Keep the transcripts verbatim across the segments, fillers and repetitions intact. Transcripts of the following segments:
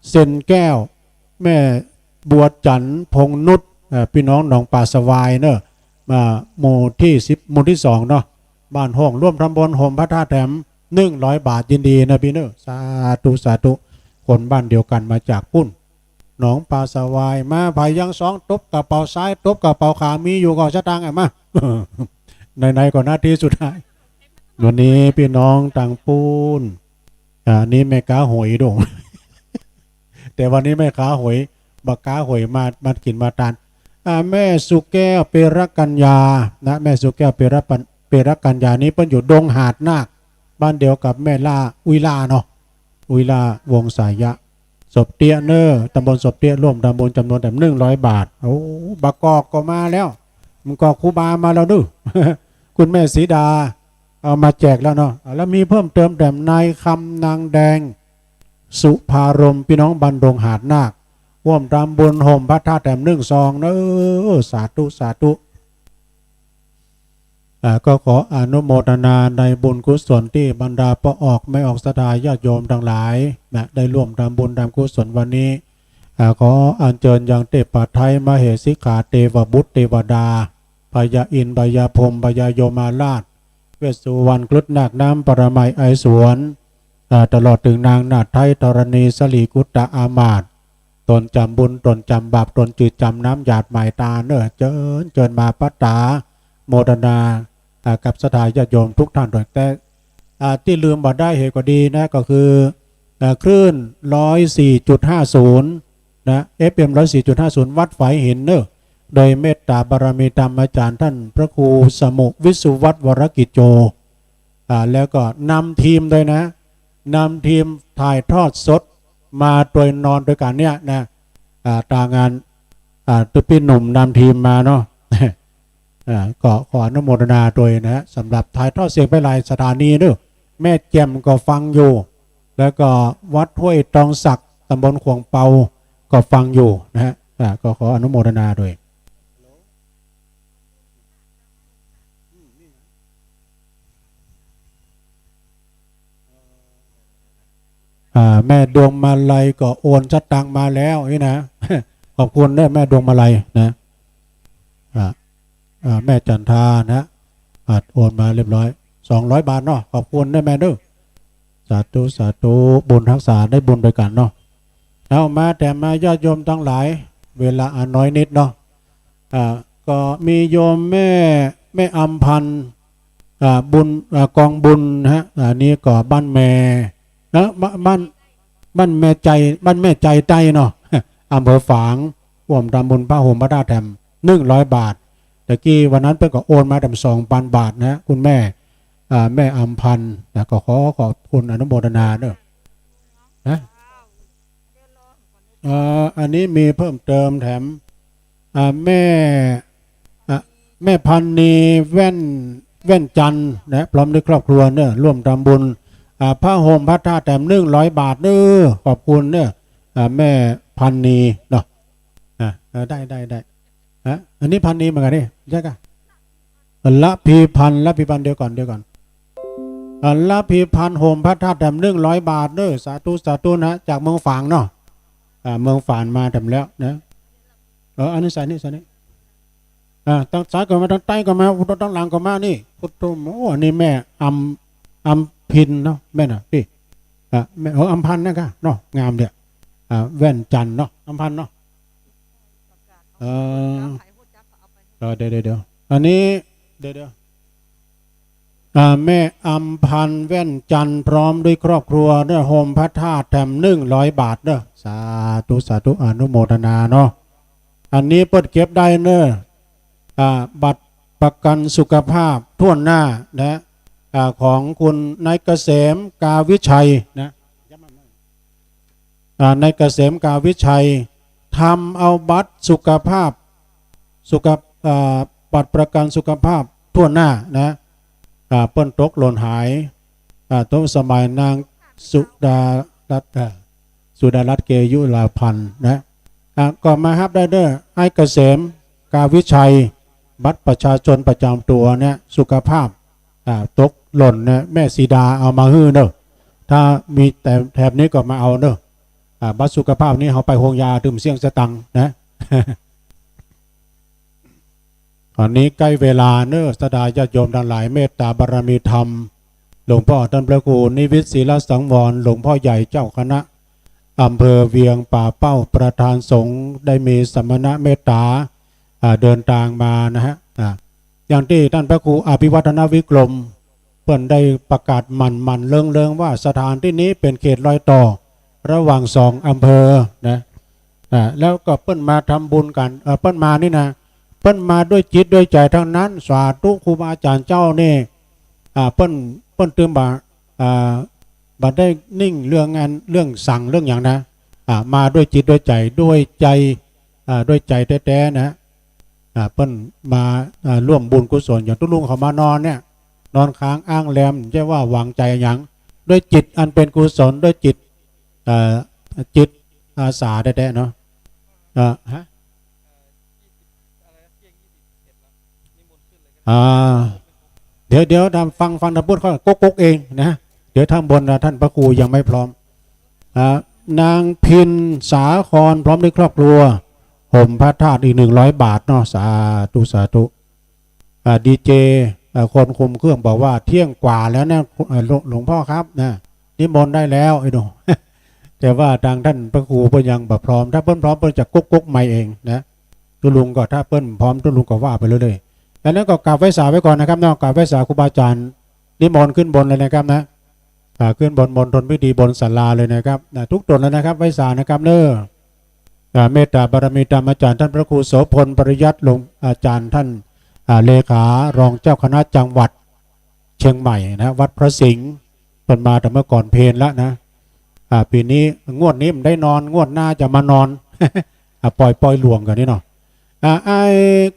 เซนแก้ว แม่บัวจันทร์ พงษ์นุช เอ่อ ปี้น้องหนองป่าสะวายเนาะ มาหมู่ตี้สิบ หมู่ตี้สองเนาะ บ้านโฮ่ง ร่วมทำบุญโฮมพระธาตุแถมหนึ่งร้อยบาท ยินดีนะปี้เนาะ สาธุ สาธุ คนบ้านเดียวกั๋นมาจากปู๊น หนองป่าสะวาย มา ใผยังสอง ตบกระเป๋าซ้าย ตบกระเป๋าขวา มีอยู่ก่อสตางค์อะ มา ไหนๆ ก่อนาทีสุดท้าย วันนี้ปี้น้องตางปู๊น อ่า นี่แม่ก๊าหวยโดง แต่วันนี้แม่ก๊าหวย บ่ก๊าหวยมา มากิ๋นมาตาน อ่า แม่สุแก้ว เปรกัญญา นะ แม่สุแก้ว เปรปัญ- เปรกัญญา นี่เปิ้นอยู่ดงหาดนาค บ้านเดียวกับแม่ล่า อุ๊ยล่าเนาะ อุ๊ยล่า วงศ์สายะ ศพเตี้ยเน่อ ตำบลศพเตี้ย ร่วมทำบุญจ๋ำนวนแถมหนึ่งร้อยบาท โอ้ บ่ากอกก็มาแล้ว บ่ากอกครูบามาแล้วเน่อ คุณแม่สีดา เอามาแจกแล้วเนาะ แล้วมีเพิ่มเติมแถมนายคำ นางแดง สุภารมย์ ปี้น้องบ้านดงหาดนาค ร่วมทำบุญโฮมพระธาตุแถมหนึ่งซองเน่อ สาธุ สาธุ อ่า ก็ขออนุโมทนาในบุญกุศลตี้บรรดาป้อออกแม่ออกศรัทธาญาติโยมตังหลายนะ ได้ร่วมทำบุญทำกุศลวันนี้ อ่า ขออัญเจิญยังเทพไตรยมเหสีขาเทวบุตรเทวดา พญาอินทร์ พญาพรหม พญายมราช เวสสุวรรณ ครุฑนาคน้ำ ปรมัย ไอศวร อ่า ตลอดเถิงนางนาฏไทยธรณี สรีกุตตะอามาตย์ ตนจ๋ำบุญ ตนจ๋ำบาป ตนจื้อจ๋ำน้ำหยาดหมายต๋าเน่อ เจิญ เจิญมาปะต๋าโมทนา อ่า กับศรัทธาญาติโยมทุกท่านโดยแต่ อ่า ตี้ลืมบ่ได้เหตุก็ดีนะ ก็คือ อ่า คลื่นร้อยสี่จุดห้าศูนย์นะ เอฟเอ็มร้อยสี่จุดห้าศูนย์ วัดฝายหินเน่อ โดยเมตตาบารมีธรรมอาจ๋ารย์ต้านพระครูสมุห์ วิศวัฒน์ วรกิจโจ อ่า แล้วก็นำทีมด้วยนะ นำทีมถ่ายทอดสดมาตวยนอนตวยกั๋นเนี่ยนะ อ่า ตางาน อ่า ตุ๊ปี้หนุ่มนำทีมมาเนาะ อ่า ก็ขออนุโมทนาตวยนะ สำหรับถ่ายทอดเสียงไปหลายสถานีเน่อ แม่แจ่มก็ฟังอยู่ แล้วก็วัดห้วยตองสัก ตำบลขวงเปา ก็ฟังอยู่นะฮะ อ่า ก็ขออนุโมทนาตวย อ่า แม่ดวงมาลัยก็โอนสตางค์มาแล้วนี่นะ ขอบคุณเน่อแม่ดวงมาลัยนะ อ่า อ่า แม่จันทานะ อ่า โอนมาเรียบร้อย สองร้อยบาทเนาะ ขอบคุณเน่อแม่เน่อ สาธุ สาธุ บุญฮักษาได้บุญตวยกั๋นเนาะ เอามา แต่มาญาติโยมตังหลาย เวลาอันน้อยนิดเนาะ อ่า ก็มีโยมแม่ แม่อำพันธ์ อ่า บุญ อ่า กองบุญนะฮะ อันนี้ก็บ้านแม่ นะ บ้าน บ้าน บ้านแม่ใจ บ้านแม่ใจใต้เนาะ อำเภอฝาง ร่วมทำบุญพระโฮมพระธาตุแถมหนึ่งร้อยบาท ตะกี้วันนั้นเปิ้นก็โอนมาแถมสองปันบาทนะ คุณแม่ อ่า แม่อำพันธ์นะ ก็ขอขอบคุณอนุโมทนาเน่อ นะ เอ่อ อันนี้มีเพิ่มเติมแถม อ่า แม่ อ่ะ แม่พันนี แว่น แว่นจันทร์นะ พร้อมด้วยครอบครัวเน่อ ร่วมทำบุญ อ่า พระโฮมพระธาตุแถมหนึ่งร้อยบาทเน่อ ขอบคุณเน่อ อ่า แม่พันนีเนาะ อ่ะ เออ ได้ ได้ ได้ ฮะ อันนี้พันนีเหมือนกั๋นนี่ ใจ้ก่ะ ละพีพันธ์ ละพีพันธ์ เดี๋ยวก่อน เดี๋ยวก่อน อ่า ละพีพันธ์ โฮมพระธาตุแถมหนึ่งร้อยบาทเน่อ สาธุ สาธุนะ จากเมืองฝางเนาะ อ่า เมืองฝางมาแถมแล้วนะ เออ อันนี้ใส่นี่ ใส่นี่ อ่า ตังซ้ายก็มา ตังใต้ก็มา ตังหลังก็มานี่ พุทโธ โอ้ อันนี้แม่อำ อำพินเนาะ แม่น่ะ นี่ อ่ะ แม่ เออ อำพันธ์นะก่ะเนาะ งามเดียว อ่า แว่นจันทร์เนาะ อำพันธ์เนาะ เออ เออ เดี๋ยว เดี๋ยว เดี๋ยว อันนี้ เดี๋ยว เดี๋ยว อ่า แม่อำพันธ์ แว่นจันทร์ พร้อมด้วยครอบครัวเน่อ โฮมพระธาตุแถมหนึ่งร้อยบาทเน่อ สาธุ สาธุ อนุโมทนาเนาะ อันนี้เปิ้นเก็บได้เน่อ อ่า บัตรประกันสุขภาพถ้วนหน้านะ อ่า ของคุณนายเกษม กาวิชัยนะ อ่า นายเกษม กาวิชัย ทำเอาบัตรสุขภาพ สุข- อ่า บัตรประกันสุขภาพถ้วนหน้านะ อ่า เปิ้นตกหล่นหาย อ่า ตอนสมัยนางสุดารัตน์ อ่า สุดารัตน์ เกยุราพันธ์นะ อ่า ก็มาฮับได้เน่อ ไอ้เกษม กาวิชัย บัตรประชาชนประจ๋ำตั๋วเนี่ย สุขภาพ อ่า ตกหล่นเนี่ย แม่สีดาเอามาหื้อเน่อ ถ้ามีแต่แถบนี้ก็มาเอาเน่อ อ่า บัตรสุขภาพนี้เฮาไปโฮงยาตึงเสี้ยงสตังค์นะ อันนี้ใก้เวลาเน้อ ศรัทธาญาติโยมตังหลาย เมตตาบารมีธรรม หลวงพ่อต้านพระครูนิวิตร ศีลสังวร หลวงพ่อใหญ่เจ้าคณะอำเภอเวียงป่าเป้า ประธานสงฆ์ ได้มีสมณเมตตา อ่า เดินตางมานะฮะ อ่า อย่างตี้ต้านพระครูอภิวัฒนวิกรม เปิ้นได้ประกาศหมั่นๆ เริงๆ ว่าสถานตี้นี้เป๋นเขตรอยต่อระหว่างสองอำเภอนะ อ่า แล้วก็เปิ้นมาทำบุญกั๋น เอ่อ เปิ้นมานี่นะ เปิ้นมาด้วยจิตด้วยใจ๋ตังนั้น สาธุ ครูบาอาจ๋ารย์เจ้านี่ อ่า เปิ้น เปิ้นตึงบ่า อ่า บ่ได้นิ่งเรื่องอัน เรื่องสังเรื่องหยังนะ อ่า มาด้วยจิตด้วยใจ๋ ด้วยใจ๋ อ่า ด้วยใจ๋แต๊ๆ นะ อ่า เปิ้นมา อ่า ร่วมบุญกุศล อย่างตุ๊ลุงเขามานอนเนี่ย นอนค้างอ้างแรม บ่ใจ้ว่าหวังใจ๋หยัง ด้วยจิตอันเป๋นกุศล ด้วยจิต เอ่อ จิตอาสาแต๊ๆ เนาะ เอ่อ ฮะ อ่า เดี๋ยว เดี๋ยว ฟัง ฟังตางบนก่อน ก๊กๆ เองนะ เดี๋ยวตางบนนะ ต้านพระครูยังไม่พร้อม อ่า นางพิณสาครพร้อมด้วยครอบครัว ห่มผ้าธาตุอีกหนึ่งร้อยบาทเนาะ สาธุ สาธุ อ่า ดีเจ อ่า คนคุมเครื่องบอกว่าเที่ยงกว่าแล้วนะ อ่า หลวง หลวงพ่อครับนะ นิมนต์ได้แล้วไอ้หนุ่ม แต่ว่าตางต้านพระครูเปิ้นยังบ่พร้อม ถ้าเปิ้นพร้อมเปิ้นจะก๊กๆ ไมค์เองนะ ตุ๊ลุงก็ ถ้าเปิ้นพร้อมตุ๊ลุงก็ว่าไปเรื่อยๆ ดังนั้นก็กราบไหว้สาไว้ก่อนนะครับเนาะ กราบไหว้สาครูบาอาจ๋ารย์ นิมนต์ขึ้นบนเลยนะครับนะ อ่า ขึ้นบนมณฑลพิธีบนศาลาเลยนะครับ นะ ทุกต๋นเลยนะครับ ไหว้สานะครับเน้อ อ่า เมตตาบารมีธรรมอาจ๋ารย์ต้านพระครูโสภณ ปริยัติ หลวงอาจ๋ารย์ต้าน อ่า เลขารองเจ้าคณะจังหวัดเชียงใหม่นะ วัดพระสิงห์ เปิ้นมาแต่เมื่อก่อนเพลแล้วนะ อ่า ปี๋นี้ งวดนี้บ่ได้นอน งวดหน้าจะมานอน อ่า ปอย ปอยหลวงกั๋นนี่เนาะ อ่า ไอ้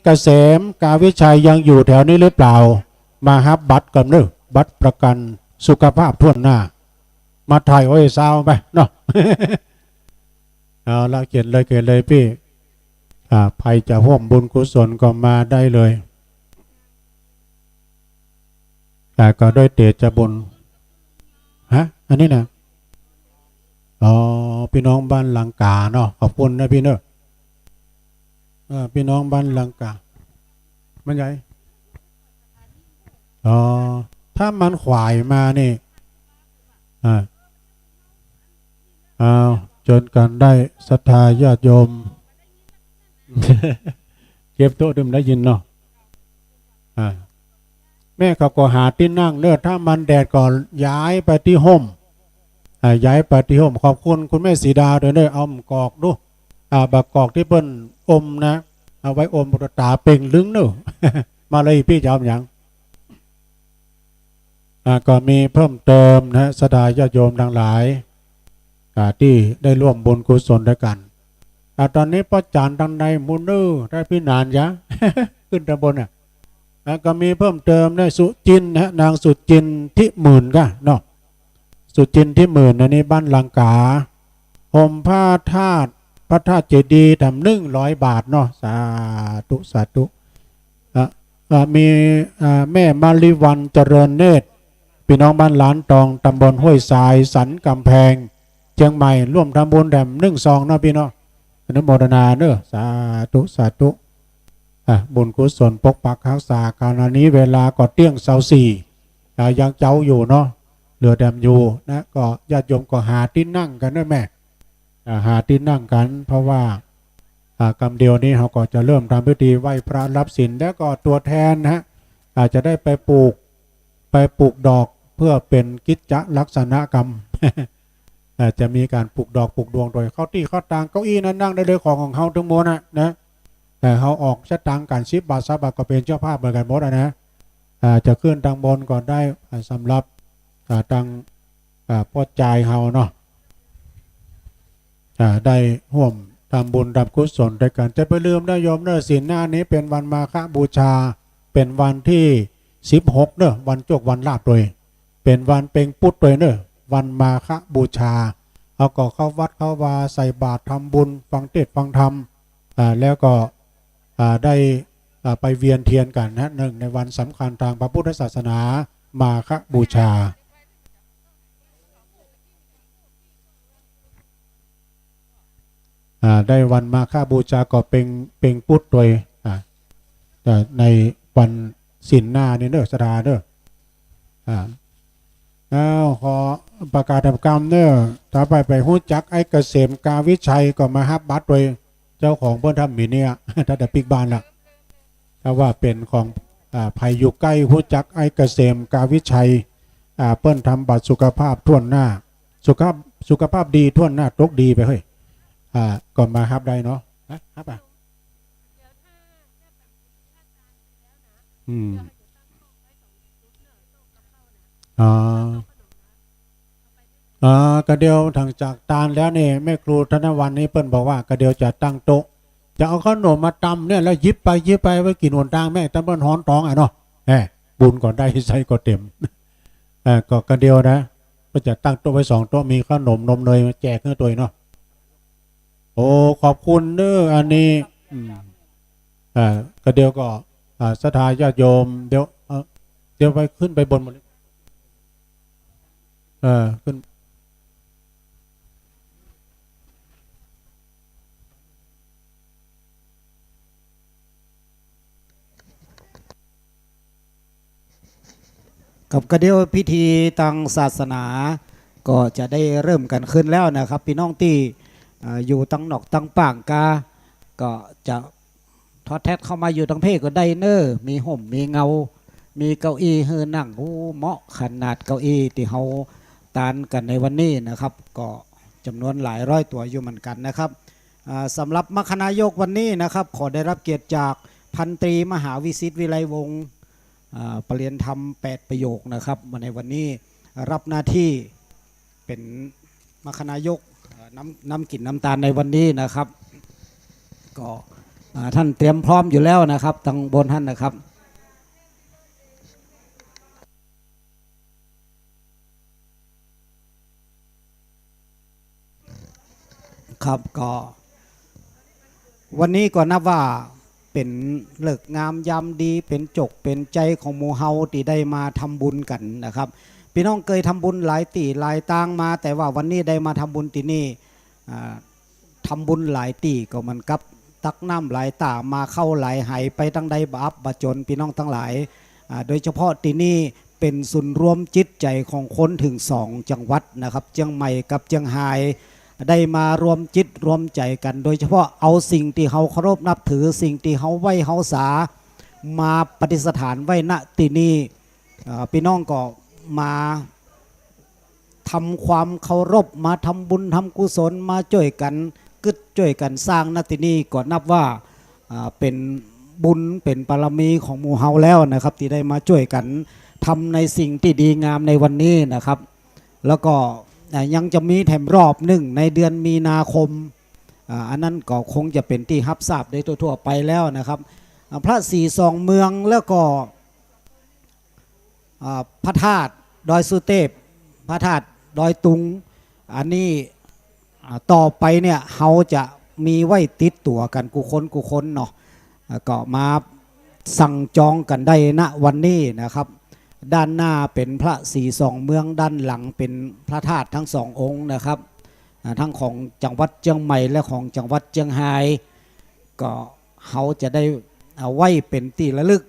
เกษม กาวิชัยยังอยู่แถวนี้หรือเปล่า มาฮับบัตรก่อนเน้อ บัตรประกันสุขภาพถ้วนหน้า มาถ่ายอ้อยซาวไปเนาะ เอาละ เขียนเลย เขียนเลยปี้ อ่า ใผจะฮ่วมบุญกุศลก็มาได้เลย อ่า ก็ด้วยเตชะบุญ ฮะ อันนี้นะ อ๋อ ปี้น้องบ้านลังก๋าเนาะ ขอบคุณนะปี้เน้อ เออ ปี้น้องบ้านลังก๋า มันใหญ่ อ๋อ ถ้ามันขวายมานี่ อ่า เอา เจิญกั๋นได้ ศรัทธาญาติโยม เก็บโต๊ะตี้บ่ได้ยินเนาะ อ่า แม่เขาก็หาตี้นั่งเน้อ ถ้ามันแดดก็ย้ายไปตี้ฮ่ม อ่า ย้ายไปตี้ฮ่ม ขอบคุณคุณแม่สีดาตวยเน้อ เอาหมากกอกดู อ่า หมากกอกตี้เปิ้นอมนะ เอาไว้อมต๋าเป่งลึงเน้อ มาเลยปี้จะเอาหยัง อ่า ก็มีเพิ่มเติมนะ ศรัทธาญาติโยมตังหลาย อ่า ตี้ได้ฮ่วมบุญกุศลตวยกั๋น อ่า ต๋อนนี้ป้อจ๋ารย์ตังในหมู่เน้อ ได้ปี้หนานยะ ขึ้นตางบนน่ะ อ่า ก็มีเพิ่มเติมนะ สุจินนะ นางสุจินทิหมื่นก่ะเนาะ สุจินทิหมื่น อันนี้บ้านลังก๋า ห่มผ้าธาตุ พระธาตุเจดีย์แถมหนึ่งร้อยบาทเนาะ สาธุ สาธุ อ่ะ อ่ะ มี อ่า แม่มาริวัลย์เจริญเนตร ปี้น้องบ้านหลานตอง ตำบลห้วยทราย สันกำแพง เชียงใหม่ ฮ่วมทำบุญแถมหนึ่งซองเนาะปี้เนาะ อนุโมทนาเน้อ สาธุ สาธุ อ่ะ บุญกุศลปกปักฮักษากั๋น อันนี้เวลาก็เตี้ยงซาวสี่ อ่ะ ยังเจ๊าอยู่เนาะ เหลือแถมอยู่นะ ก็ญาติโยมก็หาตี้นั่งกั๋นเน้อแม่ อ่า หาตี้นั่งกั๋น เพราะว่า อ่า กำเดียวนี้เฮาก็จะเริ่มทำพิธีไหว้พระรับศีล แล้วก็ตัวแทนนะฮะ อาจจะได้ไปปลูก ไปปลูกดอกเพื่อเป๋นกิจจะลักษณะกรรม อ่า จะมีก๋านปลูกดอกปลูกดวงตวย เข้าตี้เข้าตาง เก้าอี้นั้นนั่งได้เลย ของของเฮาตึงหมดน่ะนะ แต่เฮาออกสตางค์กั๋นสิบบาท ซาวบาท ก็เป๋นเจ้าภาพเหมือนกั๋นหมดอะนะ อ่า จะขึ้นตางบนก็ได้ อ่า สำหรับ อ่า ตาง อ่า ป้อจายเฮาเนาะ อ่า ได้ฮ่วมทำบุญทำกุศลตวยกั๋น จะบ่ลืมนะโยมเน้อ ศีลหน้านี้เป๋นวันมาฆบูชา เป๋นวันตี้สิบหกเน้อ วันโจควันลาภตวย เป๋นวันเป็งปุ๊ดตวยเน้อ วันมาฆบูชา เฮาก็เข้าวัดเข้าวา ใส่บาตรทำบุญ ฟังเทศน์ฟังธรรม อ่า แล้วก็ อ่า ได้ อ่า ไปเวียนเทียนกั๋นนะ เนื่องในวันสำคัญตางพระพุทธศาสนา มาฆบูชา อ่า ได้วันมาฆบูชาก็เพ็ง เพ็งปุ๊ดตวย อ่า อ่า ในวันศีลหน้านี่เน่อ ศรัทธาเน่อ อ่า อ้าว ขอประกาศกำเน่อ ถ้าไป ไปฮู้จักไอ้เกษม กาวิชัย ก็มาฮับบัตรตวย เจ้าของเปิ้นถ้ำหมีเนี่ย ถ้าได้ปิ๊กบ้านละ ถ้าว่าเป๋นของ อ่า ใผอยู่ใก้ฮู้จักไอ้เกษม กาวิชัย อ่า เปิ้นทำบัตรสุขภาพถ้วนหน้า สุขภาพ สุขภาพดีถ้วนหน้า ตกดีไปเฮ้ย อ่า ก็มาฮับได้เนาะ ฮะ ฮับอ่ะ อืม อ๋อ อ่า กะเดียวถังจากตานแล้วนี่ แม่ครูธนวรรณนี่เปิ้นบอกว่ากะเดียวจะตั้งโต๊ะ จะเอาเข้าหนมมาตำเนี่ย แล้วหยิบไปหยิบไปไว้กิ๋นหนตางแม่ ตำเปิ้นฮ้อนต๊องอะเนาะ แหม บุญก็ได้ ไส้ก็เต็ม เออ ก็กะเดียวนะ ก็จะตั้งโต๊ะไว้สองโต๊ะ มีเข้าหนมนมเนยมาแจกหื้อตวยเนาะ โอ้ ขอบคุณเน่อ อันนี้ อืม อ่า กะเดียวก็ อ่า ศรัทธาญาติโยม เดี๋ยว เอ่อ เดี๋ยวไป ขึ้นไปบนหมดเลย เออ ขึ้น ครับ กะเดียวพิธีตางศาสนาก็จะได้เริ่มกั๋นขึ้นแล้วนะครับ ปี้น้องตี้ อ่า อยู่ตางนอกตางป้างกา ก็จะ ทอดแท็ดเข้ามาอยู่ตางเพศก็ได้เน่อ มีฮ่มมีเงา มีเก้าอี้หื้อนั่ง โอ้ เหมาะขนาดเก้าอี้ตี้เฮาตานกั๋นในวันนี้นะครับ ก็จ๋ำนวนหลายร้อยตั๋วอยู่เหมือนกั๋นนะครับ อ่า สำหรับมัคคนายกวันนี้นะครับ ขอได้รับเกียรติจากพันตรีมหาวิสิทธิ์วิไลวงศ์ อ่า ประเรียนธรรมแปดประโยคนะครับ มาในวันนี้รับหน้าที่ เป๋นมัคคนายก เอ่อ นำ นำกิ๋นนำตานในวันนี้นะครับ ก็ อ่า ท่านเตรียมพร้อมอยู่แล้วนะครับ ตางบนหั้นนะครับ ครับ ก็ วันนี้ก็นับว่าเป๋นฤกษ์งามยามดี เป๋นจกเป๋นใจ๋ของหมู่เฮาตี้ได้มาทำบุญกั๋นนะครับ ปี้น้องเกยทำบุญหลายตี้หลายตางมา แต่ว่าวันนี้ได้มาทำบุญตี้นี่ อ่า ทำบุญหลายตี้ก็เหมือนกับตักน้ำหลายต้า มาเข้าหลายไห ไปตางใดบ่อับบ่จ๋น ปี้น้องตังหลาย อ่า โดยเฉพาะตี้นี่เป๋นศูนย์รวมจิตใจ๋ของคนเถิงสองจังหวัดนะครับ เจียงใหม่กับเจียงฮาย ได้มารวมจิตรวมใจ๋กั๋น โดยเฉพาะเอาสิ่งตี้เฮาเคารพนับถือ สิ่งตี้เฮาไหว้เฮาสา มาประดิษฐานไว้ ณ ตี้นี่ อ่า ปี้น้องก็มา ทำความเคารพ มาทำบุญทำกุศล มาจ้วยกั๋นกึ๊ดจ้วยกั๋นสร้าง ณ ตี้นี่ก็นับว่า อ่า เป๋นบุญเป๋นบารมีของหมู่เฮาแล้วนะครับ ตี้ได้มาจ้วยกั๋นทำในสิ่งตี้ดีงามในวันนี้นะครับ แล้วก็ อ่า ยังจะมีแถมรอบนึ่งในเดือนมีนาคม อ่า อันนั้นก็คงจะเป๋นตี้ฮับทราบโดยทั่วๆ ไปแล้วนะครับ อ่า พระศรีสองเมือง แล้วก็ อ่า พระธาตุดอยสุเตพ พระธาตุดอยตุง อันนี้ อ่า ต่อไปเนี่ย เฮาจะมีไว้ติดตั๋วกั๋นกู้คนกู้คนเนาะ อ่า ก็มาสั่งจองกั๋นได้ ณ วันนี้นะครับ ด้านหน้าเป๋นพระศรีสองเมือง ด้านหลังเป๋นพระธาตุทั้งสององค์นะครับ อ่า ทั้งของจังหวัดเจียงใหม่และของจังหวัดเจียงฮาย ก็เฮาจะได้เอาไว้เป๋นตี้ระลึก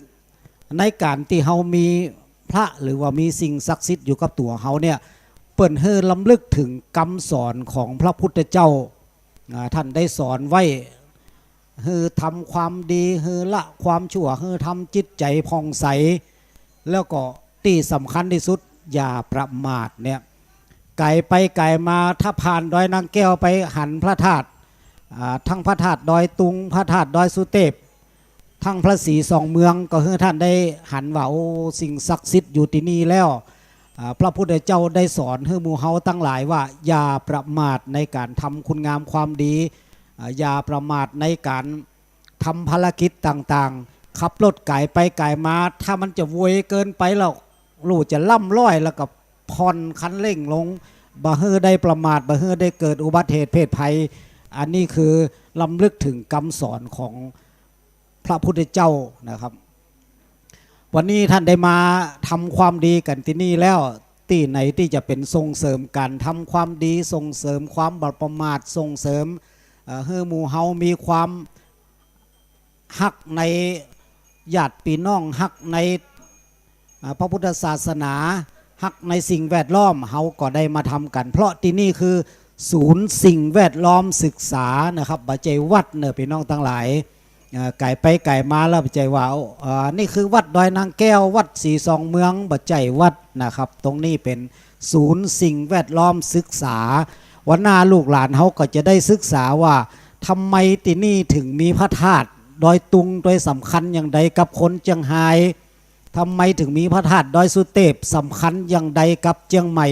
ในก๋านตี้เฮามีพระหรือว่ามีสิ่งศักดิ์สิทธิ์อยู่กับตั๋วเฮาเนี่ย เปิ้นหื้อรำลึกเถิงกำสอนของพระพุทธเจ้า อ่า ท่านได้สอนไว้ หื้อทำความดี หื้อละความชั่ว หื้อทำจิตใจ๋ผ่องใส แล้วก็ตี้สำคัญตี้สุด อย่าประมาทเนี่ย ก๋ายไปก๋ายมา ถ้าผ่านดอยนางแก้วไปหันพระธาตุ อ่า ทั้งพระธาตุดอยตุง พระธาตุดอยสุเตพ ทั้งพระศรีสองเมือง ก็หื้อท่านได้หันว่า โอ้ สิ่งศักดิ์สิทธิ์อยู่ตี้นี่แล้ว อ่า พระพุทธเจ้าได้สอนหื้อหมู่เฮาตังหลายว่า อย่าประมาทในก๋านทำคุณงามความดี อ่า อย่าประมาทในก๋านทำภารกิจต่างๆ ขับรถก๋ายไปก๋ายมา ถ้ามันจะไวเกินไปแล้ว ลูกจะล่ำร้อยแล้วก็ผ่อนคันเร่งลง บ่หื้อได้ประมาท บ่หื้อได้เกิดอุบัติเหตุเพศภัย อันนี้คือรำลึกเถิงกำสอนของพระพุทธเจ้านะครับ วันนี้ท่านได้มาทำความดีกั๋นตี้นี่แล้ว ตี้ไหนตี้จะเป๋นส่งเสริมก๋านทำความดี ส่งเสริมความบ่ประมาท ส่งเสริม เอ่อ หื้อหมู่เฮามีความฮักในญาติปี้น้อง ฮักใน อ่า พระพุทธศาสนา ฮักในสิ่งแวดล้อม เฮาก็ได้มาทำกั๋น เพราะตี้นี่คือศูนย์สิ่งแวดล้อมศึกษานะครับ บ่ใจ้วัดเน่อปี้น้องตังหลาย เอ่อ ก๋ายไปก๋ายมาแล้วบ่ใจ้ว่า เอ่อ นี่คือวัดดอยนางแก้ว วัดศรีสองเมือง บ่ใจ้วัดนะครับ ตรงนี้เป๋นศูนย์สิ่งแวดล้อมศึกษา วันหน้าลูกหลานเฮาก็จะได้ศึกษาว่า ทำไมตี้นี่ถึงมีพระธาตุดอยตุง ดอยสำคัญอย่างใดกับคนเจียงฮาย ทำไมถึงมีพระธาตุดอยสุเตป สำคัญอย่างใดกับเจียงใหม่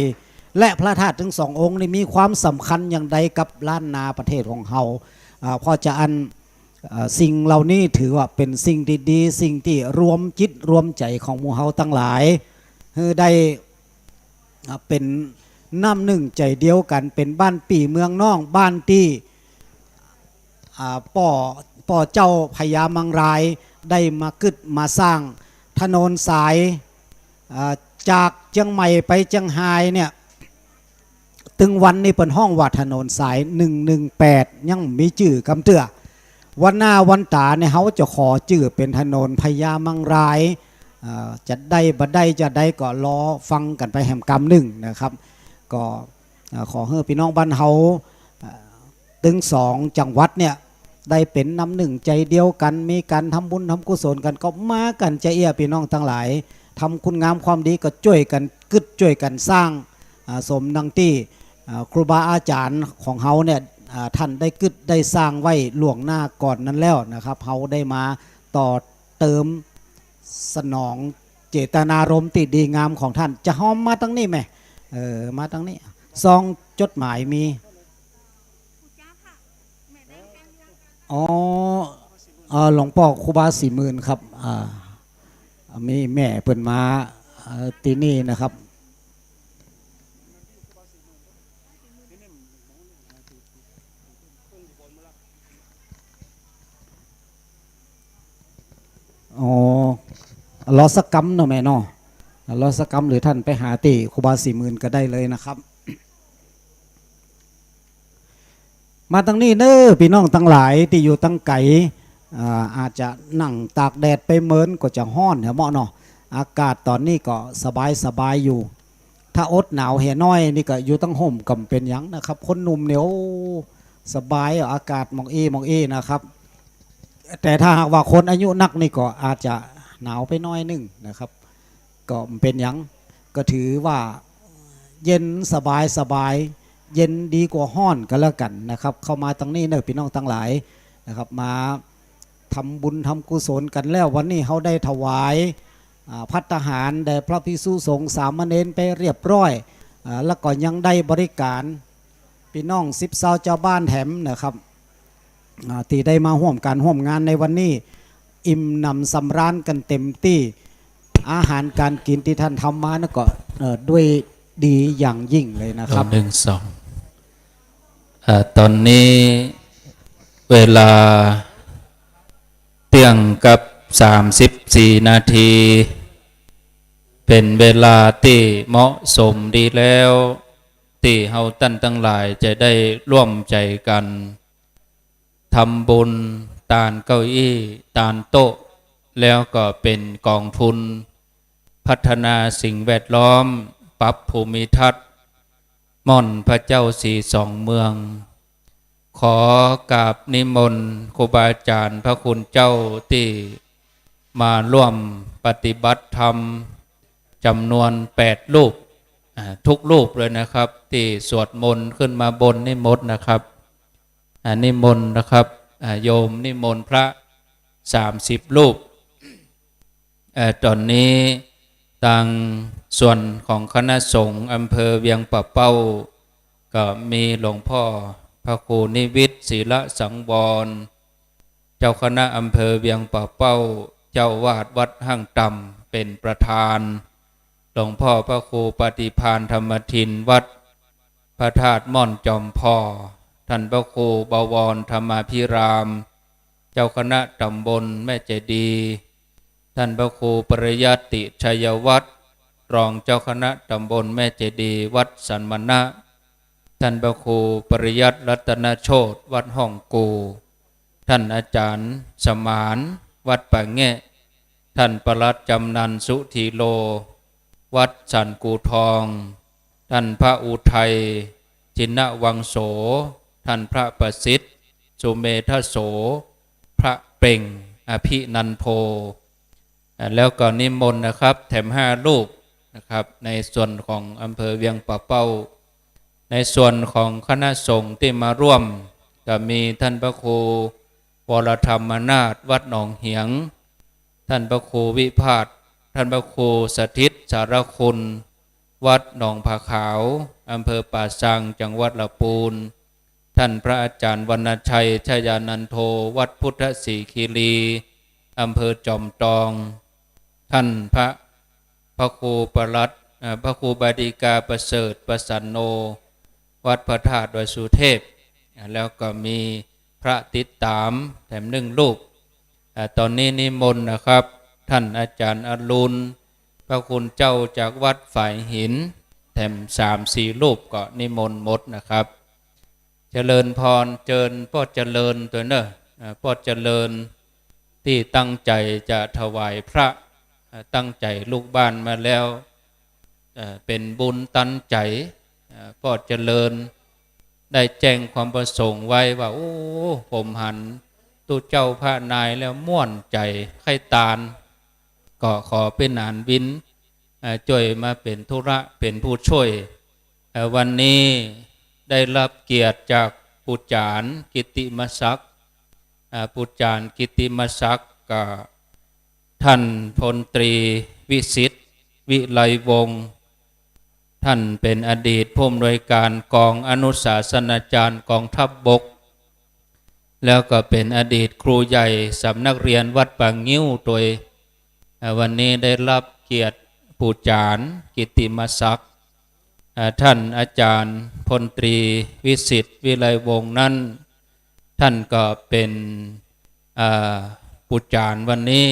และพระธาตุตึงสององค์นี่มีความสำคัญอย่างใดกับล้านนาประเทศของเฮา อ่า เพราะจะอัน เอ่อ สิ่งเหล่านี้ถือว่าเป๋นสิ่งดีๆ สิ่งตี้รวมจิตรวมใจ๋ของหมู่เฮาตังหลาย หื้อได้ อ่า เป๋นน้ำนึ่งใจ๋เดียวกั๋น เป๋นบ้านปี้เมืองน้อง บ้านตี้ อ่า ป้อ ป้อเจ้าพญามังรายได้มากึ๊ดมาสร้างถนนสาย อ่า จากเจียงใหม่ไปเจียงฮายเนี่ย ตึงวันนี้เปิ้นฮ้องว่าถนนสายหนึ่งหนึ่งแปด ยังมีจื้อกำเตื้อ วันหน้าวันต๋าเนี่ยเฮาจะขอจื้อเป๋นถนนพญามังราย อ่า จะได้บ่ได้จะใดก็รอฟังกั๋นไปแหมกำนึ่งนะครับ ก็ อ่า ขอหื้อปี้น้องบ้านเฮา อ่า ตึงสองจังหวัดเนี่ย ได้เป๋นน้ำนึ่งใจ๋เดียวกั๋น มีก๋านทำบุญทำกุศลกั๋น ก็มากั๋นจาเอี้ยปี้น้องตังหลาย ทำคุณงามความดีก็จ้วยกั๋นกึ๊ดจ้วยกั๋นสร้าง อ่า สมดังตี้ อ่า ครูบาอาจ๋ารย์ของเฮาเนี่ย อ่า ท่านได้กึ๊ดได้สร้างไว้ล่วงหน้าก่อนนั้นแล้วนะครับ เฮาได้มาต่อเติมสนองเจตนารมณ์ตี้ดีงามของท่าน จะหอมมาตังนี้แหม เออ มาตังนี้ ซองจดหมายมี อ๋อ เอ่อ หลวงป้อครูบาศรีหมื่นครับ อ่า มีแม่เปิ้นมา เอ่อ ตี้นี่นะครับ อ๋อ รอสักกำเนาะแม่เนาะ รอสักกำ หรือท่านไปหาตี้ครูบาศรีหมื่นก็ได้เลยนะครับ มาตังนี้เน้อ ปี้น้องตังหลายตี้อยู่ตังไก๋ อ่า อาจจะนั่งตากแดดไปเมินก็จะฮ้อนแหมเนาะ อากาศต๋อนนี้ก็สบายสบายอยู่ ถ้าอดหนาวแหน้อยนี่ก็อยู่ตังฮ่มก็บ่เป๋นหยังนะครับ คนหนุ่มเนี่ย โอ้ สบาย อากาศหม่องอี้หม่องอี้นะครับ แต่ถ้าหากว่าคนอายุนักนี่ก็อาจจะหนาวไปหน้อยนึ่งนะครับ ก็บ่เป๋นหยัง ก็ถือว่าเย็นสบายสบาย เย็นดีกว่าฮ้อนก็แล้วกั๋นนะครับ เข้ามาตังนี้เน้อ ปี้น้องตังหลายนะครับ มาทำบุญทำกุศลกั๋นแล้ว วันนี้เฮาได้ถวาย อ่า ภัตตาหารแด่พระภิกษุสงฆ์สามเณรไปเรียบร้อย อ่า แล้วก็ยังได้บริก๋านปี้น้องสิบเซาเจ้าบ้านแถมนะครับ อ่า ตี้ได้มาฮ่วมก๋านฮ่วมงานในวันนี้ อิ่มหนำสำราญกั๋นเต๋มตี้ อาหารก๋านกิ๋นตี้ท่านทำมานั้นก็ เอ่อ ด้วยดีอย่างยิ่งเลยนะครับ หนึ่ง สอง เอ่อ ต๋อนนี้เวลาเตี้ยงกับสามสิบสี่นาที เป๋นเวลาตี้เหมาะสมดีแล้ว ตี้เฮาต้านตังหลายจะได้ร่วมใจ๋กั๋น ทำบุญตานเก้าอี้ตานโต๊ะ แล้วก็เป๋นกองทุนพัฒนาสิ่งแวดล้อม ปรับภูมิทัศน์ ม่อนพระเจ้าศรีสองเมือง ขอกราบนิมนต์ครูบาอาจ๋ารย์พระคุณเจ้าตี้มาร่วมปฏิบัติธรรมจ๋ำนวนแปดรูป อ่า ทุกรูปเลยนะครับ ตี้สวดมนต์ขึ้นมาบนนิมนต์นะครับ อ่า นิมนต์นะครับ อ่า โยมนิมนต์พระสามสิบรูป เอ่อ ต๋อนนี้ตางส่วนของคณะสงฆ์อำเภอเวียงป่าเป้า ก็มีหลวงพ่อพระครูนิวิตศิลสังวร เจ้าคณะอำเภอเวียงป่าเป้า เจ้าอาวาสวัดห้างต่ำ เป๋นประธาน หลวงพ่อพระครูปฏิภาณธรรมทิน วัดพระธาตุม่อนจอมพอ ท่านพระครูบวรธรรมาภิราม เจ้าคณะตำบลแม่เจดีย์ ท่านพระครูปริยัติชัยวัฒน์ รองเจ้าคณะตำบลแม่เจดีย์ วัดสันมณะ ท่านพระครูปริยัติรัตนโชติ วัดฮ่องกู่ ท่านอาจารย์สมาน วัดป่าแงะ ท่านปลัดจำนันสุธีโล วัดสันกูทอง ท่านพระอุทัย จินวังโส ท่านพระประสิทธิ์ สุเมธโส พระเปล่ง อภินันโท อ่า แล้วก็นิมนต์นะครับ แถมห้ารูปนะครับ ในส่วนของอำเภอเวียงป่าเป้า ในส่วนของคณะสงฆ์ตี้มาร่วม ก็มีท่านพระครูวรธรรมนาถ วัดหนองเหียง ท่านพระครูวิพาส ท่านพระครูสถิตสารคุณ วัดหนองผาขาว อำเภอป่าซาง จังหวัดลำพูน ท่านพระอาจารย์วรรณชัย ชยานันโท วัดพุทธศรีคีรี อำเภอจอมตอง ท่านพระ พระครูปลัด เอ่อ พระครูบดิกาประเสริฐ ประสันโน วัดพระธาตุดอยสุเทพ อ่า แล้วก็มีพระติดตามแถมหนึ่งรูป อ่า ตอนนี้นิมนต์นะครับ ท่านอาจารย์อรุณ พระคุณเจ้าจากวัดฝายหิน แถมสามสี่รูปก็นิมนต์หมดนะครับ เจริญพร เจิญป้อเจริญตวยเน่อ อ่า ป้อเจริญตี้ตั้งใจ๋จะถวายพระ อ่า ตั้งใจ๋ลูกบ้านมาแล้ว เอ่อ เป๋นบุญตันใจ๋ เอ่อ ป้อเจริญได้แจ้งความประสงค์ไว้ว่า โอ้ ผมหันตุ๊เจ้าพระนายแล้วม่วนใจ๋ใค่ตาน ก็ขอเป๋นหนานวิน เอ่อ จ้วยมาเป๋นธุระ เป๋นผู้ช่วย เอ่อ วันนี้ได้รับเกียรติจากปู่จ๋ารกิตติมศักดิ์ อ่า ปู่จ๋ารกิตติมศักดิ์ก็ท่านพลตรีวิสิทธิ์ วิไลวงศ์ ท่านเป๋นอดีตผู้อำนวยการกองอนุศาสนาจารย์กองทัพบก แล้วก็เป๋นอดีตครูใหญ่สำนักเรียนวัดป่างิ้วตวย อ่า วันนี้ได้รับเกียรติปู่จ๋ารกิตติมศักดิ์ อ่า ท่านอาจารย์พลตรีวิสิทธิ์ วิไลวงศ์นั้น ท่านก็เป๋น อ่า ปู่จ๋ารวันนี้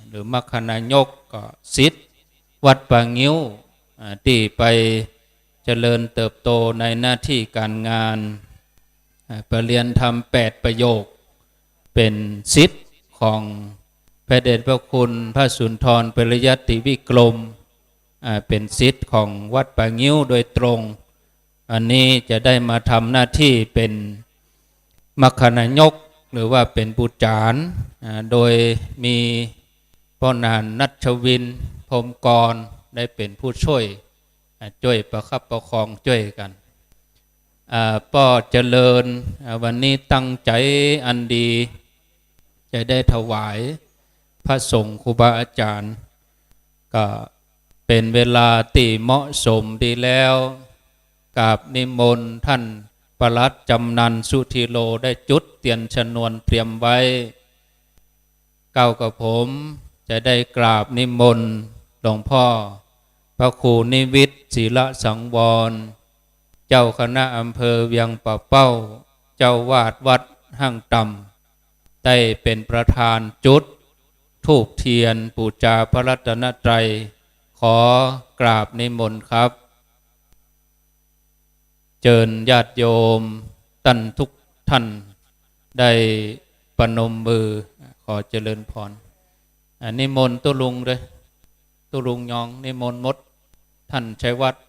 หรือมัคคณายก ก็ศิษย์วัดป่างิ้ว อ่า ตี้ไปเจริญเติบโตในหน้าที่การงาน อ่า ไปเรียนธรรมแปดประโยค เป๋นศิษย์ของพระเดชพระคุณพระสุนทรปริยัติวิกรม อ่า เป๋นศิษย์ของวัดป่างิ้วโดยตรง อันนี้จะได้มาทำหน้าที่เป๋นมัคคณายก หรือว่าเป๋นปู่จ๋าร อ่า โดยมีป้อหนานนัชวิน พรหมกร ได้เป๋นผู้ช่วย อ่า จ้วยประคับประคองจ้วยกั๋น อ่า ป้อเจริญ อ่า วันนี้ตั้งใจ๋อันดี จะได้ถวายพระสงฆ์ครูบาอาจ๋ารย์ ก็เป๋นเวลาตี้เหมาะสมดีแล้ว กราบนิมนต์ท่านปลัดจำนันสุธีโลได้จุดเตียนชนวนเตรียมไว้ เก้ากระผมจะได้กราบนิมนต์หลวงพ่อพระครูนิวิตศิลสังวร เจ้าคณะอำเภอเวียงป่าเป้า เจ้าอาวาสวัดห้างต่ำ ได้เป๋นประธานจุดธูปเตียนปู๋จาพระรัตนตรัย ขอกราบนิมนต์ครับ เจิญญาติโยมต้านทุกท่านได้ประนมมือ ขอเจริญพร อ่า นิมนต์ตุ๊ลุงด้วย ตุ๊ลุงยอง นิมนต์หมด ต้านชัยวัฒน์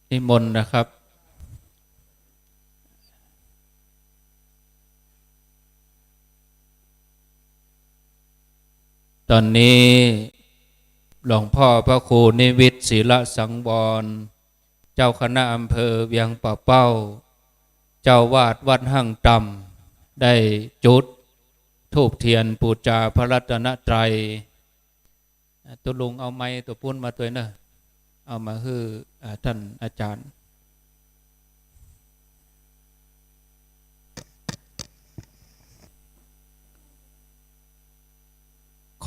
นิมนต์นะครับ ต๋อนนี้หลวงพ่อพระครูนิวิตศิลสังวร เจ้าคณะอำเภอเวียงป่าเป้า เจ้าอาวาสวัดห้างต่ำ ได้จุดธูปเตียนปู๋จาพระรัตนตรัย อ่า ตุ๊ลุงเอาไมค์ตั๋วปู๊นมาตวยเน่อ เอามาหื้อ อ่า ต้านอาจ๋ารย์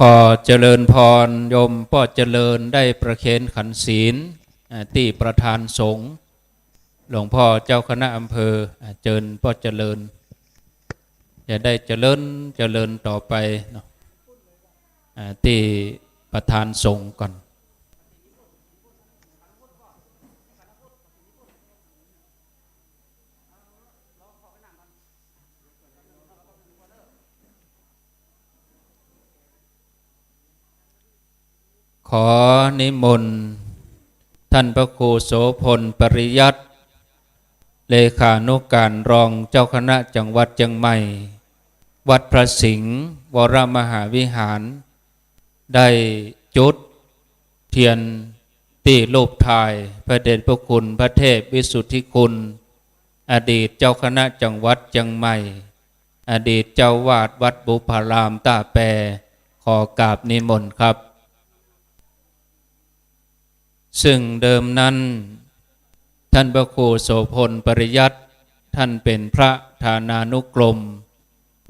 ขอเจริญพร โยมป้อเจริญได้ประเคนขันศีล อ่า ตี้ประธานสงฆ์ หลวงพ่อเจ้าคณะอำเภอ อ่า เจิญป้อเจริญ จะได้เจริญ เจริญต่อไปเนาะ อ่า ตี้ประธานสงฆ์ก่อน ขอนิมนต์ท่านพระครูโสภณ ปริยัติ เลขานุการรองเจ้าคณะจังหวัดเจียงใหม่ วัดพระสิงห์วรมหาวิหาร ได้จุดเทียนตี้รูปถ่ายพระเดชพระคุณพระเทพวิสุทธิคุณ อดีตเจ้าคณะจังหวัดเจียงใหม่ อดีตเจ้าอาวาสวัดบุพพารามต้าแป ขอกราบนิมนต์ครับ ซึ่งเดิมนั้น ท่านพระครูโสภณ ปริยัติ ท่านเป็นพระฐานานุกรม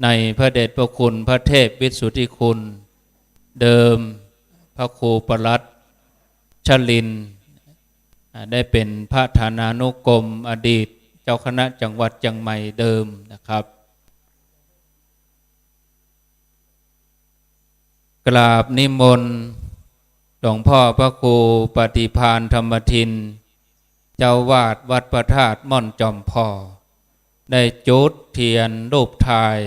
ในพระเดชพระคุณพระเทพวิสุทธิคุณ เดิมพระครูปลัดชลิน อ่า ได้เป็นพระฐานานุกรมอดีตเจ้าคณะจังหวัดเจียงใหม่เดิมนะครับ กราบนิมนต์หลวงพ่อพระครูปฏิภาณธรรมทิน เจ้าอาวาสวัดพระธาตุม่อนจอมผ่อ ได้จุดเทียนรูปถ่าย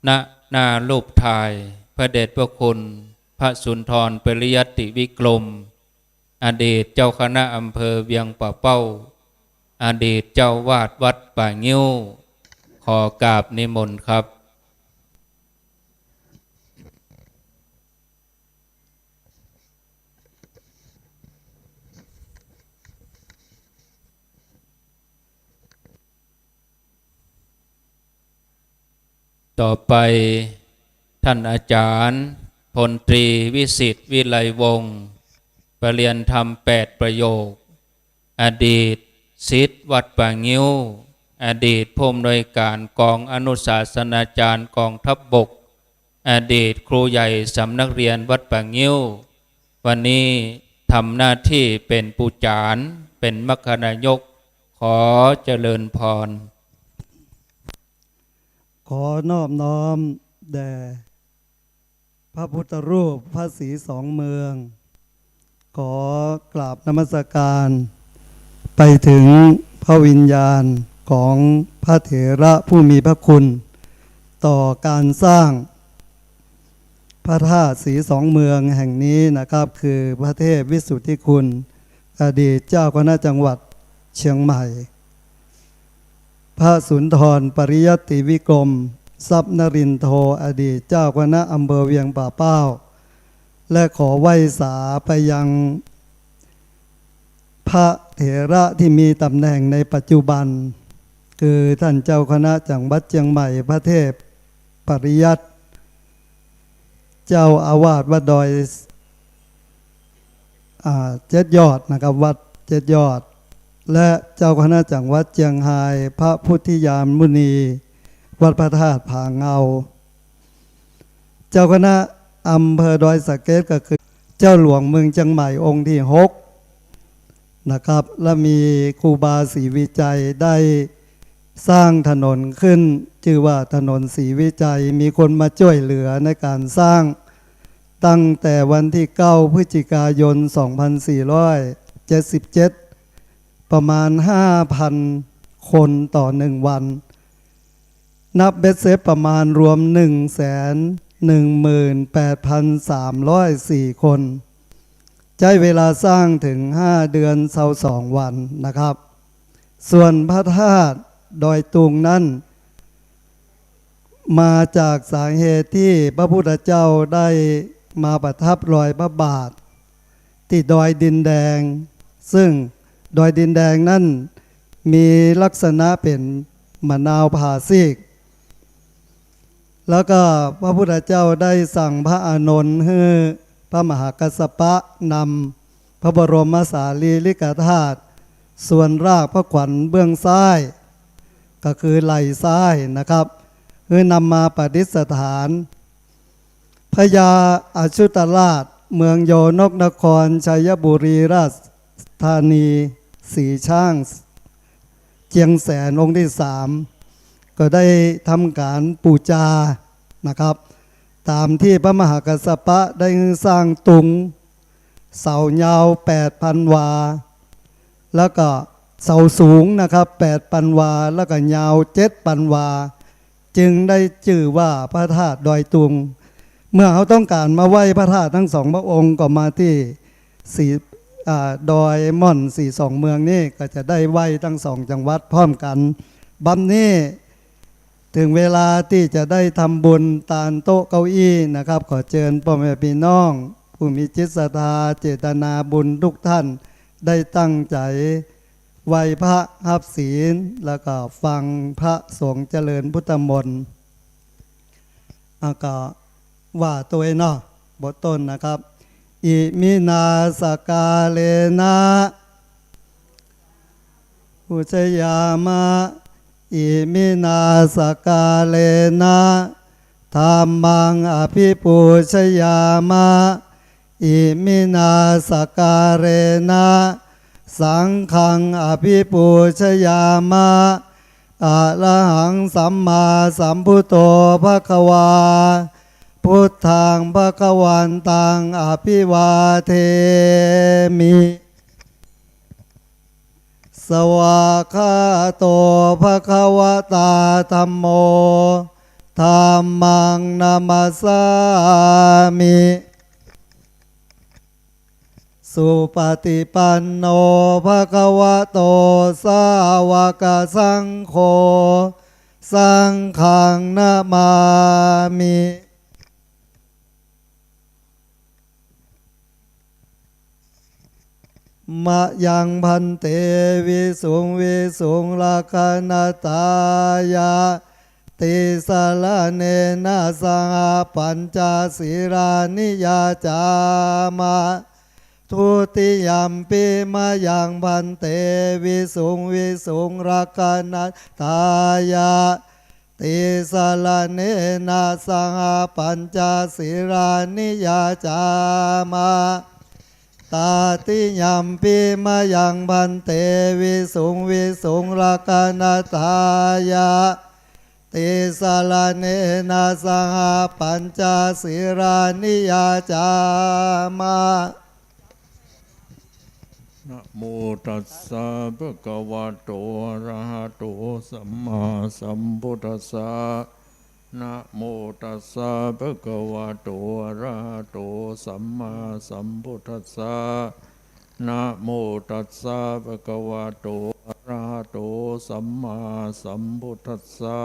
ณ หน้ารูปถ่ายพระเดชพระคุณพระสุนทรปริยัติวิกรม อดีตเจ้าคณะอำเภอเวียงป่าเป้า อดีตเจ้าอาวาสวัดป่างิ้ว ขอกราบนิมนต์ครับ ต่อไปท่านอาจารย์พลตรีวิสิทธิ์ วิไลวงศ์ ประเรียนธรรมแปดประโยค อดีตศิษย์วัดป่างิ้ว อดีตผู้อำนวยการกองอนุศาสนาจารย์กองทัพบก อดีตครูใหญ่สำนักเรียนวัดป่างิ้ว วันนี้ทำหน้าที่เป็นปู่จ๋ารย์ เป็นมัคคณายก ขอเจริญพร ขอนอบน้อมแด่พระพุทธรูปพระศรีสองเมือง ขอกราบนมัสการไปถึงพระวิญญาณของพระเถระผู้มีพระคุณ ต่อการสร้างพระธาตุศรีสองเมืองแห่งนี้นะครับ คือพระเทพวิสุทธิคุณ อดีตเจ้าคณะจังหวัดเชียงใหม่ พระสุนทรปริยัติวิกรม ทรัพย์นรินทโท อดีตเจ้าคณะอำเภอเวียงป่าเป้า และขอไหว้สาไปยังพระเถระที่มีตำแหน่งในปัจจุบัน คือท่านเจ้าคณะจังหวัดเชียงใหม่ พระเทพปริยัติ เจ้าอาวาสวัดดอย อ่า เจ็ดยอดนะครับ วัดเจ็ดยอด และเจ้าคณะจังหวัดเจียงฮาย พระพุทธิยานมุนี วัดพระธาตุผาเงา เจ้าคณะอำเภอดอยสะเก็ดก็คือเจ้าหลวงเมืองเจียงใหม่องค์ที่หก นะครับ และมีครูบาศรีวิชัยได้สร้างถนนขึ้น ชื่อว่าถนนศรีวิชัย มีคนมาช่วยเหลือในการสร้าง ตั้งแต่วันที่เก้าพฤศจิกายนสองพันสี่ร้อยเจ็ดสิบเจ็ด ประมาณห้าพันคนต่อหนึ่งวัน นับเบ็ดเสร็จประมาณรวมหนึ่งแสนหนึ่งหมื่นแปดพันสามร้อยสี่คน ใช้เวลาสร้างถึงห้าเดือนซาวสองวันนะครับ ส่วนพระธาตุดอยตุงนั้น มาจากสาเหตุที่พระพุทธเจ้าได้มาประทับรอยพระบาท ที่ดอยดินแดง ซึ่งดอยดินแดงนั้นมีลักษณะเป็นมะนาวผ่าซีก แล้วก็พระพุทธเจ้าได้สั่งพระอานนท์หื้อพระมหากัสสปะนำพระบรมสารีริกธาตุ ส่วนรากพระขวัญเบื้องซ้าย ก็คือไหล่ซ้ายนะครับ หื้อนำมาประดิษฐาน พญาอชุตราช เมืองโยนกนคร ชัยบุรีราชธานี สีช่าง เจียงแสนองค์ที่สาม ก็ได้ทำการปูจานะครับ ต๋ามตี้พระมหากัสสปะได้สร้างตุง เสายาวแปดปันวา แล้วก็เสาสูงนะครับ แปดปันวา แล้วก็ยาวเจ็ดปันวา จึงได้จื้อว่าพระธาตุดอยตุง เมื่อเฮาต้องก๋านมาไหว้พระธาตุตึงสองพระองค์ก็มาตี้สี อ่า ดอยม่อนสีสองเมืองนี้ก็จะได้ไหว้ตึงสองจังหวัดพร้อมกั๋น บัดนี้ เถิงเวลาตี้จะได้ทำบุญตานโต๊ะเก้าอี้นะครับ ขอเจิญป้อแม่ปี้น้อง ผู้มีจิตศรัทธาเจตนาบุญทุกท่าน ได้ตั้งใจ๋ไหว้พระฮับศีล แล้วก็ฟังพระสงฆ์เจริญพุทธมนต์ อ่ะ ก็ว่าตวยเนาะ บทต้นนะครับ อิมินาสการะนะ ปูชยามะ อิมินาสการะนะ ธัมมังอภิปูชยามะ อิมินาสการะนะ สังฆังอภิปูชยามะ อะระหังสัมมาสัมพุทโธภะคะวา พุทธังภะคะวันตังอภิวาเทมิ สวากขาโตภะคะวะตาธัมโม ธัมมังนะมัสสามิ สุปะติปันโนภะคะวะโต สาวะกะสังโฆ สังฆังนะมามิ มะยังภันเต วิสุงวิสุงรักขะณัตตายะ ติสะระเณนะสหะ ปัญจสีลานิยาจามะ ทุติยัมปิมะยังภันเต วิสุงวิสุงรักขะณัตตายะ ติสะระเณนะสหะ ปัญจสีลานิยาจามะ ตติยัมปิมะยังภันเต วิสุงวิสุงรักขะณัตตายะ ติสะระเณนะสหะ ปัญจสีลานิยาจามะ นะโมตัสสะภะคะวะโต อะระหะโต สัมมาสัมพุทธัสสะ นะโมตัสสะภะคะวะโต อะระหะโต สัมมาสัมพุทธัสสะ นะโมตัสสะภะคะวะโต อะระหะโต สัมมาสัมพุทธัสสะ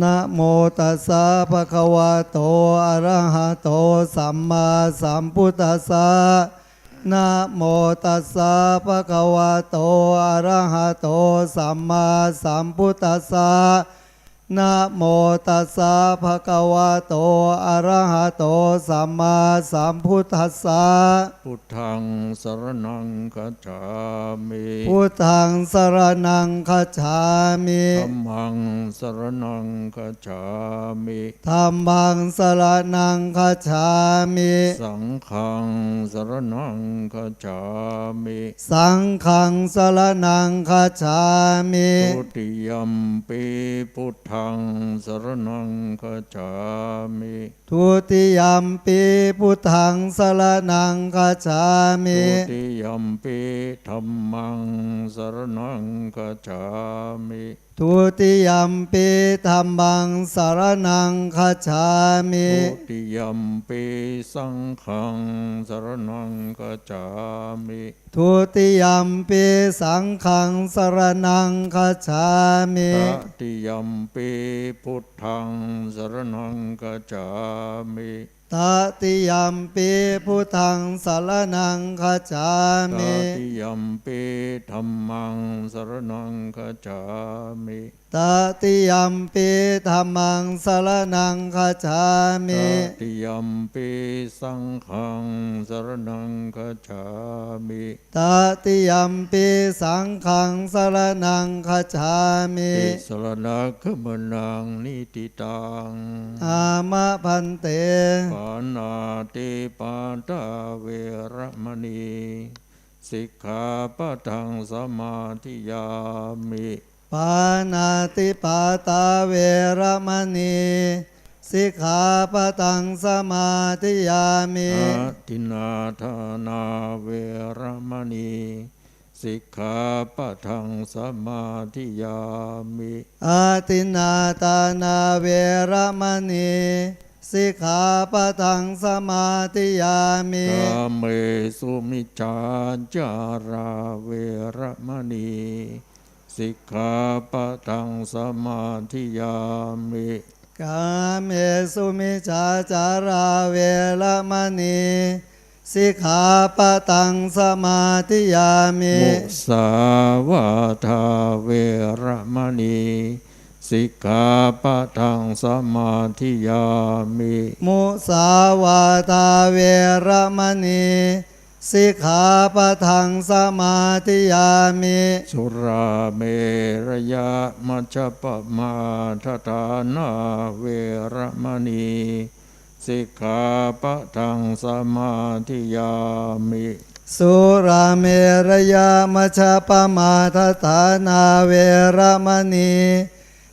นะโมตัสสะภะคะวะโต อะระหะโต สัมมาสัมพุทธัสสะ นะโมตัสสะภะคะวะโต อะระหะโต สัมมาสัมพุทธัสสะ นะโมตัสสะภะคะวะโต อะระหะโต สัมมาสัมพุทธัสสะ พุทธังสะระณังคัจฉามิ พุทธังสะระณังคัจฉามิ ธัมมังสะระณังคัจฉามิ ธัมมังสะระณังคัจฉามิ สังฆังสะระณังคัจฉามิ สังฆังสะระณังคัจฉามิ ทุติยัมปิพุทธังสะระณังคัจฉามิ ทุติยัมปิพุทธังสะระณังคัจฉามิ ทุติยัมปิธัมมังสะระณังคัจฉามิ ทุติยัมปิธัมมังสะระณังคัจฉามิ ทุติยัมปิสังฆังสะระณังคัจฉามิ ทุติยัมปิสังฆังสะระณังคัจฉามิ ตติยัมปิพุทธังสะระณังคัจฉามิ ตติยัมปิพุทธังสะระณังคัจฉามิ ตติยัมปิธัมมังสะระณังคัจฉามิ ตติยัมปิธัมมังสะระณังคัจฉามิ ตติยัมปิสังฆังสะระณังคัจฉามิ ตติยัมปิสังฆังสะระณังคัจฉามิ ติสะระณะขะมะนัง นิฏฐิตัง อามะภันเต ปาณาติปาตาเวระมะณี สิกขาปะทังสะมาธิยามิ ปาณาติปาตาเวระมะณี ส sikkhāpadaṃ samādiyāmi. Adinnādānā veramaṇī sikkhāpadaṃ samādiyāmi. Adinnādānā veramaṇī sikkhāpadaṃ samādiyāmi. Kāmesu micchācārā veramaṇī sikkhāpadaṃ samādiyāmi. Kāmesu micchācārā veramaṇī sikkhāpadaṃ samādiyāmi. Musāvādā veramaṇī sikkhāpadaṃ samādiyāmi. Musāvādā veramaṇī sikkhāpadaṃ samādiyāmi. Surāmerayamajjapamādaṭṭhānā veramaṇī sikkhāpadaṃ samādiyāmi. Surāmerayamajjapamādaṭṭhānā veramaṇī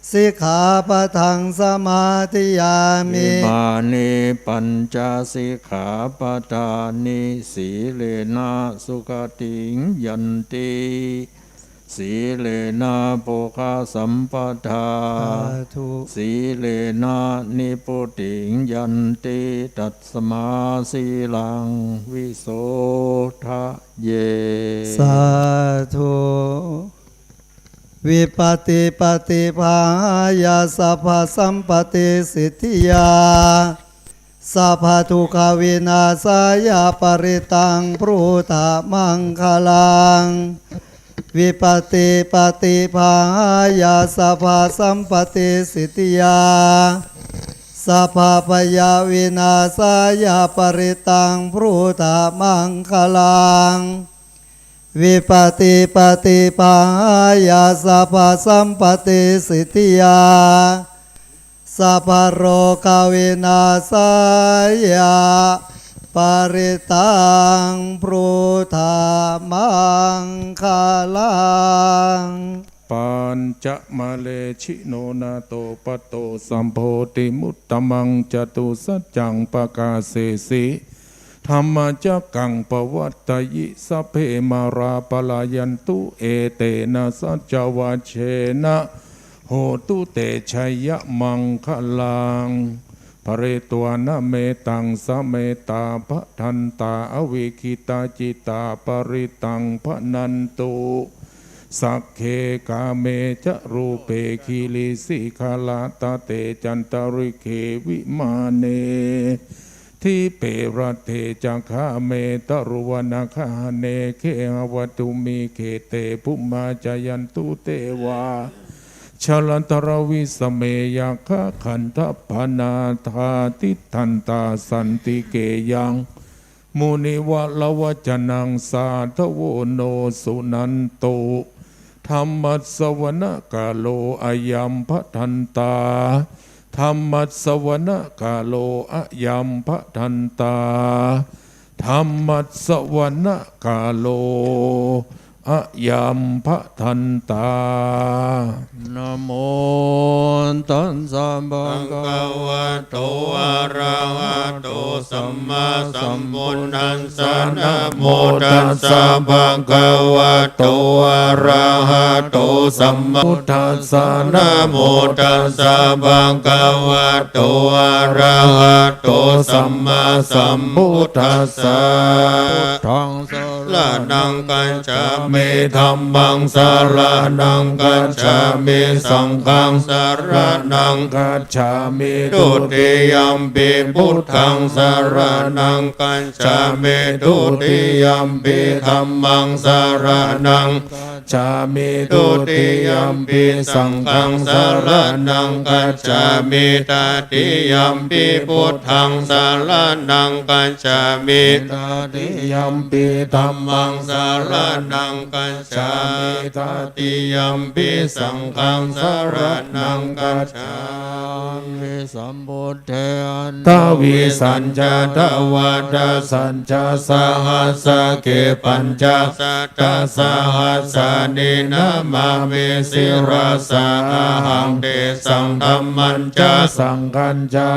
sikkhāpadaṃ samādiyāmi. Imāni pañca sikkhāpadāni. Sīlena sugatiṃ yanti, sīlena bhogasampadā, sādhu, sīlena nibbutiṃ yanti, tasmā sīlaṃ visodhaye. Sādhu. Vipattipaṭibāhāya sabbasampattisiddhiyā sabbadukkhavināsāya parittaṃ brūtha maṅgalaṃ. Vipattipaṭibāhāya sabbasampattisiddhiyā sabbabhayavināsāya parittaṃ brūtha maṅgalaṃ. Vipattipaṭibāhāya sabbasampattisiddhiyā sabbarogavināsāya parittaṃ brūtha maṅgalaṃ. Pañcamalekkhino nātho patto sambodhimuttamaṃ, catusaccaṃ pakāsesi dhammacakkaṃ pavattayi. Sabbe mārā palāyantu, etena saccavajjena hotu te jayamaṅgalaṃ. Pharitvāna mettaṃ sametā bhadantā, avikkhittacittā parittaṃ bhaṇantu. Sagge kāme ca rūpe girisikharataṭe cantalikkhe vimāne, dīpe raṭṭhe ca gāme taruvanagahane gehavatthumhi khette, bhummā cāyantu devā jalathalavisame yakkhagandhabbanāgā, tiṭṭhantā santike yaṃ munivaravacanaṃ sādhavo no suṇantu. Dhammassavanakālo ayambhadantā. Dhammassavanakālo ayambhadantā. Dhammassavanakālo ayambhadantā. Namo tassa bhagavato arahato sammāsambuddhassa. Namo tassa bhagavato arahato sammāsambuddhassa. Namo tassa bhagavato arahato sammāsambuddhassa. Buddhaṃ saraṇaṃ gacchāmi. Dhammaṃ saraṇaṃ gacchāmi. Saṅghaṃ saraṇaṃ gacchāmi. Dutiyampi buddhaṃ saraṇaṃ gacchāmi. Dutiyampi dhammaṃ saraṇaṃ gacchāmi. Dutiyampi saṅghaṃ saraṇaṃ gacchāmi. Tatiyampi buddhaṃ saraṇaṃ gacchāmi. Tatiyampi dhammaṃ saraṇaṃ gacchāmi. Tatiyampi saṅghaṃ saraṇaṃ gacchāmi. Sambuddhe aṭṭhavīsañca dvādasañca sahassake pañcasatasahassā namāni namāmi sirasā ahaṃ. Tesaṃ dhammañca saṅghañca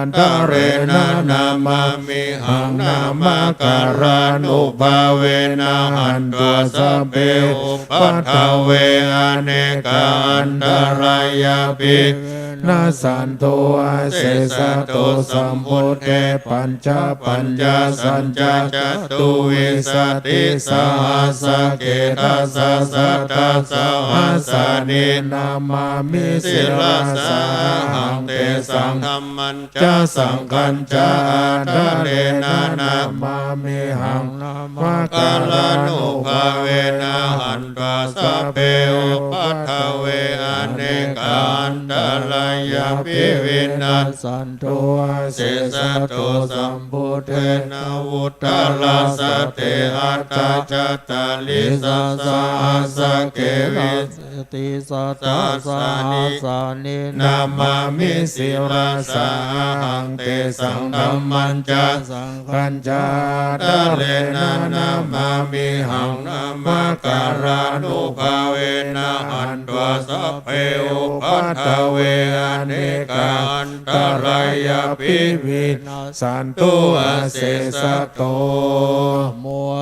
ādarena namāmihaṃ. Namakārānubhāvena hantvā sabbe upaddave anekā antarāyāpi vinassantu asesato. Sambuddhe pañcapaññāsañca catuvīsatisahassake dasasatasahassāni namāmi sirasā ahaṃ. Tesaṃ dhammañca saṅghañca ādarena namāmihaṃ. Namakārānubhāvena hantvā sabbe upaddave anekā antarāyāpi vinassantu asesato. Sambuddhe navuttarasate aṭṭhacattāḷīsasahassake vi tisatasahassāni namāmi sirasā ahaṃ. Tesaṃ dhammañca saṅghañca ādarena namāmihaṃ. Namakārānubhāvena hantvā sabbe upaddave anekā antarāyāpi vinassantu asesato.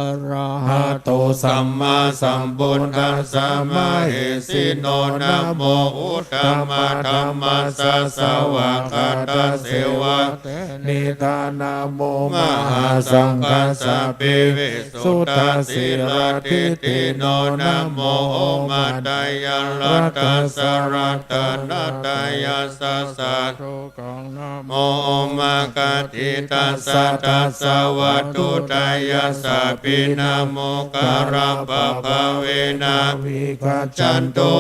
Arahato sammāsambuddhassa mahesino. Namo uttamadhammassa svākkhātasseva tenidha. Namo mahāsaṅghassāpi visuddhasīladiṭṭhino. Namo omātyāraddhassa ratanattayassa sādhu kaṃ. Namo omakātītassa tassa vatthuttayassapi. Namokārappabhāvena vigacchantu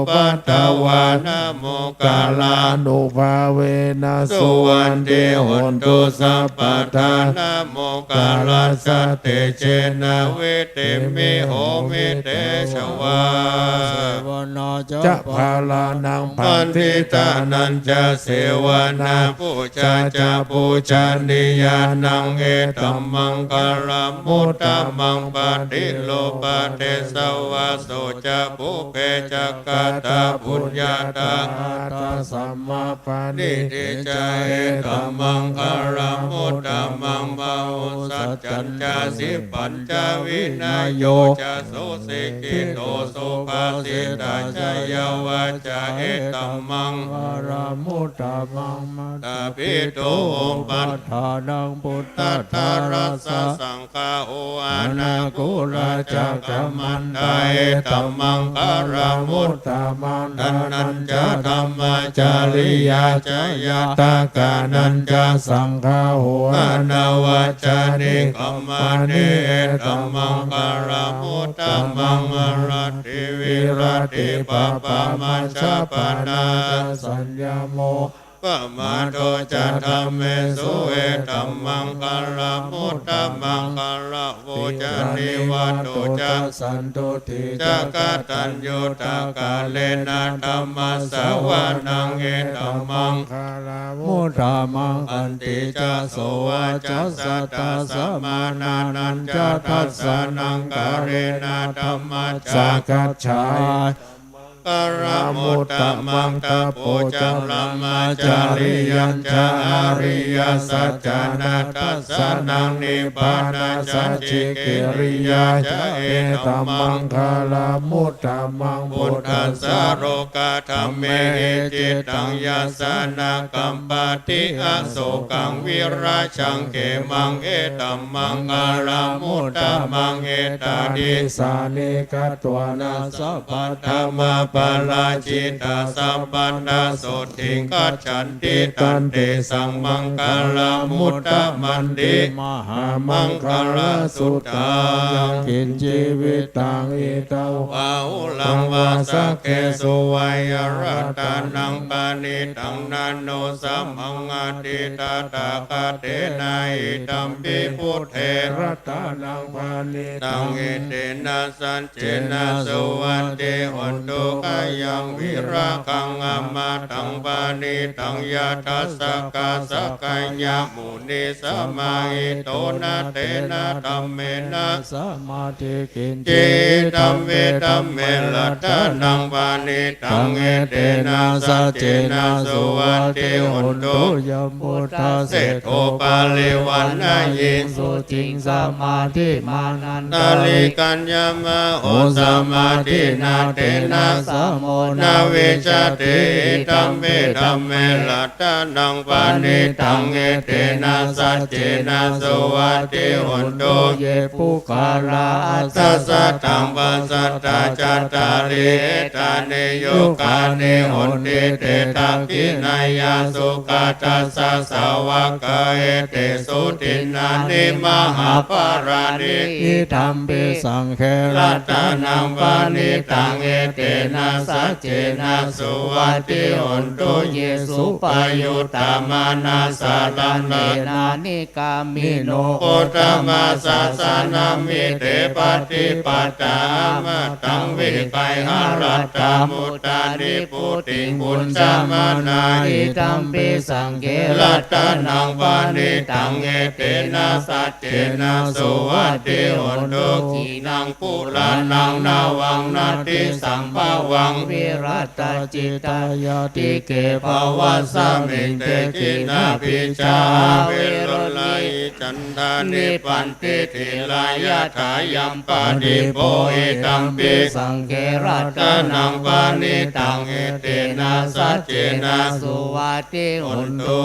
upaddavā. Namokārānubhāvena suvatthi hotu sabbadā. Namokārassa tejena vidhimhi homi tejavā. Sevanā ca bālānaṃ paṇḍitānañca sevanā, pūjā ca pūjanīyānaṃ etammaṅgalamuttamaṃ. Paṭirūpadesavāso ca pubbe ca katapuññatā, attasammā paṇidhi ca etammaṅgalamuttamaṃ. Bāhusaccañca sippañca vinayo ca susikkhito, subhāsitā ca yā vācā etammaṅgalamuttamaṃ. Mātāpituupaṭṭhānaṃ puttadārassa saṅ gāho anākulā ca kammantā etammaṅgalamuttamaṃ. Dānañca dhammacariyā ca ñātakānañca saṅgāho anavajjāni kammāni etammaṅgalamuttamaṃ. Āratī viratī pāpā majjapānā ca saññamo appamādo ca dhammesu etammaṅgalamuttamaṃ. Gāravo ca nivāto ca santuṭṭhī ca kataññutā kālena dhammassavanaṃ etammaṅgalamuttamaṃ. Khantī ca sovacassatā samaṇānañca dassanaṃ kālena dhammasākacchā maṅgalamuttamaṃ. Tapo ca brahmacariyañca ariyasaccāna dassanaṃ nibbānasacchikiriyā ca etammaṅgalamuttamaṃ. Phuṭṭhassa lokadhammehi cittaṃ yassa na kampati asokaṃ virajaṃ khemaṃ etammaṅgalamuttamaṃ. Etādisāni katvāna sabbatthamaparājitā sabbatthasotthiṃ gacchanti tantesaṃ maṅgalamuttamanti mahāmaṅgalasuttaṃ. Yaṅkiñci vittaṃ idha vā huraṃ vā saggesu vā yaṃ ratanaṃ paṇītaṃ na no samaṃ atthi tathāgatena idampi buddhe ratanaṃ paṇītaṃ etena saccena suvatthi hotu Kayaṃ virāgaṃ amataṃ paṇītaṃ yadajjhagā sakyamunī samāhito na tena dhammena samatthi kiñci idampi dhamme ratanaṃ paṇītaṃ etena saccena suvatthi hotu. Yambuddhaseṭṭho parivaṇṇayī suciṃ samādhimānantarikaññamāhu samādhinā tena samo na vijjati idampi dhamme ratanaṃ paṇītaṃ etena saccena suvatthi hotu. Ye puggalā aṭṭha sataṃ pasatthā cattāri etāni yugāni honti te dakkhiṇeyyā sugatassa sāvakā etesu dinnāni mahapphalāni idampi saṅghe ratanaṃ paṇītaṃ etena saccena suvatthi hotu. Ye suppayuttā manasā daḷhena nikkāmino gotamasāsanamhi te pattipattā amataṃ vigayha laddhā mudhā nibbutiṃ bhuñjamānā idampi saṅghe ratanaṃ paṇītaṃ etena saccena suvatthi hotu. Khīṇaṃ purāṇaṃ navaṃ natthi sambhavaṃ virattacittāyatike bhavasmiṃ te khīṇabījā aviruḷhā hi candā nibbanti dhīrā yathāyampadīpo idampi saṅghe ratanaṃ paṇītaṃ etena saccena suvatthi hotu.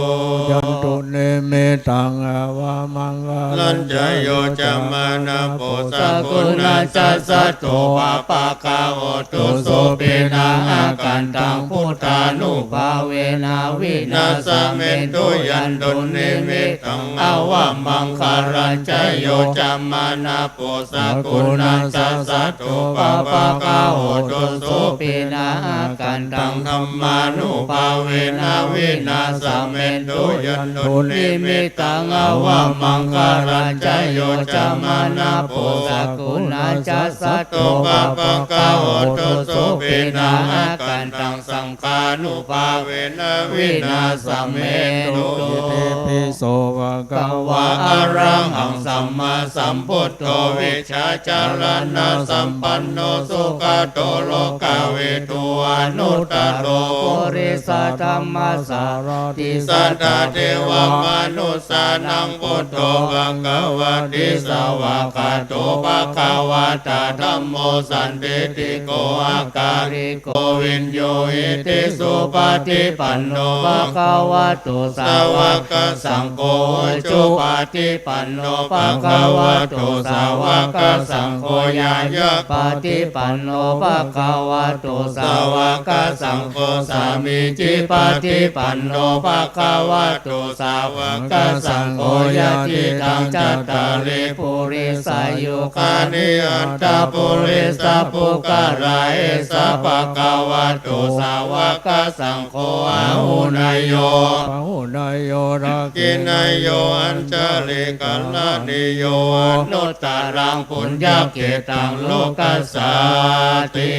Yandunnimittaṃ avamaṅgalañca yo cāmanāpo sakuṇassa saddo pāpaggaho dussupinaṃ akantaṃ buddhānubhāvena vināsamentu. Yandunnimittaṃ avamaṅgalañca yo cāmanāpo sakuṇassa saddo pāpaggaho dussupinaṃ akantaṃ dhammānubhāvena vināsamentu. Yandunnimittaṃ avamaṅgalañca yo cāmanāpo sakuṇassa saddo pāpaggaho dussupinaṃ akantaṃ saṅghānubhāvena vināsamentu. Itipi so bhagavā arahaṃ sammāsambuddho vijjācaraṇasampanno sugato lokavidū anuttaro purisadammasārathi satthā devamanussānaṃ buddho bhagavāti. Svākkhāto bhagavatā dhammo sandiṭṭhiko akāliko viññūhīti. Supaṭipanno bhagavato sāvakasaṅgho, ujupaṭipanno bhagavato sāvakasaṅgho, ñāyapaṭipanno bhagavato sāvakasaṅgho, sāmīcipaṭipanno bhagavato sāvakasaṅgho, yadidaṃ cattāri purisayugāni aṭṭha purisapuggalā, esa bhagavato sāvakasaṅgho āhuneyyo pāhuneyyo dakkhiṇeyyo añjalikaraṇīyo anuttaraṃ puññakkhettaṃ lokassāti.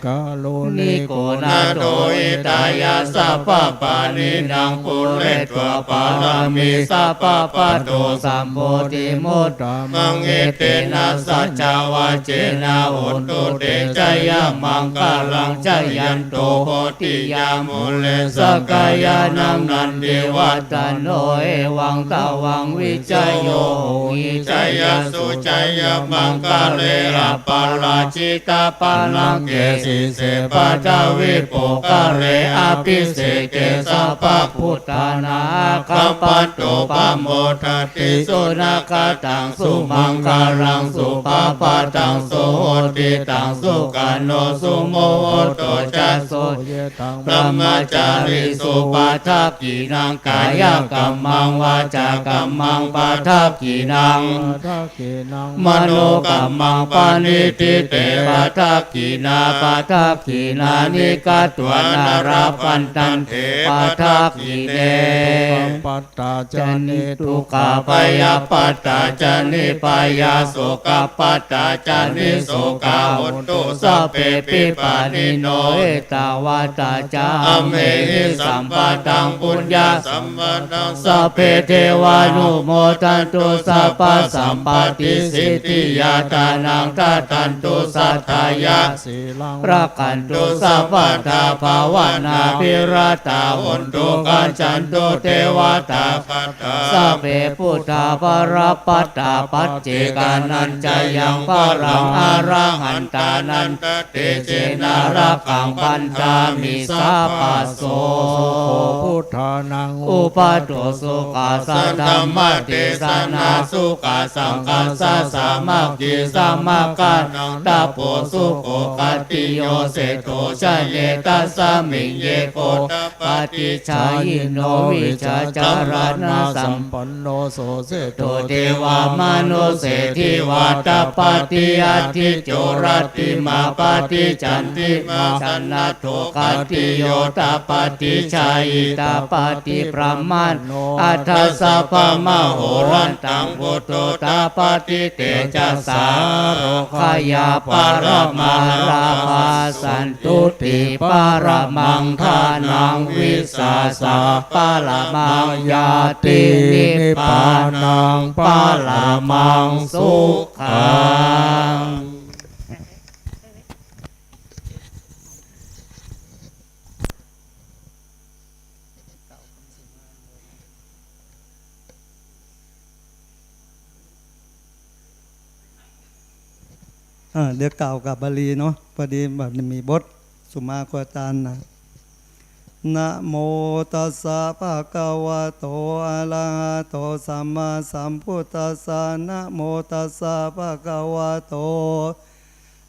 Mahākāruṇiko nātho hitāya sabbapāṇinaṃ pūretvā pāramī sabbā patto sambodhimuttamaṃ, etena saccavajjena hotu te jayamaṅgalaṃ. Jayanto bodhiyā mūle sakyānaṃ nandivaḍḍhano, evaṃ tvaṃ vijayo hohi jayassu jayamaṅgale, aparājitapallaṅke sīse paṭhavipokkhare, abhiseke sabbabuddhānaṃ aggappatto pamodati. Sunakkhattaṃ sumaṅgalaṃ supabhātaṃ suhuṭṭhitaṃ sukhaṇo sumuhutto ca suyiṭṭhaṃ brahmacārisu. Padakkhiṇaṃ kāyakammaṃ vācākammaṃ padakkhiṇaṃ, padakkhiṇaṃ manokammaṃ paṇidhī te padakkhiṇā. Padakkhiṇāni katvāna labhantatthe padakkhiṇe. Dukkhappattā ca niddukkhā bhayappattā ca nibbhayā sokappattā ca nissokā hontu sabbepi pāṇino. Ettāvatā ca amhehi sambhataṃ puññasampadaṃ sabbe devānumodantu sabbasampattisiddhiyā. Dānaṃ dadantu saddhāya sīlaṃ rakkhantu sabbadā bhāvanābhiratā hontu gacchantu devatāgatā. Sabbe buddhā balappattā paccekānañca yaṃ balaṃ arahantānañca tejena rakkhaṃ bandhāmi sabbaso. Sukho buddhānaṃ uppādo sukhā saddhammadesanā sukhā saṅghassa sāmaggī samaggānaṃ tapo sukho. Khattiyo seṭṭho janetasmiṃ ye gotta paṭijāyino vijjācaraṇasampanno so seṭṭho devamānuse divā tapati ādicco rattimā paṭicandimā sannaddho khattiyo tapati jhāyī tapati brāhmaṇo atha sabbamahorantaṃ buddho tapati tejasā. Rogabhayā paramā lābhā santuṭṭhī paramaṃ dhanaṃ vissā sā paramaṃ ñāti nibbānaṃ paramaṃ sukhaṃ. อ่า เดี๋ยวกล่าวกับบาลีเนาะ พอดีแบบมีบทสุมาโคตานนะ Namo tassa bhagavato arahato sammāsambuddhassa. Namo tassa bhagavato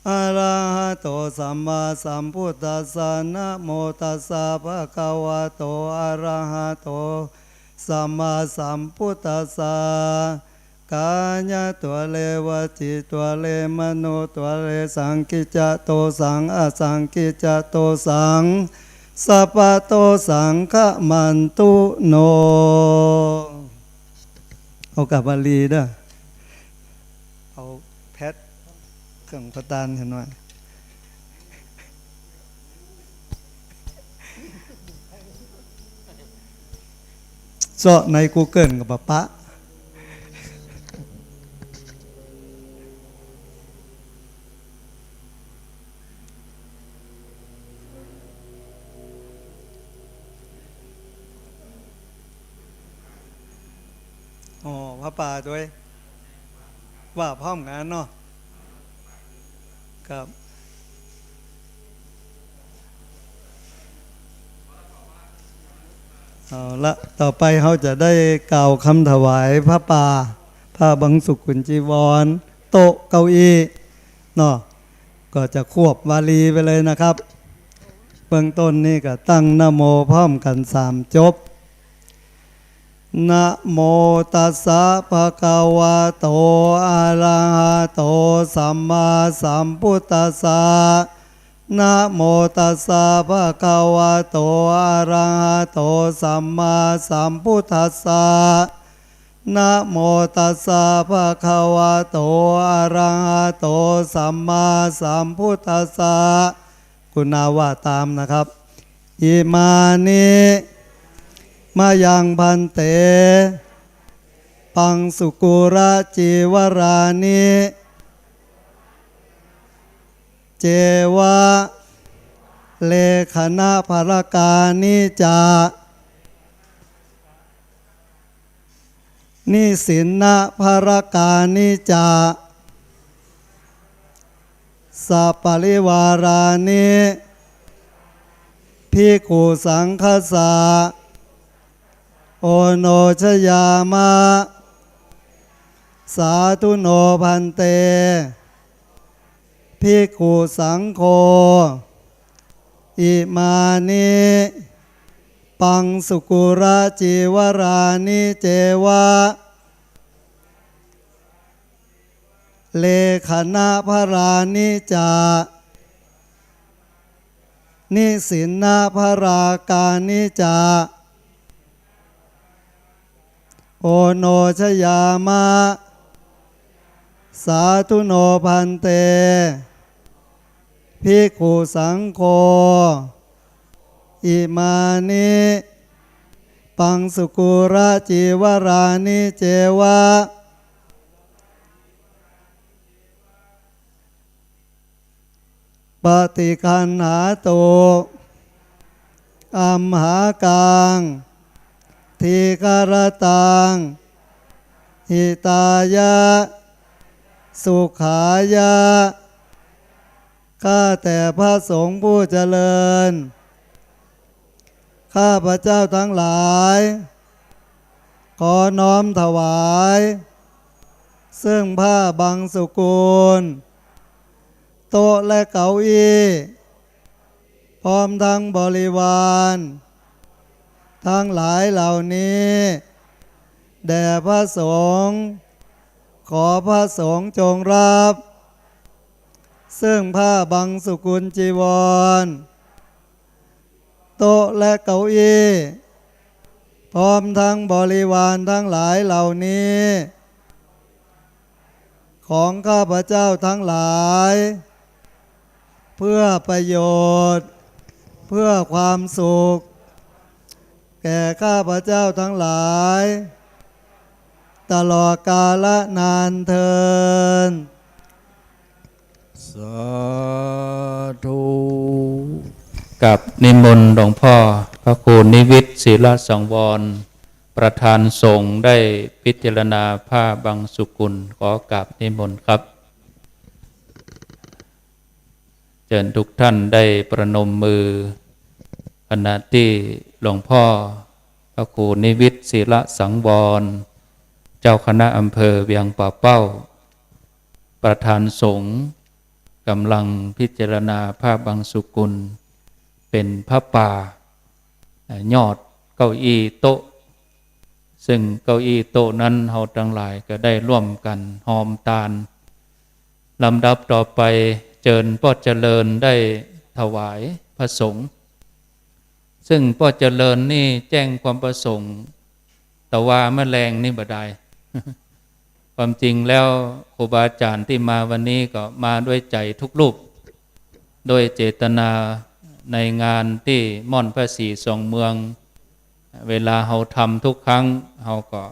arahato sammāsambuddhassa. Namo tassa bhagavato arahato sammāsambuddhassa. Kāyadvāre vacīdvāre manotvāre saṅkicca dosaṃ asaṅkicca dosaṃ sabbadosaṃ khamantu no. เอากับบาลีเด้อ เอาแพดเครื่องประทานให้หน่อย เซาะในกูเกิลก็บ่ปะ อ๋อ ผ้าป่าด้วย ว่าพร้อมกันเนาะ ครับ เอาละ ต่อไปเฮาจะได้กล่าวคำถวายผ้าป่า พระบังสุกุลจีวร โต๊ะเก้าอี้เนาะ ก็จะควบวาลีไปเลยนะครับ เบื้องต้นนี่ก็ตั้งนะโมพร้อมกันสามจบ Namo tassa bhagavato arahato sammāsambuddhassa. Namo tassa bhagavato arahato sammāsambuddhassa. Namo tassa bhagavato arahato sammāsambuddhassa. กรุณาว่าตามนะครับ Imāni mayaṃ bhante paṃsukulicīvarāni ceva lekhanaparakāni ca nisinnaparakāni ca saparivārāni bhikkhusaṅghassa oṇojayāma. Sādhu no bhante bhikkhusaṅgho. Imāni paṃsukulicīvarāni ceva lekhanaparakāni ca nisinnaparakāni ca oṇojayāma. Sādhu no bhante ภิกขุสังโฆ อิมานิ ปังสุกูระจีวรานิ เจวะ ปะติคันหาตุ อัมหากัง ทีฆะระตัง หิตายะ สุขายะ ข้าแต่พระสงฆ์ผู้เจริญ ข้าพเจ้าทั้งหลาย ขอน้อมถวาย ซึ่งผ้าบังสุกุล โต๊ะและเก้าอี้ พร้อมทั้งบริวาร ทั้งหลายเหล่านี้ แด่พระสงฆ์ ขอพระสงฆ์จงรับ ซึ่งผ้าบังสุกุลจีวร โต๊ะและเก้าอี้ พร้อมทั้งบริวารทั้งหลายเหล่านี้ ของข้าพเจ้าทั้งหลาย เพื่อประโยชน์ เพื่อความสุข แก่ข้าพเจ้าทั้งหลาย ตลอดกาลนานเทอญ สาธุ กราบนิมนต์หลวงพ่อพระครูนิวิต ศิลสังวร ประธานสงฆ์ได้พิจารณาผ้าบังสุกุล ขอกราบนิมนต์ครับ เชิญทุกท่านได้ประนมมือ ขณะที่หลวงพ่อพระครูนิวิต ศิลสังวร เจ้าคณะอำเภอเวียงป่าเป้า ประธานสงฆ์ กำลังพิจารณาผ้าบังสุกุล เป็นผ้าป่า อ่า ยอดเก้าอี้โต๊ะ ซึ่งเก้าอี้โต๊ะนั้นเฮาตังหลายก็ได้ร่วมกั๋นฮอมตาน ลำดับต่อไปเจิญป้อเจริญได้ถวายพระสงฆ์ ซึ่งป้อเจริญนี่แจ้งความประสงค์ ตะวาเมื่อแลงนี่บ่ดาย ความจริงแล้วครูบาอาจ๋ารย์ตี้มาวันนี้ก็มาด้วยใจ๋ทุกรูป ด้วยเจตนาในงานตี้ม่อนพระศรีสองเมือง เวลาเฮาทำทุกครั้ง เฮาก็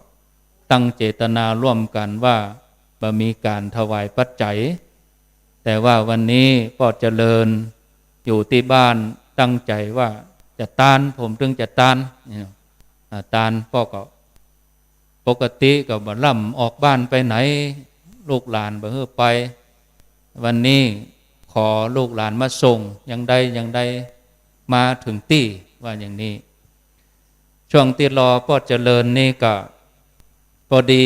ตั้งเจตนาร่วมกั๋นว่าบ่มีก๋านถวายปัจจัย แต่ว่าวันนี้ป้อเจริญอยู่ตี้บ้านตั้งใจ๋ว่าจะตาน ผมตึงจะตาน เนี่ย อ่า ตานป้อก็ ปกติก็บ่ล่ำออกบ้านไปไหน ลูกหลานบ่หื้อไป วันนี้ขอลูกหลานมาส่ง ยังได้ ยังได้มาเถิงตี้ ว่าอย่างนี้ ช่วงตี้รอป้อเจริญนี่ก็ พอดี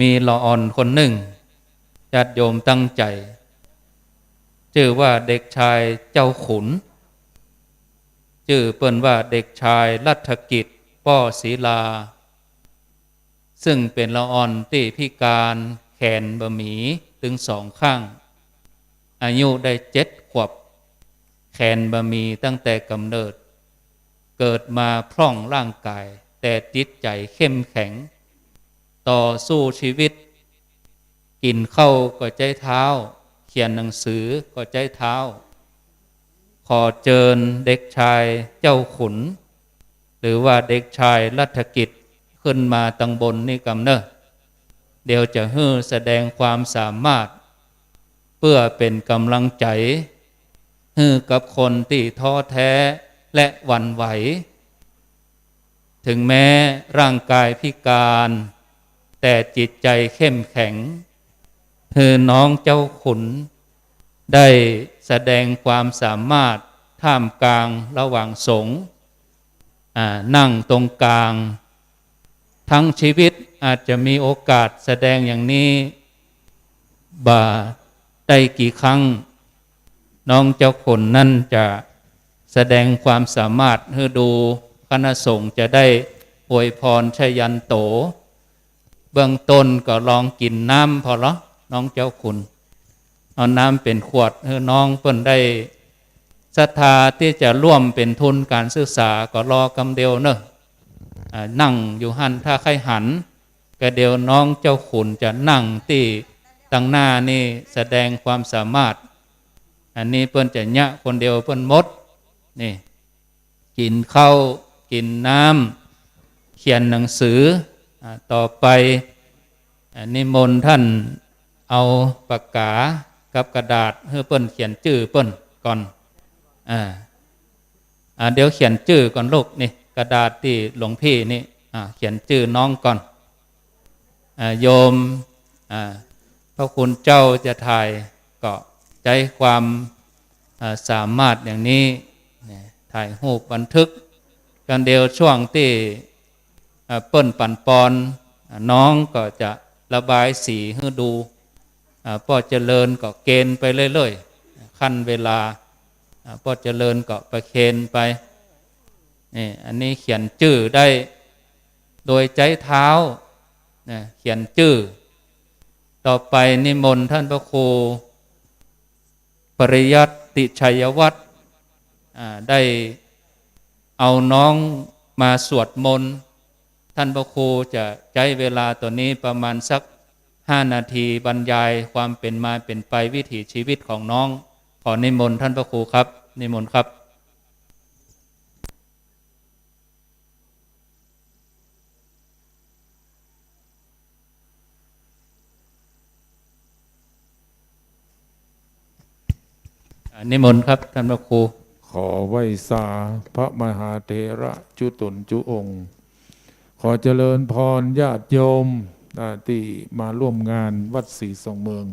มีละอ่อนคนนึ่ง ญาติโยมตั้งใจ๋ จื้อว่าเด็กชายเจ้าขุน จื้อเปิ้นว่าเด็กชายรัฐกิจ ป้อศรีลา ซึ่งเป๋นละอ่อนตี้พิก๋านแขนบ่หมีตึงสองข้าง อายุได้เจ็ดขวบ แขนบ่หมีตั้งแต่ก๋ำเนิด เกิดมาพร่องร่างก๋าย แต่จิตใจ๋เข้มแข็ง ต่อสู้ชีวิต กิ๋นข้าวก็ใจ๊เท้า เขียนหนังสือก็ใจ๊เท้า ขอเจิญเด็กชายเจ้าขุน หรือว่าเด็กชายรัฐกิจ ขึ้นมาตังบนนี่กำเน่อ เดี๋ยวจะหื้อแสดงความสามารถ เปื้อเป๋นก๋ำลังใจ๋หื้อกับคนตี้ท้อแท้และหวั่นไหว ถึงแม้ร่างกายพิก๋าน แต่จิตใจ๋เข้มแข็ง หื้อน้องเจ้าขุนได้แสดงความสามารถท่ามกลางระหว่างสงฆ์ อ่า นั่งตรงกลาง ทั้งชีวิตอาจจะมีโอกาสแสดงอย่างนี้บ่ได้กี่ครั้ง น้องเจ้าขุนนั้นจะแสดงความสามารถหื้อดู คณะสงฆ์จะได้อวยพรชยันโต เบื้องต้นก็ลองกิ๋นน้ำผ่อลอ น้องเจ้าขุน เอาน้ำเป๋นขวดหื้อน้องเปิ้นได้ศรัทธาตี้จะร่วมเป๋นทุนก๋านศึกษา ก็รอกำเดียวเน่อ อ่า นั่งอยู่หั้น ถ้าใค่หัน ก็เดี๋ยวน้องเจ้าขุนจะนั่งตี้ตังหน้านี่แสดงความสามารถ อันนี้เปิ้นจะเยียะคนเดียวเปิ้นหมด นี่ กิ๋นข้าว กิ๋นน้ำ เขียนหนังสือ อ่า ต่อไป อ่า นิมนต์ต้านเอาปากกากับกระดาษหื้อเปิ้นเขียนจื้อเปิ้นก่อน อ่า อ่า เดี๋ยวเขียนจื้อก่อนลูก นี่ กระดาษตี้หลวงพี่นี่ อ่า เขียนจื้อน้องก่อน อ่า โยม อ่า พระคุณเจ้าจะถ่ายก็ใจ๊ความ อ่า สามารถอย่างนี้ เนี่ย ถ่ายรูปบันทึก กันเดียวช่วงตี้ อ่า เปิ้นปั๋นปอน อ่า น้องก็จะระบายสีหื้อดู อ่า ป้อเจริญก็เกณฑ์ไปเรื่อยๆ ขั้นเวลา อ่า ป้อเจริญก็ประเคนไป นี่ อันนี้เขียนจื้อได้ โดยใจ๊เท้า นะ เขียนจื้อ ต่อไปนิมนต์ต้านพระครู ปริยัติชัยวัฒน์ อ่า ได้เอาน้องมาสวดมนต์ ต้านพระครูจะใจ๊เวลาต๋อนนี้ประมาณสักห้านาที บรรยายความเป๋นมาเป๋นไปวิถีชีวิตของน้อง ขอนิมนต์ต้านพระครูครับ นิมนต์ครับ อ่า นิมนต์ครับ ต้านพระครู ขอไหว้สาพระมหาเถระจุ๊ตนจุ๊องค์ ขอเจริญพรญาติโยม อ่า ตี้มาร่วมงานวัดศรีสองเมือง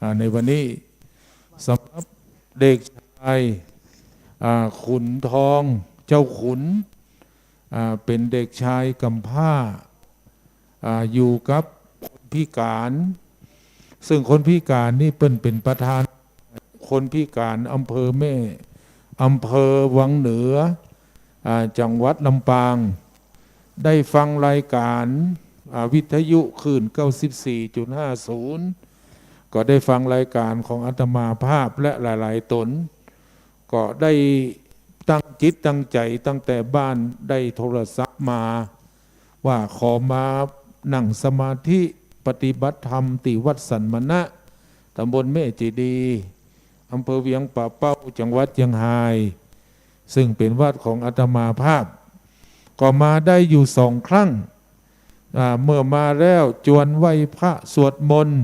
อ่า ในวันนี้ สำหรับเด็กชาย อ่า ขุนทอง เจ้าขุน อ่า เป๋นเด็กชายกำพร้า อ่า อยู่กับคนพิก๋าน ซึ่งคนพิก๋านนี่เปิ้นเป๋นประธานคนพิก๋านอำเภอแม่ อำเภอวังเหนือ อ่า จังหวัดลำปาง ได้ฟังรายการ อ่า วิทยุคลื่นเก้าสิบสี่จุดห้าศูนย์ ก็ได้ฟังรายการของอาตมาภาพและหลายๆ ต๋น ก็ได้ตั้งจิตตั้งใจ๋ตั้งแต่บ้านได้โทรศัพท์มา ว่าขอมานั่งสมาธิปฏิบัติธรรมตี้วัดสันมณะ ตำบลแม่เจดีย์ อำเภอเวียงป่าเป้า จังหวัดเจียงฮาย ซึ่งเป๋นวัดของอาตมาภาพ ก็มาได้อยู่สองครั้ง อ่า เมื่อมาแล้วจวนไหว้พระสวดมนต์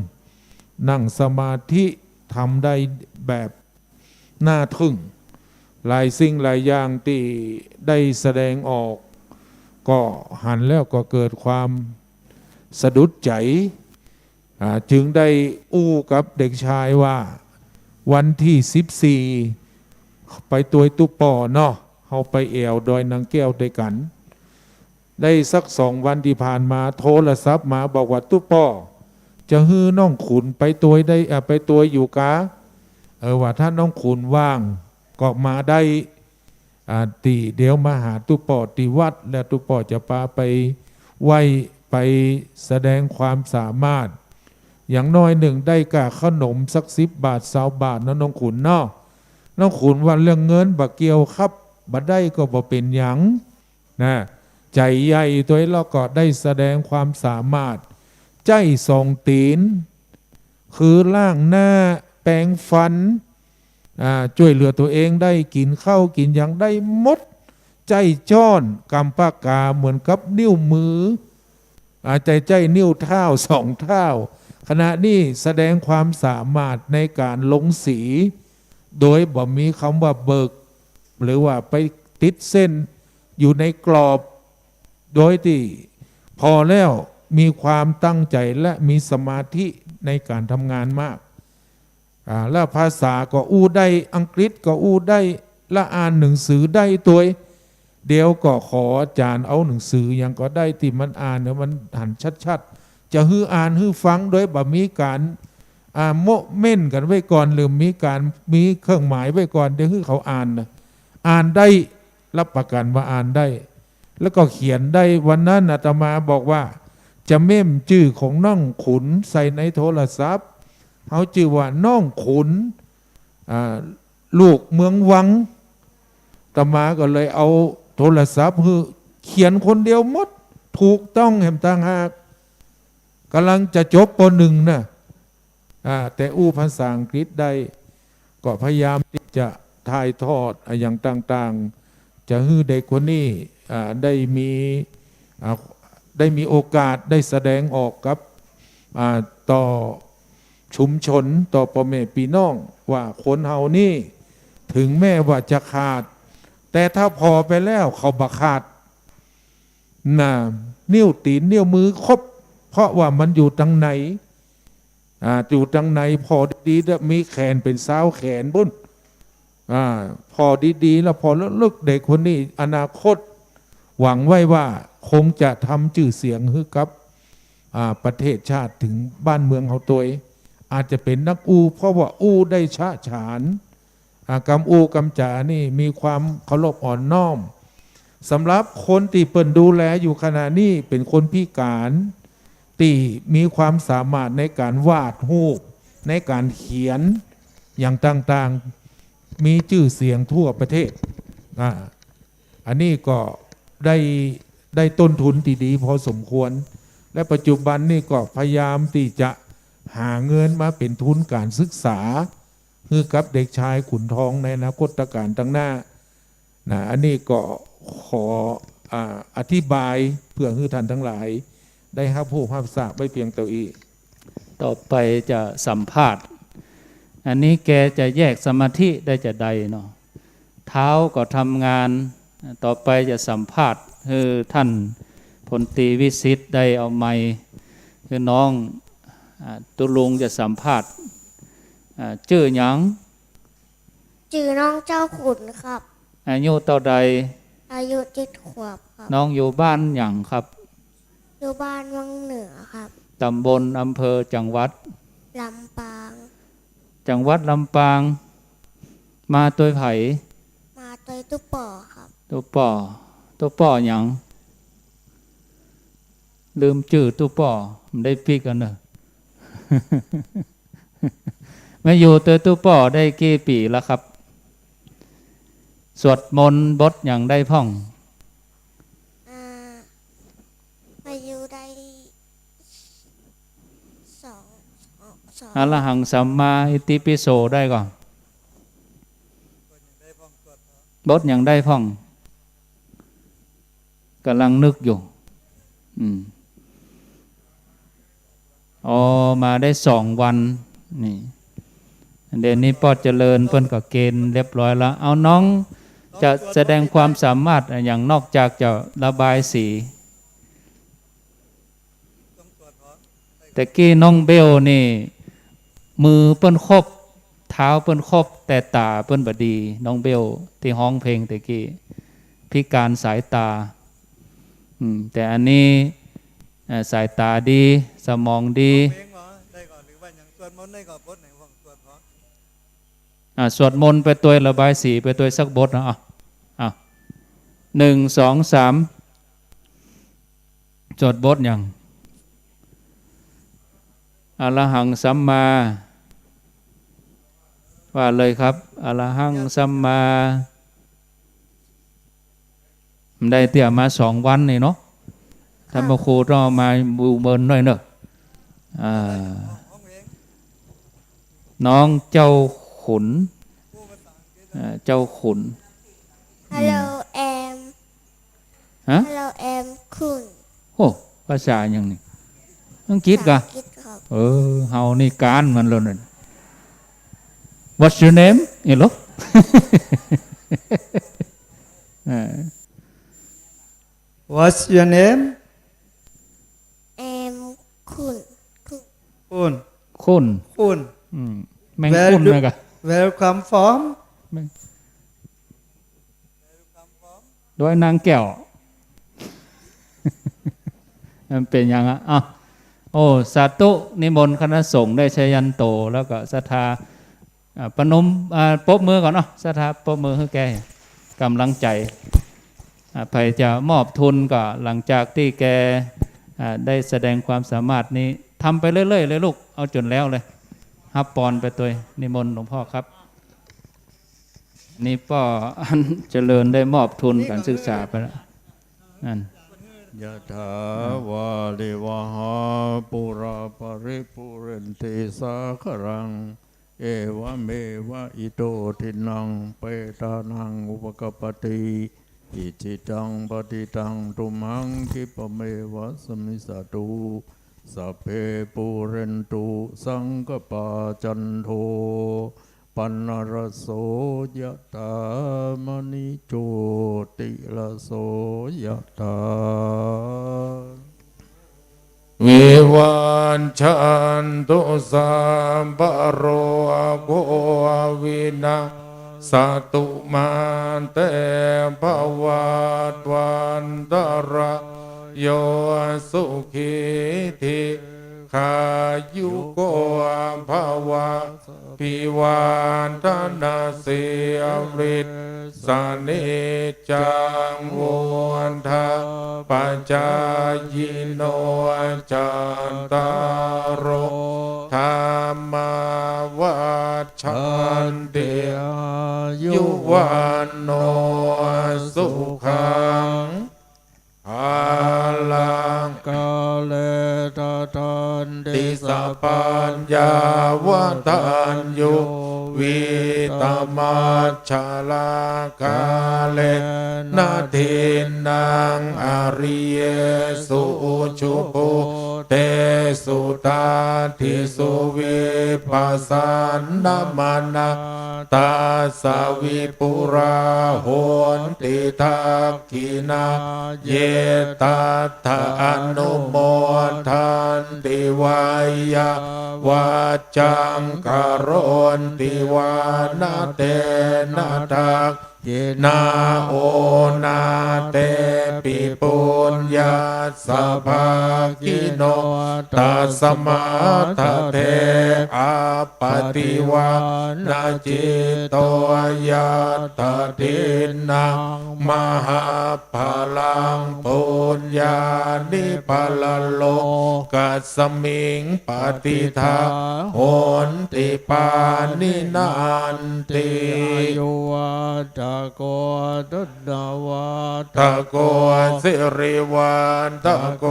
นั่งสมาธิ ทำได้แบบน่าทึ่ง หลายสิ่งหลายอย่างตี้ได้แสดงออก ก็หันแล้วก็เกิดความสะดุดใจ๋ อ่า จึงได้อู้กับเด็กชายว่า วันตี้สิบสี่ ไปตวยตุ๊ป้อเนาะ เฮาไปแอ่วดอยนางแก้วตวยกั๋น ได้สักสองวันตี้ผ่านมา โทรศัพท์มาบอกว่า ตุ๊ป้อ จะหื้อน้องขุนไปตวยได้ อ่า ไปตวยอยู่กา เออ ว่าถ้าน้องขุนว่างก็มาได้ อ่า ตี้เดี๋ยวมาหาตุ๊ป้อตี้วัด แล้วตุ๊ป้อจะปาไปไหว้ ไปแสดงความสามารถ อย่างน้อยนึ่งได้ก้าขนมสักสิบบาท ซาวบาทเนาะน้องขุนเนาะ น้องขุนว่า เรื่องเงินบ่เกี่ยวครับ บ่ได้ก็บ่เป๋นหยัง นะ ใจ๋ใหญ่ตวย แล้วก็ได้แสดงความสามารถ ใจ๊สองตี๋น คือล้างหน้า แปรงฟัน อ่า จ้วยเหลือตั๋วเองได้ กิ๋นข้าวกิ๋นหยังได้หมด ใจ๊จ๊อน กำปากกาเหมือนกับนิ้วมือ อ่า ใจ๊ ใจ๊นิ้วเท้าสองเท้า ขณะนี้แสดงความสามารถในก๋านลงสี โดยบ่มีกำว่าเบิก หรือว่าไปติดเส้นอยู่ในกรอบ โดยตี้ผ่อแล้วมีความตั้งใจ๋และมีสมาธิในก๋านทำงานมาก อ่า และภาษาก็อู้ได้ อังกฤษก็อู้ได้ และอ่านหนังสือได้ตวย เดี๋ยวก็ขออาจ๋ารย์เอาหนังสือหยังก็ได้ตี้มันอ่าน แล้วมันหันชัดๆ จะหื้ออ่านหื้อฟังโดยบ่มีก๋าน อ่า โม้เม้นกั๋นไว้ก่อน หรือมีก๋าน มีเครื่องหมายไว้ก่อน เดี๋ยวหื้อเขาอ่านนะ อ่านได้ รับประกั๋นว่าอ่านได้ แล้วก็เขียนได้ วันนั้นอาตมาบอกว่า จะเม้มจื้อของน้องขุนใส่ในโทรศัพท์ เฮาจื้อว่าน้องขุน อ่า ลูกเมืองวัง อาตมาก็เลยเอาโทรศัพท์หื้อเขียนคนเดียวหมด ถูกต้องแหมต่างหาก ก่ำลังจะจบ ป.หนึ่ง น่ะ อ่า แต่อู้ภาษาอังกฤษได้ ก็พยายามตี้จะถ่ายทอดอะหยังต่างๆ จะหื้อเด็กคนนี้ อ่า ได้มี อ่า ได้มีโอกาสได้แสดงออกกับ อ่า ต่อชุมชน ต่อป้อแม่ปี้น้อง ว่าคนเฮานี่ เถิงแม้ว่าจะขาด แต่ถ้าผ่อไปแล้วเขาบ่ขาด น่ะ นิ้วตี๋นนิ้วมือครบ เพราะว่ามันอยู่ตังใน อ่า อยู่ตังใน ผ่อดีๆ แล้วมีแขนเป๋นซาวแขนปู๊น อ่า ผ่อดีๆ แล้วผ่อลึกๆ เด็กคนนี้อนาคต หวังไว้ว่าคงจะทำจื้อเสียงหื้อกับ อ่า ประเทศชาติเถิงบ้านเมืองเฮาตวย อาจจะเป๋นนักอู้ เพราะว่าอู้ได้ฉะฉาน อ่า กำอู้กำจ๋านี่มีความเคารพอ่อนน้อม สำหรับคนตี้เปิ้นดูแลอยู่ขณะนี้เป๋นคนพิการ ตี้มีความสามารถในก๋านวาดฮูป ในก๋านเขียน อย่างต่างๆ มีจื้อเสียงทั่วประเทศ อ่า อันนี้ก็ได้ ได้ต้นทุนตี้ดีพอสมควร และปัจจุบันนี่ก็พยายามตี้จะหาเงินมาเป๋นทุนก๋านศึกษา หื้อกับเด็กชายขุนทองในอนาคตก๋านตังหน้า นะ อันนี้ก็ขอ อ่า อธิบายเปื้อหื้อท่านตังหลาย ได้ฮับฮู้ฮับซาบไว้เปียงเต้าอี้ ต่อไปจะสัมภาษณ์ อันนี้แกจะแยกสมาธิได้จาใดเนาะ เท้าก็ทำงาน ต่อไปจะสัมภาษณ์ หื้อท่านพลตรีวิสิทธิ์ได้เอาไมค์ หื้อน้อง อ่า ตุ๊ลุงจะสัมภาษณ์ อ่า จื้อหยัง จื้อน้องเจ้าขุนครับ อายุเต้าใด อายุเจ็ดขวบครับ น้องอยู่บ้านหยังครับ อยู่บ้านวังเหนือครับ ตำบล อำเภอ จังหวัด ลำปาง จังหวัดลำปาง มาตวยใผ มาตวยตุ๊ป้อครับ ตุ๊ป้อ ตุ๊ป้อหยัง ลืมจื้อตุ๊ป้อ บ่ได้ปิ๊กกั๋นเน่อ มาอยู่ตวยตุ๊ป้อได้กี่ปี๋แล้วครับ สวดมนต์บทหยังได้พ่อง อ่า มาอยู่ได้สอง สอง อรหังสัมมาอิติปิโสได้ก่อ บทหยังได้พ่อง ก๋ำลังนึกอยู่ อืม อ๋อ มาได้สองวัน นี่ เดี๋ยวนี้ป้อเจริญเปิ้นก็เกณฑ์เรียบร้อยแล้ว เอาน้องจะแสดงความสามารถอะหยังนอกจากจะระบายสี แต่กี้น้องเบลนี่ มือเปิ้นครบ เท้าเปิ้นครบ แต่ต๋าเปิ้นบ่ดี น้องเบลตี้ฮ้องเพลงแต่กี้ พิการสายตา อืม แต่อันนี้ เอ่อ สายต๋าดี สมองดี ร้องเพลงเหรอ ได้ก่อน หรือว่าหยัง สวดมนต์ได้ก่อน บทไหนพ่อง สวดพ่อง อ่ะ สวดมนต์ไปตวย ระบายสีไปตวยสักบทนะ อ่ะ อ่ะ หนึ่ง สอง สาม สวดบทหยัง อรหังสัมมา ว่าเลยครับ อรหังสัมมา บ่ได้เตื้อมาสองวันนี่เนาะ ท่านพระครูต้องเอามาบูเมินหน่อยเนอะ อ่า น้องเจ้าขุน อ่า เจ้าขุน Hello, I'm ฮะ Hello, I'm ขุน โอ้ ภาษาหยังนี่ อังกฤษก่ะ อังกฤษครับ เออ เฮานี่ก๊านมันแล้วนั่น What's your name นี่เหรอ เออ What's your name? I'm ขุน ขุน ขุน ขุน ขุน อืม แมง Where ขุน do- นะกะ Where you come from? แมง ดอยนางแก้ว มันเป๋นหยังอะ อ้าว โอ้ สาธุ นิมนต์คณะสงฆ์ได้ชยันโต แล้วก็ศรัทธา อ่า ประนม อ่า ปรบมือก่อนเนาะ ศรัทธาปรบมือหื้อแก ก๋ำลังใจ๋ อ่า ใผจะมอบทุนก็หลังจากตี้แก อ่า ได้แสดงความสามารถนี้ ทำไปเรื่อยๆ เลยลูก เอาจ๋นแล้วเลย ฮับปอนไปตวย นิมนต์หลวงพ่อครับ นี่ป้ออันเจริญได้มอบทุนก๋านศึกษาไปแล้ว นั่น ยะถา วาริวหา ปูรา ปะริปูเรนติ สาคะรัง เอวะเมวะ อิโต ทินนัง เปตานัง อุปะกัปปะติ อิจฉิตัง ปัตถิตัง ตุมหัง คิปะเมวะ สมิสสะตุ สัพเพ ปูเรนตุ สังกปปา จันโท ปันนะระโส ยะถา มะณิ โชติระโส ยะถา วิวัชชันตุ สัพพะโรโค วินัสสะตุ มาเต ภะวัตวันตะราโย สุขี ทีฆายุโก ภะวะ ภิวาทะนะสีลิสสะ นิจจัง วุฑฒาปะจายิโน จัตตาโร ธัมมา วัฑฒันติ อายุ วัณโณ สุขัง พะลัง กาเล ทะทันติ สัพพัญญา วัฒธัญญู วีตะมัจฉะลา กาเลนะ ทินนัง อะริเยสุ อุจุภูเตสุ ตาดิสุ วิปัสสันนะมะนะ ตัสสะ วิปุลา โหนติ ทักขิณา เย ตัตถะ อนุโมทันติ วายาวัจจัง กะโรนติ วา นะ เตนะ ทักขิณา โอ นะ เตปิ ปุญญัสสะ ภาคิโน ตัสมา ทะเท อัปปะติวานะ จิตโต ยัตถะ ทินนัง มะหัปพะลัง ปุญญานิ ปะระโลกัสมิง ปะติฏฐา โหนติ ปาณินันติ อายุวัฑฒะโก ธนวัฑฒะโก สิริวัฑฒะโก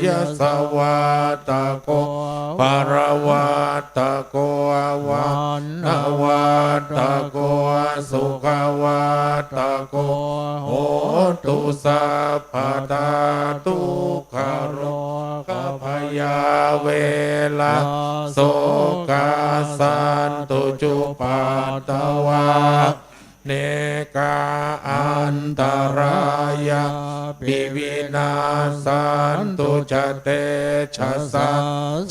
ยะสะวัฑฒะโก บะละวัฑฒะโก วัณณวัฑฒะโก สุขวัฑฒะโก โหตุ สัพพะดา ทุกขะโรคะ พยา เวระ โสกา สันตุ จุปัฏฐะวา เนกา อันตะรายาปิ วินาสสันตุ จะ เตจะสา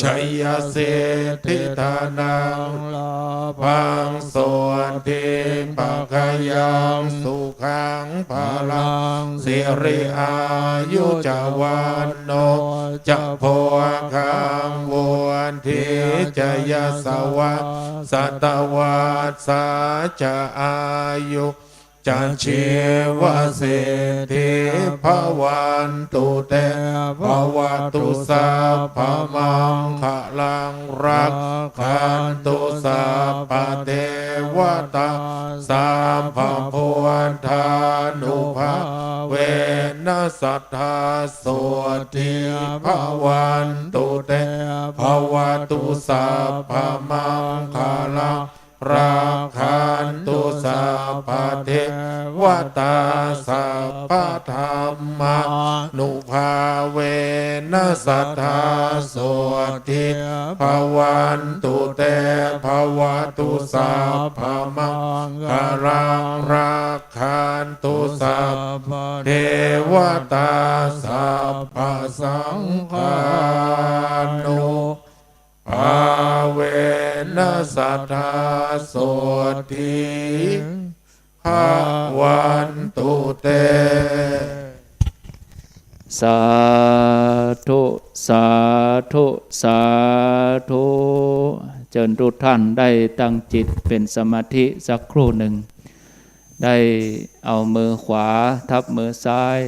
จะยะสิทธิ ทะนัง ลาภัง โสตถิ ภะคะยัง สุขัง พะลัง สิริ อายุ จะ วัณโณ จะ โภคัง วุฑฒี จะ ยะสะวา สะตะวัสสา จะ อายุ จะ ชีวะสิทธิ ภะวันตุ เต ภะวะตุ สัพพะมังคะลัง รักขันตุ สัพพะเทวะตา สัพพะพุทธานุภาเวนะ สะทา โสตถิ ภะวันตุ เต ภะวะตุ สัพพะมังคะลัง รักขันตุ สัพพะเทวะตา สัพพะธัมมานุภาเวนะ สะทา โสตถิ ภะวันตุ เต ภะวะตุ สัพพะมังคะลัง รักขันตุ สัพพะเทวะตา สัพพะสังฆานุภาเวนะ สะทา โสตถิ ภะวันตุ เต สาธุ สาธุ สาธุ เจิญทุกท่านได้ตั้งจิตเป๋นสมาธิสักครู่นึ่ง ได้เอามือขวาทับมือซ้าย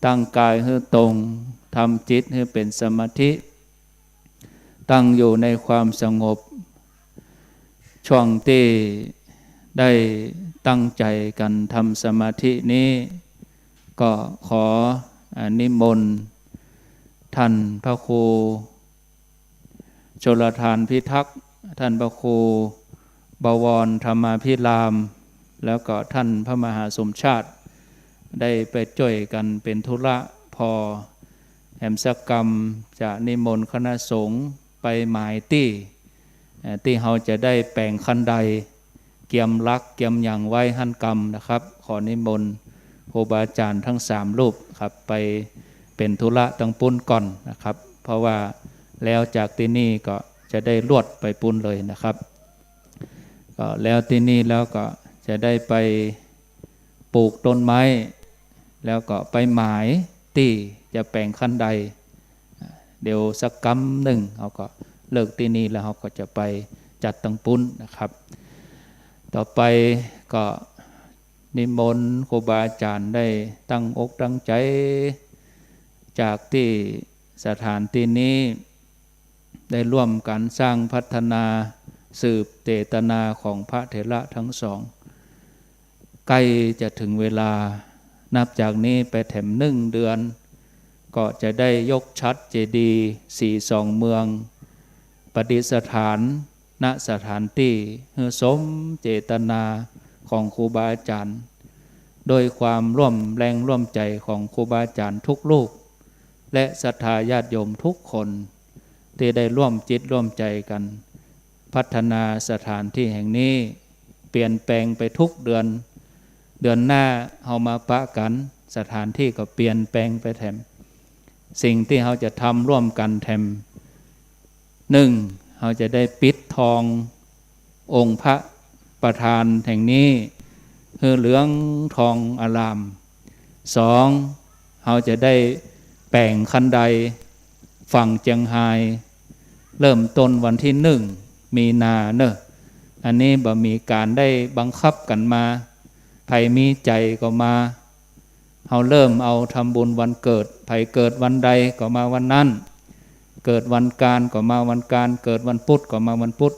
ตั้งกายหื้อตรง ทำจิตหื้อเป๋นสมาธิ ตั้งอยู่ในความสงบ ช่วงตี้ได้ตั้งใจ๋กั๋นทำสมาธินี้ ก็ขอ อ่า นิมนต์ท่านพระครูชลทานพิทักษ์ ท่านพระครู บวรธรรมาภิราม แล้วก็ท่านพระมหาสมชาติ ได้ไปจ้วยกั๋นเป๋นธุระผ่อ แหมสักกำจะนิมนต์คณะสงฆ์ไปหมายตี้ เอ่อ ตี้เฮาจะได้แป๋งคันได เกียมหลักเกียมหยังไว้หั้นกำนะครับ ขอนิมนต์ครูบาอาจ๋ารย์ตึงสามรูปครับ ไปเป๋นธุระตังปุ้นก่อนนะครับ เพราะว่าแล้วจากตี้นี่ก็จะได้ลวดไปปุ้นเลยนะครับ ก็แล้วตี้นี่แล้วก็จะได้ไปปลูกต้นไม้ แล้วก็ไปหมายตี้จะแป๋งคันได เดี๋ยวสักกำนึ่ง เฮาก็เลิกตี้นี่แล้วเฮาก็จะไปจัดตังปุ้นนะครับ ต่อไปก็นิมนต์ครูบาอาจ๋ารย์ได้ตั้งอกตั้งใจ๋ จากตี้สถานตี้นี้ ได้ร่วมกั๋นสร้างพัฒนาสืบเจตนาของพระเถระตึงสอง ใก้จะเถิงเวลา นับจากนี้ไปแถมนึ่งเดือน ก็จะได้ยกฉัตรเจดีย์ศรีสองเมือง ประดิษฐาน ณ สถานตี้หื้อสมเจตนาของครูบาอาจ๋ารย์ โดยความร่วมแรงร่วมใจ๋ของครูบาอาจ๋ารย์ทุกรูป และศรัทธาญาติโยมทุกคน ตี้ได้ร่วมจิตร่วมใจ๋กั๋น พัฒนาสถานตี้แห่งนี้ เปลี่ยนแปลงไปทุกเดือน เดือนหน้าเฮามาปะกั๋น สถานตี้ก็เปลี่ยนแปลงไปแถม สิ่งตี้เฮาจะทำร่วมกั๋นแถม นึ่ง เฮาจะได้ปิดทององค์พระประธานแห่งนี้ หื้อเหลืองทองอาราม สอง เฮาจะได้แป๋งคันไดฝั่งเจียงฮาย เริ่มต้นวันตี้นึ่ง มีนาเนาะ อันนี้บ่มีก๋านได้บังคับกั๋นมา ใผมีใจ๋ก็มา เฮาเริ่มเอาทำบุญวันเกิด ใผเกิดวันใดก็มาวันนั้น เกิดวันกาญก็มาวันกาญ เกิดวันพุธก็มาวันพุธ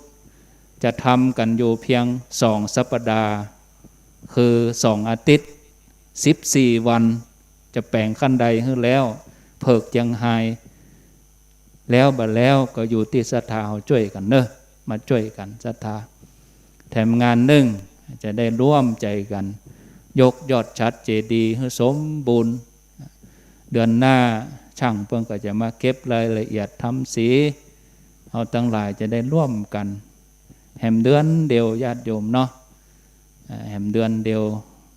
จะทำกั๋นอยู่เพียงสองสัปดาห์ คือสองอาทิตย์ สิบสี่วัน จะแป๋งคันไดหื้อแล้ว เผิกเจียงฮาย แล้วบ่แล้วก็อยู่ตี้ศรัทธาเฮาจ้วยกั๋นเนาะ มาจ้วยกั๋นศรัทธา แถมงานนึ่งจะได้ร่วมใจ๋กั๋น ยกยอดฉัตรเจดีย์หื้อสมบูรณ์ เดือนหน้าช่างเปิ้นก็จะมาเก็บรายละเอียดทำสี เฮาตังหลายจะได้ร่วมกั๋น แหมเดือนเดียวญาติโยมเนาะ เอ่อ แหมเดือนเดียว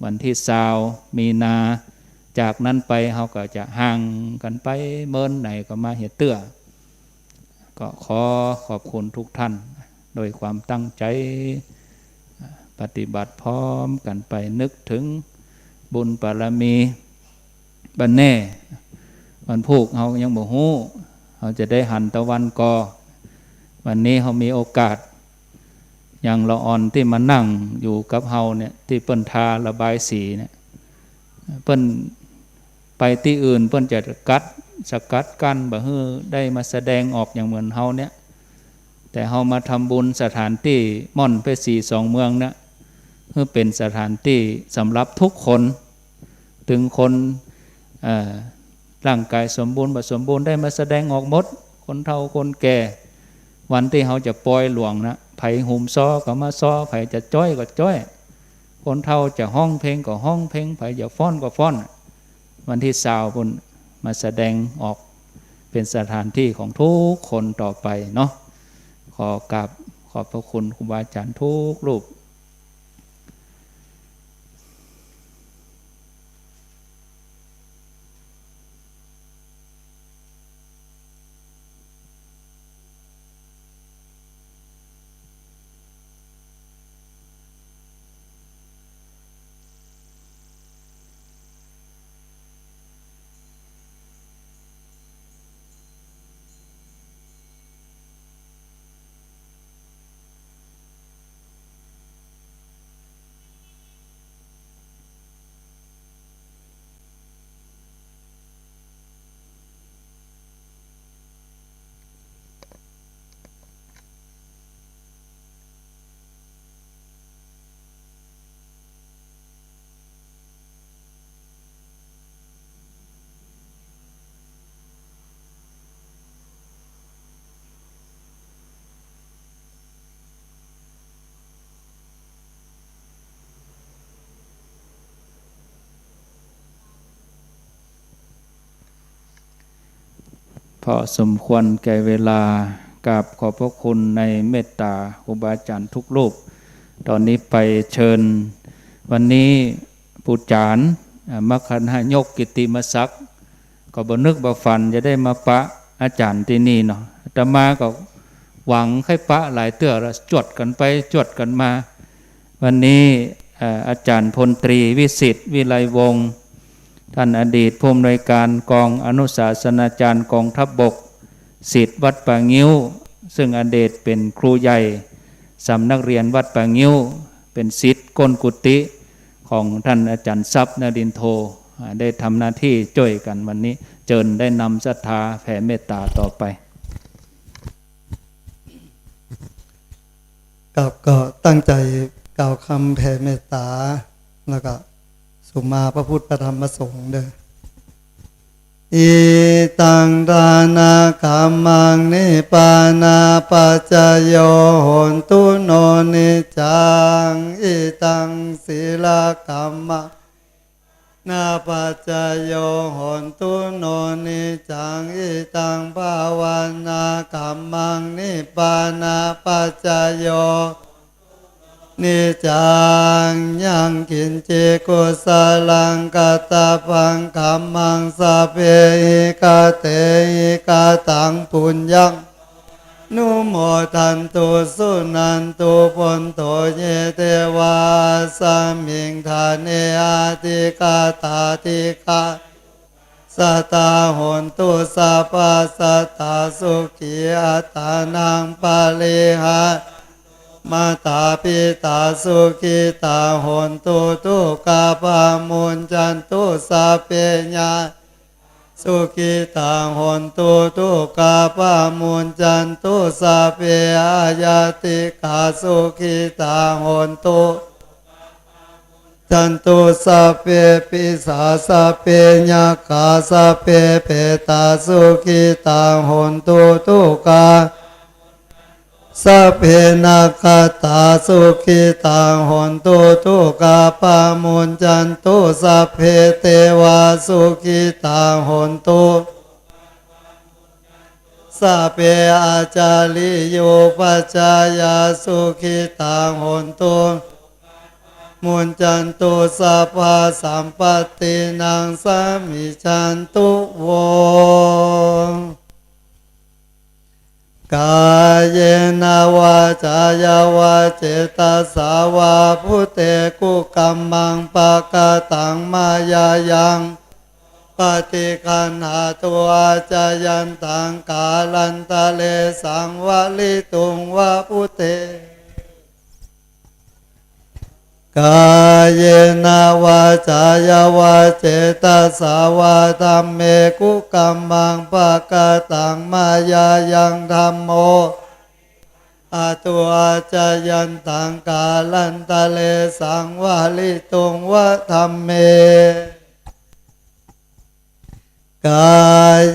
วันตี้ซาวมีนา จากนั้นไปเฮาก็จะห่างกั๋นไป เมินไหนก็มาเหียเตื้อ ก็ขอขอบคุณทุกท่าน โดยความตั้งใจ๋ ปฏิบัติพร้อมกั๋นไป นึกเถิงบุญบารมี บ่าแน่ วันพูกเฮายังบ่ฮู้ เฮาจะได้หันตะวันก่อ วันนี้เฮามีโอกาส อย่างละอ่อนตี้มานั่งอยู่กับเฮาเนี่ย ตี้เปิ้นทาระบายสีเนี่ย เปิ้นไปตี้อื่นเปิ้นจะกัด สกัดกั้นบ่หื้อได้มาแสดงออกอย่างเหมือนเฮาเนี่ย แต่เฮามาทำบุญสถานตี้ม่อนไปศรีสองเมืองเนี่ย หื้อเป๋นสถานตี้สำหรับทุกคน ตึงคน เอ่อ ร่างกายสมบูรณ์บ่สมบูรณ์ได้มาแสดงออกหมด คนเฒ่าคนแก่ วันตี้เฮาจะปอยหลวงนะ ใผหุมซ้อก็มาซ้อ ใผจะจ๊อยก็จ๊อย คนเฒ่าจะฮ้องเพลงก็ฮ้องเพลง ใผจะฟ้อนก็ฟ้อน วันตี้ซาวพู้นมาแสดงออก เป๋นสถานตี้ของทุกคนต่อไปเนาะ ขอกราบขอบพระคุณครูบาอาจ๋ารย์ทุกรูป พอสมควรแก่เวลา กราบขอบพระคุณในเมตตาครูบาอาจ๋ารย์ทุกรูป ต๋อนนี้ไปเจิญ วันนี้ปู่จ๋ารย์ อ่า มคคนายกกิตติมศักดิ์ ก็บ่นึกบ่ฝันจะได้มาปะอาจ๋ารย์ตี้นี่เนาะ อาตมาก็หวังใค่ปะหลายเตื้อละ จวดกั๋นไปจวดกั๋นมา วันนี้ เอ่อ อาจ๋ารย์พลตรีวิสิทธิ์ วิไลวงศ์ ท่านอดีตผู้อำนวยการกองอนุศาสนาจารย์กองทัพบก ศิษย์วัดป่างิ้ว ซึ่งอดีตเป๋นครูใหญ่สำนักเฮียนวัดป่างิ้ว เป๋นศิษย์ก้นกุฏิของท่านอาจ๋ารย์ทรัพย์นรินทร์โท อ่า ได้ทำหน้าตี้จ้วยกั๋นวันนี้ เจิญได้นำศรัทธาแผ่เมตตาต่อไป ครับ ก็ตั้งใจ๋กล่าวกำแผ่เมตตา แล้วก็สุมาพระพุทธพระธรรมพระสงฆ์เด้อ อิตังทานกัมมัง นิพพานาปัจจโย โหนตุ โน นิจจัง อิตังศีลกัมมัง นาปัจจโย โหนตุ โน นิจจัง อิตังภาวนากัมมัง นิพพานาปัจจโย นิจจัง ยังกิญจิกุสลังกัตตะปังกัมมัง สัพเพหิกะเตหิกะตัง ปุญญัง นุโมทันตุ สุนันตุ ภวันโต เย เตวา อัสสะมิง ฐาเน อธิกาตา อธิกา สัตตา โหนตุ สัพพะสัตตา สุขี อัตตานัง ปะริหะ มาตาปิตา สุขิตา โหนตุ ทุกขา ปะมุญจันตุ สัพเพ ญา สุขิตา โหนตุ ทุกขา ปะมุญจันตุ สัพเพ อายาติกา สุขิตา โหนตุ จันตุ สัพเพ ปิสา สัพเพ ยักขา สัพเพ เปตา สุขิตา โหนตุ ทุกขา สัพเพ นักขัตตา สุขิตา โหนตุ ทุกขา ปะมุญจันตุ สัพเพ เตวา สุขิตา โหนตุ สัพเพ อาจาริโย ปัจจายา สุขิตา โหนตุ มุญจันตุ สัพพะสัมปัตตินัง สามิจันตุ โว กาเยนะ วาจายา วาเจตสา วา พุทเท กุกัมมัง ปะกะตัง มะยายัง ปะติกขัณหาตุ อาจายันตัง กาลันตะเล สังวะลิตุง วะ พุทเท กาเยนะ วาจายา วาเจตสา วาธัมเม กุกัมมัง ปะกะตัง มะยายัง ธัมโม อาตุ อาจายันตัง กาลันตะเล สังวะลิตุง วะธัมเม กา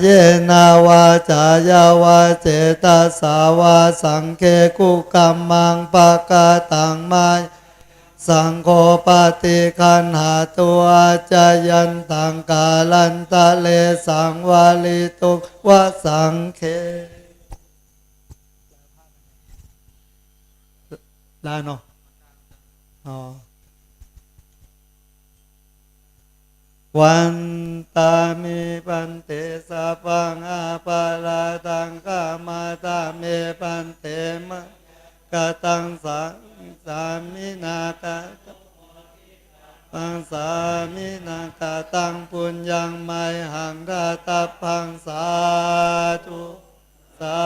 เยนะ วาจายา วาเจตสา วาสังเค กุกัมมัง ปะกะตัง มะยายัง ธัมโม สังโฆ ปะติกขัณหาตุ อาจายันตัง กาลันตะเล สังวะลิตุง วะสังเค ได้เนาะ อ๋อ วันตามิ ภันเต สัพพัง อปะราธัง ขมาตาเม ภันเต มะ กะตัง สัง สามินะ กะตัง ปัง สามินะ กะตัง ปุญญัง มะหัง ดาตะพัง สาธุ สา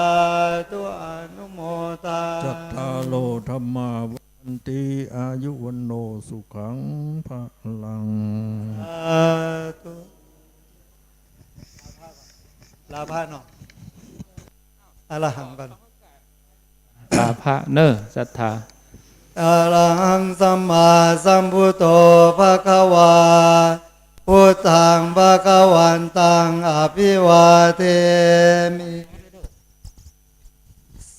ธุ อนุโมทา จัตตาโร ธัมมา วัฑฒันติ อายุ วัณโณ สุขัง พะลัง สาธุ ลาพระเนาะ อรหังก่อน ลาพระเน่อ ศรัทธา อะระหัง สัมมาสัมพุทโธ ภะคะวา พุทธัง ภะคะวันตัง อะภิวาเทมิ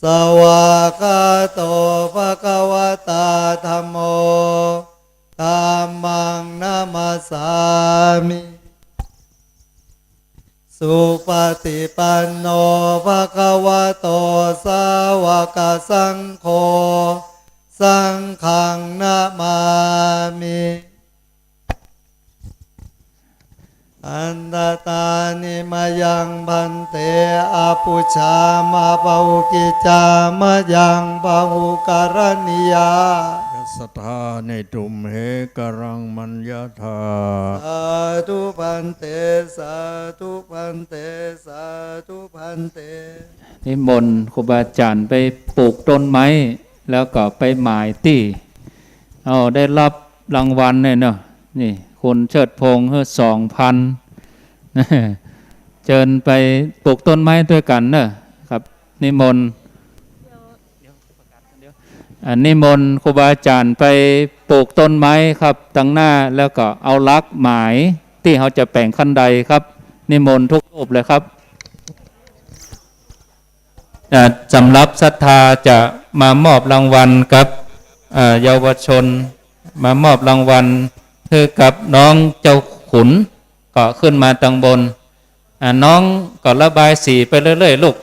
สวากขาโต ภะคะวะตา ธัมโม ธัมมัง นะมัสสามิ สุ สุปฏิปันโน ภะคะวะโต สาวกสังโฆ สังฆังนะมามิ อันตตานิ มะยัง ภันเต อปุชฌา มะปะหุกิจจา มะยัง ปะหุกะรณียา ยัสสะทาเนตุมเหกะรัง มัญญาทา สาธุ ภันเต สาธุ ภันเต สาธุ ภันเต นิมนต์ครูบาอาจ๋ารย์ไปปลูกต้นไม้ แล้วก็ไปหมายตี้ เอา ได้รับรางวัลเนี่ยเนาะ นี่ คุณเชิดพงษ์ หื้อ สองพัน เจิญไปปลูกต้นไม้ตวยกั๋นเนาะครับ นิมนต์ อ่า นิมนต์ครูบาอาจ๋ารย์ไปปลูกต้นไม้ครับ ตังหน้า แล้วก็เอาหลักหมายตี้เฮาจะแป๋งคันไดครับ นิมนต์ทุกรูปเลยครับ อ่า สำหรับศรัทธาจะมามอบรางวัลกับ อ่า เยาวชน มามอบรางวัลหื้อกับน้องเจ้าขุน ก็ขึ้นมาตังบน อ่า น้องก็ระบายสีไปเรื่อยๆ ลูก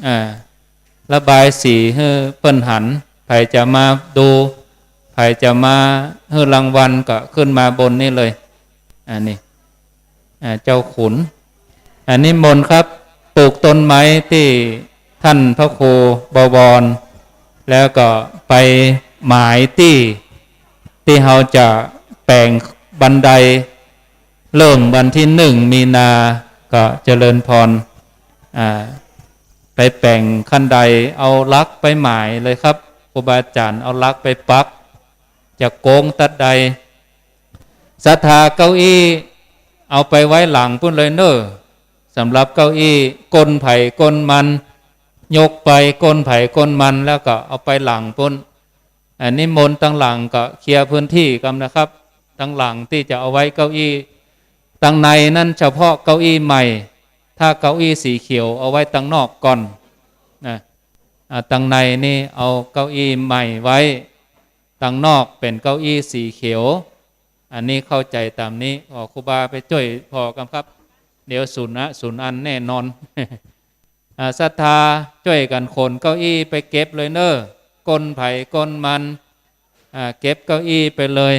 อ่า ระบายสีหื้อเปิ้นหัน ใผจะมาดู ใผจะมาหื้อรางวัลก็ขึ้นมาบนนี้เลย อันนี้ อ่า เจ้าขุน อ่า นิมนต์ครับ ปลูกต้นไม้ตี้ท่านพระครูบวร แล้วก็ไปหมายตี้ ตี้เฮาจะแป๋งบันได เริ่มวันตี้หนึ่งมีนา ก็เจริญพร อ่า ไปแป๋งคันได เอาหลักไปหมายเลยครับ ครูบาอาจ๋ารย์เอาหลักไปปัก จะโกงตัดใด ศรัทธาเก้าอี้เอาไปไว้หลังปู้นเลยเน่อ สำหรับเก้าอี้ ก้นใผก้นมัน ยกไปก้นใผก้นมัน แล้วก็เอาไปหลังปู้น อ่า นิมนต์ตังหลังก็เคลียร์พื้นที่กำนะครับ ตังหลังตี้จะเอาไว้เก้าอี้ ตังในนั้นเฉพาะเก้าอี้ใหม่ ถ้าเก้าอี้สีเขียวเอาไว้ตังนอกก่อนนะ อ่า ตังในนี่เอาเก้าอี้ใหม่ไว้ ตังนอกเป๋นเก้าอี้สีเขียว อันนี้เข้าใจ๋ต๋ามนี้ ขอครูบาไปจ้วยผ่อกำครับ เดี๋ยวสูญนะ สูญอันแน่นอน อ่า ศรัทธาจ้วยกั๋นขนเก้าอี้ไปเก็บเลยเน่อ ก้นใผก้นมัน อ่า เก็บเก้าอี้ไปเลย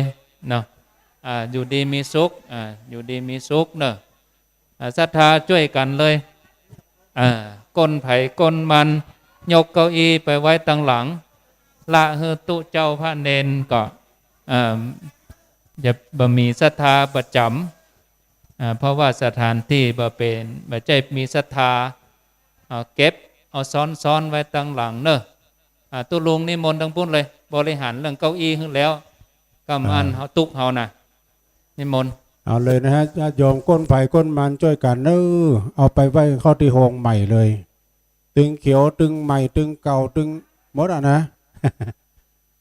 เนาะ อ่า อยู่ดีมีสุข อ่า อยู่ดีมีสุขเน่อ อ่า ศรัทธาจ้วยกั๋นเลย อ่า ก้นใผก้นมัน ยกเก้าอี้ไปไว้ตังหลัง ละหื้อตุ๊เจ้าพระเณรก็ อ่า จะบ่มีศรัทธาประจ๋ำ อ่า เพราะว่าสถานตี้บ่เป๋น บ่ใจ้มีศรัทธา เอาเก็บ เอาซ้อนๆ ไว้ตังหลังเน่อ อ่า ตุ๊ลุงนิมนต์ตังปู้นเลย บริหารเรื่องเก้าอี้หื้อแล้ว กำอั้น อ่า เฮาตุ๊กเฮานะ นิมนต์ เอาเลยนะฮะ ญาติโยมก้นใผก้นมันจ้วยกั๋นเน่อ เอาไปไว้เข้าตี้โฮงใหม่เลย ตึงเขียว ตึงใหม่ ตึงเก่า ตึงหมดอะนะ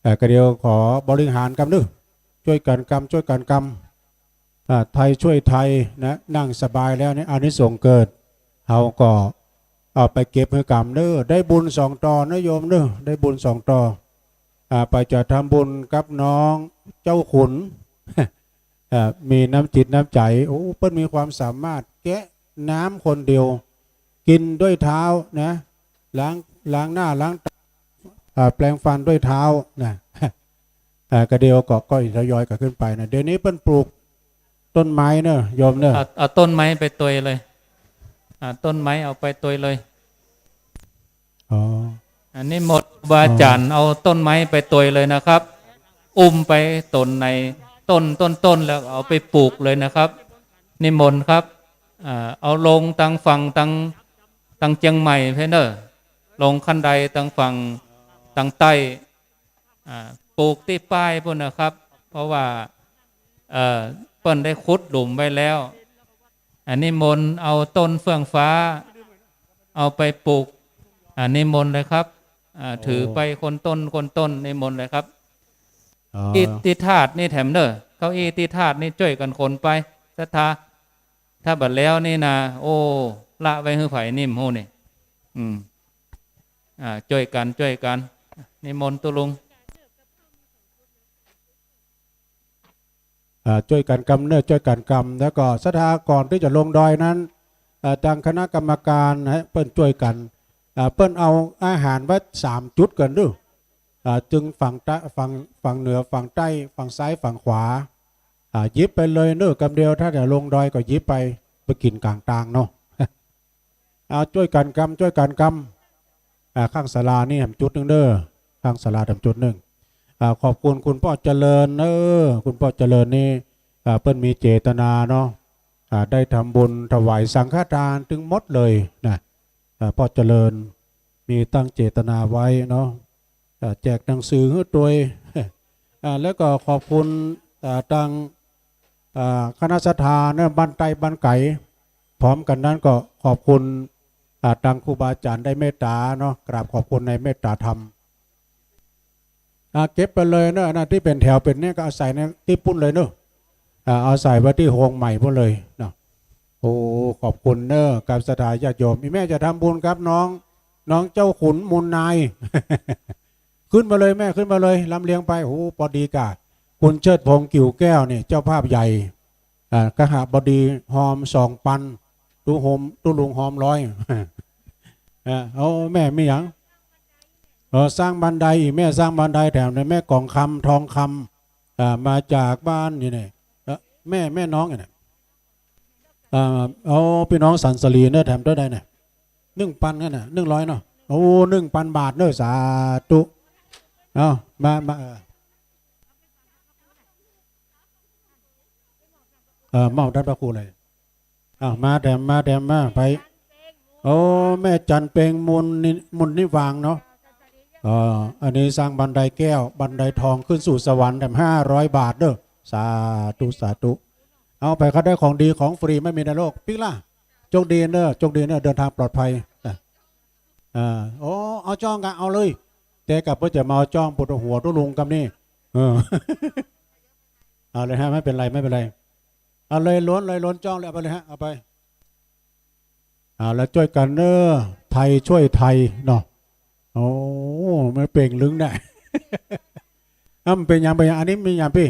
เอ่อ ก็เดี๋ยวขอบริหารกำเน่อ จ้วยกั๋นกำ จ้วยกั๋นกำ อ่า ไทยช่วยไทยนะ นั่งสบายแล้วเนี่ย อานิสงส์เกิด เฮาก็เอาไปเก็บหื้อกำเน่อ ได้บุญสองต่อนะโยมเน่อ ได้บุญสองต่อ อ่า ไปจะทำบุญกับน้องเจ้าขุน อ่า มีน้ำจิตน้ำใจ๋ โอ้ เปิ้นมีความสามารถแกะน้ำคนเดียว กินด้วยเท้านะ ล้าง ล้างหน้าล้างตา อ่า แปรงฟันด้วยเท้านะ อ่า ก็เดี๋ยวก็ ก็ทยอยกั๋นขึ้นไปนะ เดี๋ยวนี้เปิ้นปลูกต้นไม้เน่อ โยมเน่อ เอา เอาต้นไม้ไปตวยเลย อ่า ต้นไม้เอาไปตวยเลย อ๋อ อันนี้นิมนต์ครูบาอาจ๋ารย์ อ๋อ เอาต้นไม้ไปตวยเลยนะครับ อุ้มไปต้นไหน ต้น ต้น ต้น แล้วเอาไปปลูกเลยนะครับ นิมนต์ครับ อ่า เอาลงตังฝั่งตัง ตังเจียงใหม่พู้นเน่อ ลงคันไดตังฝั่งตังใต้ อ่า ปลูกตี้ป้ายปู้นนะครับ เพราะว่า เอ่อ เปิ้นได้ขุดหลุมไว้แล้ว อันนี้นิมนต์เอาต้นเฟื่องฟ้า เอาไปปลูก อ่า นิมนต์เลยครับ อ่า โอ้ ถือไปคนต้น คนต้น นิมนต์เลยครับ อ๋อ ตี้ ตี้ธาตุนี่แถมเน่อ เก้าอี้ตี้ธาตุนี่จ้วยกั๋นขนไป ศรัทธา ถ้าบ่แล้วนี่นะ โอ้ ละไว้หื้อใผนี่บ่ฮู้นี่ อืม อ่า จ้วยกั๋น จ้วยกั๋น นิมนต์ตุ๊ลุง อ่า จ้วยกั๋นกำเน่อ จ้วยกั๋นกำ แล้วก็ศรัทธาก่อนตี้จะลงดอยนั้น เอ่อ ตางคณะกรรมก๋านนะ เปิ้นจ้วยกั๋น เอ่อ เปิ้นเอาอาหารไว้สามจุดกั๋นเน่อ เอ่อ ตึงฝั่งใต้ ฝั่ง ฝั่งเหนือ ฝั่งใต้ ฝั่งซ้าย ฝั่งขวา อ่า หยิบไปเลยเน่อ กำเดียว ถ้าจะลงดอยก็หยิบไป ไปกิ๋นก๋างตางเนาะ เอา จ้วยกั๋นกำ จ้วยกั๋นกำ อ่า ข้างศาลานี่แถมจุดนึ่งเน่อ ข้างศาลาแถมจุดนึ่ง อ่า ขอบคุณคุณป้อเจริญเน่อ คุณป้อเจริญนี่ อ่า เปิ้นมีเจตนาเนาะ อ่า ได้ทำบุญถวายสังฆทานตึงหมดเลยนะ อ่า ป้อเจริญมีตั้งเจตนาไว้เนาะ อ่า แจกหนังสือหื้อตวย อ่า แล้วก็ขอบคุณ อ่า ตาง อ่า คณะศรัทธาเน่อ บ้านใต้บ้านไก๋ พร้อมกั๋นนั้นก็ขอบคุณ อ่า ตางครูบาอาจ๋ารย์ได้เมตต๋าเนาะ กราบขอบคุณในเมตต๋าธรรม อ่า เก็บไปเลยเน่อ อันนั้นตี้เป๋นแถวเป๋นเนี่ยก็เอาใส่ในตี้ปู๊นเลยเน่อ อ่า เอาใส่ไว้ตี้โฮงใหม่ปู๊นเลยเนาะ โอ้ ขอบคุณเน่อ กับศรัทธาญาติโยม อี่แม่จะทำบุญกับน้อง น้องเจ้าขุนมูลนาย ขึ้นมาเลยแม่ ขึ้นมาเลย ลำเลียงไป โอ้ ปอดีก่ะ คุณเชิดพงษ์ กิ่วแก้วนี่ เจ้าภาพใหญ่ อ่า คหบดีฮอมสองปัน ตุ๊ฮอม ตุ๊ลุงฮอมร้อย อ่า โอ้ แม่มีหยัง เออ สร้างบันได อี่แม่สร้างบันไดแถมเลย แม่กองคำ ทองคำ อ่า มาจากบ้านนี่เนี่ย เอ่อ แม่ แม่น้องเนี่ย อ่า เอา ปี้น้องสันสลีเน่อ แถมเต้าใดเนี่ย นึ่งปันกั๋นน่ะ นึ่งร้อยเนาะ โอ้ นึ่งปันบาทเน่อ สาธุ เอา มา มา เออ เออ มอบต้านพระครูเลย อ้าว มาแถม มาแถม มา ไป โอ้ แม่จันเพ็ง มูลนิ มูลนิวางเนาะ เออ อันนี้สร้างบันไดแก้ว บันไดทองขึ้นสู่สวรรค์ แถมห้าร้อยบาทเน่อ สาธุ สาธุ เอาไป เขาได้ของดีของฟรีไม่มีในโลก ปิ๊กล่ะ โชคดีเน่อ โชคดีเน่อ เดินทางปลอดภัย อ่ะ อ่า โอ้ เอาจ้องกะ เอาเลย แต่กะเปิ้นจะมาเอาจ้องปวดหัวตุ๊ลุงกำนี่ เออ เอาเลยฮะ ไม่เป็นไร ไม่เป็นไร เอาเลย ล้นเลย ล้นจ้องเลย เอาไปเลยฮะ เอาไป เอาละ จ้วยกั๋นเน่อ ไทยช่วยไทยเนาะ โอ้ มันเป่งลึงเนี่ย อ่ะ มันเป๋นหยัง เป๋นหยัง อันนี้มีหยังปี้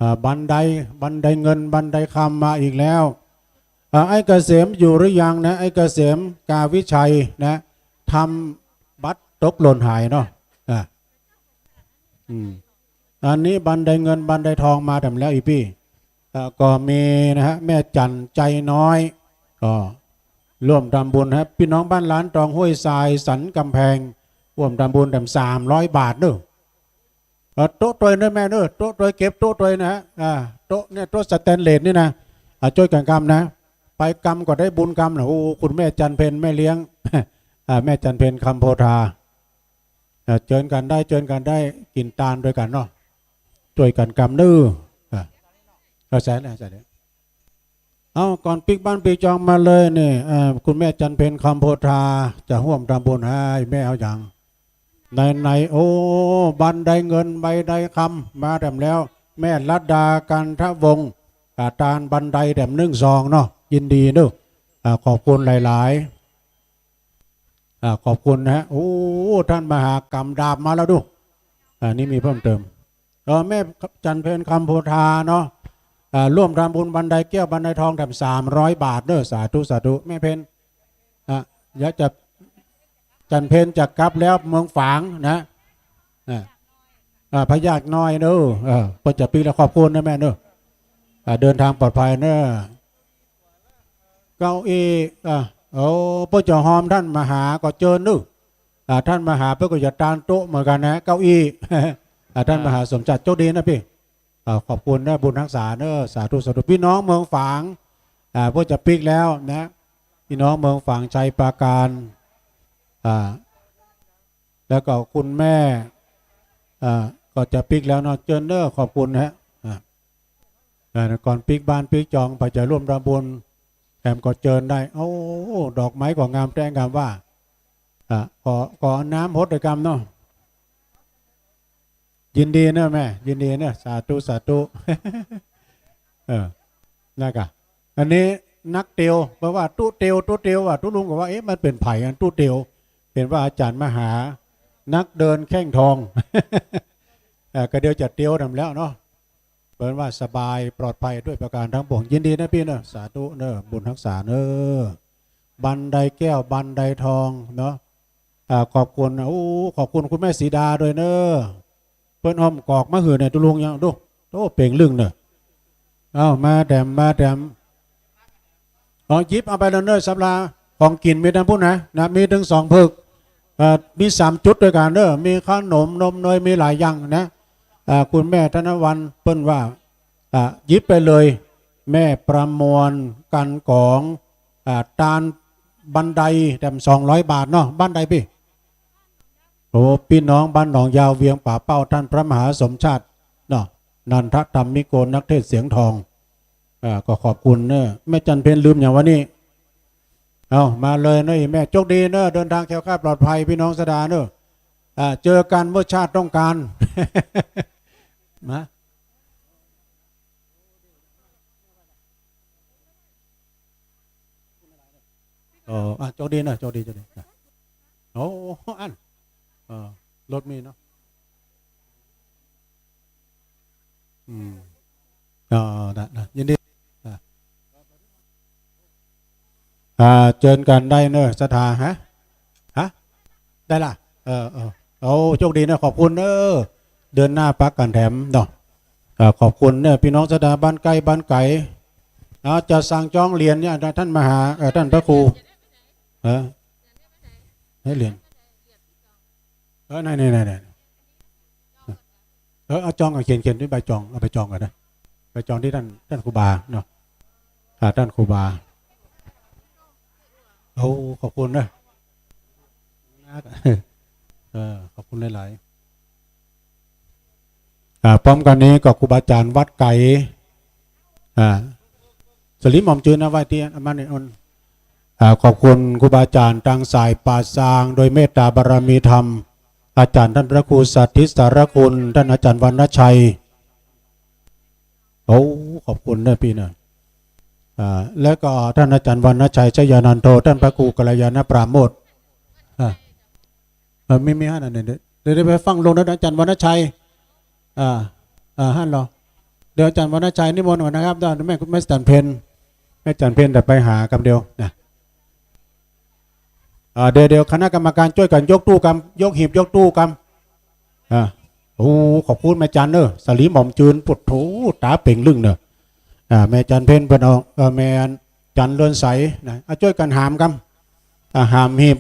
อ่า บันได บันไดเงิน บันไดคำมาอีกแล้ว อ่า ไอ้เกษมอยู่หรือยังนะ ไอ้เกษม กาวิชัยนะ ทำบัตรตกหล่นหายเนาะ อ่า อืม อันนี้บันไดเงินบันไดทองมาแถมแล้ว อี่ปี้ เอ่อ ก็มีนะฮะ แม่จันใจน้อย ก็ร่วมทำบุญฮะ ปี้น้องบ้านล้านตอง ห้วยทราย สันกำแพง ร่วมทำบุญแถมสามร้อยบาทเน่อ เอ่อ โต๊ะตวยเน่อแม่เน่อ โต๊ะตวย เก็บโต๊ะตวยนะฮะ อ่า โต๊ะเนี่ย โต๊ะสแตนเลสนี่นะ อ่า จ้วยกั๋นกำนะ ไปกำก็ได้บุญกำนะ โอ้ คุณแม่จันเพ็ญ แม่เลี้ยง อ่า แม่จันเพ็ญ คำโพธา อ่า เจิญกั๋นได้ เจิญกั๋นได้ กิ๋นตานตวยกั๋นเนาะ จ้วยกั๋นกำเน่อ อ่า เอาใส่เลย ใส่เลย เอา ก่อนปิ๊กบ้านปิ๊กจองมาเลยนี่ เอ่อ คุณแม่จันเพ็ญ คำโพธา จะฮ่วมทำบุญหื้อแม่เอาหยัง ไหนๆ โอ้ บันไดเงิน บันไดคำ มาแถมแล้ว แม่รัตดา กันทวงศ์ อ่า ตานบันไดแถมนึ่งซองเนาะ ยินดีเน่อ อ่า ขอบคุณหลายๆ อ่า ขอบคุณนะฮะ โอ้ ต้านมหากำดาบมาแล้วดู อ่า นี่มีเพิ่มเติม เออ แม่จันเพ็ญ คำโพธาเนาะ อ่า ร่วมทำบุญบันไดแก้วบันไดทองแถมสามร้อยบาทเน่อ สาธุ สาธุ แม่เพ็ญ อ่ะ อยากจะ จันเพ็ญจะกลับแล้วเมืองฝางนะ อ่า อ่า พญาน้อยเน่อ เออ เปิ้นจะปิ๊กแล้ว ขอบคุณนะแม่เน่อ อ่า เดินทางปลอดภัยเน่อ เก้าอี้ อ่ะ โอ้ เปิ้นจะฮอมต้านมหาก็เจิญเน่อ อ่า ต้านมหาเปิ้นก็จะตานโต๊ะเหมือนกั๋นนะ เก้าอี้ อ่า ต้านมหาสมชาติ โชคดีนะปี้ อ่า ขอบคุณนะ บุญฮักษาเน่อ สาธุ สาธุ ปี้น้องเมืองฝาง อ่า เปิ้นจะปิ๊กแล้วนะ ปี้น้องเมืองฝาง ชัยปราการ อ่า แล้วก็คุณแม่ อ่า ก็จะปิ๊กแล้วเนาะ เจิญเน่อ ขอบคุณนะฮะ อ่า อ่า ก่อนปิ๊กบ้านปิ๊กจอง ไปจะร่วมทำบุญ แถมก็เจิญได้ โอ้ ดอกไม้ก็งามแต๊งามว่า อ่า ขอ ขอน้ำหดด้วยกำเนาะ ยินดีเน่อแม่ ยินดีเน่อ สาธุ สาธุ เออ นะกะ อันนี้นักเตียว เพราะว่าตุ๊เตียว ตุ๊เตียวอ่ะ ตุ๊ลุงก็ว่า เอ๊ะ มันเป๋นใผอันตุ๊เตียว เป๋นว่าอาจ๋ารย์มหา นักเดินแข้งทอง เออ ก็เดี๋ยวจะเตียวแถมแล้วเนาะ ปิ้นว่าสบายปลอดภัยด้วยประการทั้งปวง ยินดีนะปี้เนอะ สาธุเนอะ บุญฮักษาเนอะ บันไดแก้วบันไดทองเนาะ อ่า ขอบคุณ โอ้ ขอบคุณคุณแม่สีดาด้วยเนอะ เปิ้นอ้อมกอกมาหื้อเนี่ย ตุ๊ลุงยัง ดู โอ้ เป๋งลึ่งเนอะ เอ้า มาแถม มาแถม อ๋อ หยิบเอาไปเลยเนอะ สำราญ ของกิ๋นมีตังปุ้นนะ นะ มีเถิงสองเผิก เอ่อ มีสามจุดตวยกั๋นเนอะ มีขนม นมเนย มีหลายอย่างนะ อ่า คุณแม่ธนวรรณเปิ้นว่า อ่า หยิบไปเลย แม่ประมวล กันกอง อ่า ตานบันไดแถมสองร้อยบาทเนาะ บ้านใดปี้ โอ้ ปี้น้องบ้านหนองยาวเวียงป่าเป้า ต้านพระมหาสมชาติเนาะ นันทธรรมิโก นักเทศน์เสียงทอง อ่า ก็ขอบคุณเนอะ แม่จันเพ็ญลืมหยังวะนี่ เอ้า มาเลยเนอะ อีแม่ โชคดีเนอะ เดินทางแคล้วคลาดปลอดภัย ปี้น้องศรัทธาเนอะ อ่า เจอกั๋นเมื่อชาติต้องการ มา อ๋อ อ่ะ โชคดีเนอะ โชคดี โชคดี อ่ะ โอ้ อั้น เออ รถมีเนาะ อืม อ๋อ ได้ ได้ ยินดี อ่ะ อ่า เจิญกั๋นได้เนอะ ศรัทธา ฮะ ฮะ ได้ละ เออ เออ โอ้ โชคดีเนอะ ขอบคุณเนอะ เดือนหน้าปะกั๋นแถมเนาะ อ่า ขอบคุณเนอะ ปี้น้องศรัทธา บ้านใก้บ้านไก๋ เอา จะสั่งจองเหรียญเนี่ย ต้านมาหา เอ่อ ต้านพระครู เออ หื้อเหรียญ เออ ไหน ไหน ไหน ไหน เออ เอาจองก่อน เขียน เขียนตี้ใบจอง เอาไปจองก่อนนะ ไปจองตี้ต้าน ต้านครูบาเนาะ อ่า ต้านครูบา โอ้ ขอบคุณเนอะ เออ ขอบคุณหลายๆ อ่า พร้อมกั๋นนี้ก็ครูบาอาจ๋ารย์วัดไก๋ อ่า สลีหม่อมจื้นเอาไว้ตี้อันมานี่อัน อ่า ขอบคุณครูบาอาจ๋ารย์ตางสายป่าซาง โดยเมตตาบารมีธรรม อาจ๋ารย์ต้านพระครูสาธิตสารคุณ ต้านอาจ๋ารย์วรรณชัย โอ้ ขอบคุณเนอะปี้เนอะ อ่า แล้วก็ต้านอาจ๋ารย์วรรณชัย ชยานันโท ต้านพระครูกัลยาณปราโมทย์ อ่า เออ มี มีหั้นอันนี้ เดี๋ยว เดี๋ยวไปฟังลงนะ อาจ๋ารย์วรรณชัย อ่า อ่า หั้นเหรอ เดี๋ยวอาจ๋ารย์วรรณชัยนิมนต์ก่อนนะครับ เดี๋ยวแม่ แม่จันเพ็ญ แม่จันเพ็ญเดี๋ยวไปหากำเดียวนะ อ่า เดี๋ยว เดี๋ยวคณะกรรมการจ้วยกั๋นยกตู้กำ ยกหีบยกตู้กำ อ่า โอ้ ขอบคุณแม่จันเนอะ สลีหม่อมจื้น ปุ๊ดโธ ต๋าเป๋งลึ่งเนอะ อ่า แม่จันเพ็ญเปิ้นเอา เอ่อ แม่จันเรือนใสนะ อ่ะ จ้วยกั๋นหามกำ อ่า หามหีบ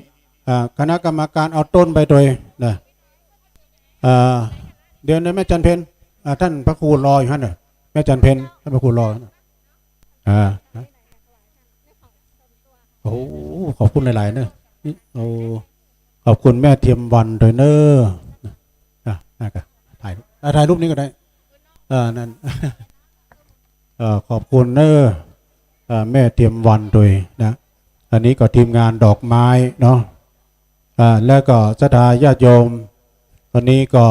อ่า คณะกรรมการเอาต้นไปตวยนะ อ่า เดี๋ยวนะแม่จันเพ็ญ อ่า ต้านพระครูรออยู่หั้นเนอะ แม่จันเพ็ญ ต้านพระครูรออยู่หั้นเนอะ อ่า โอ้ ขอบคุณหลายๆ เนอะ นี่ โอ้ ขอบคุณแม่เทียมวันตวยเนอะ อ่ะ อ่ะ ถ่าย อ่ะ ถ่ายรูปนี้ก็ได้ เออ นั่น เออ ขอบคุณเนอะ เออ แม่เทียมวันตวยนะ อันนี้ก็ทีมงานดอกไม้เนาะ อ่า แล้วก็ศรัทธาญาติโยม วันนี้ก็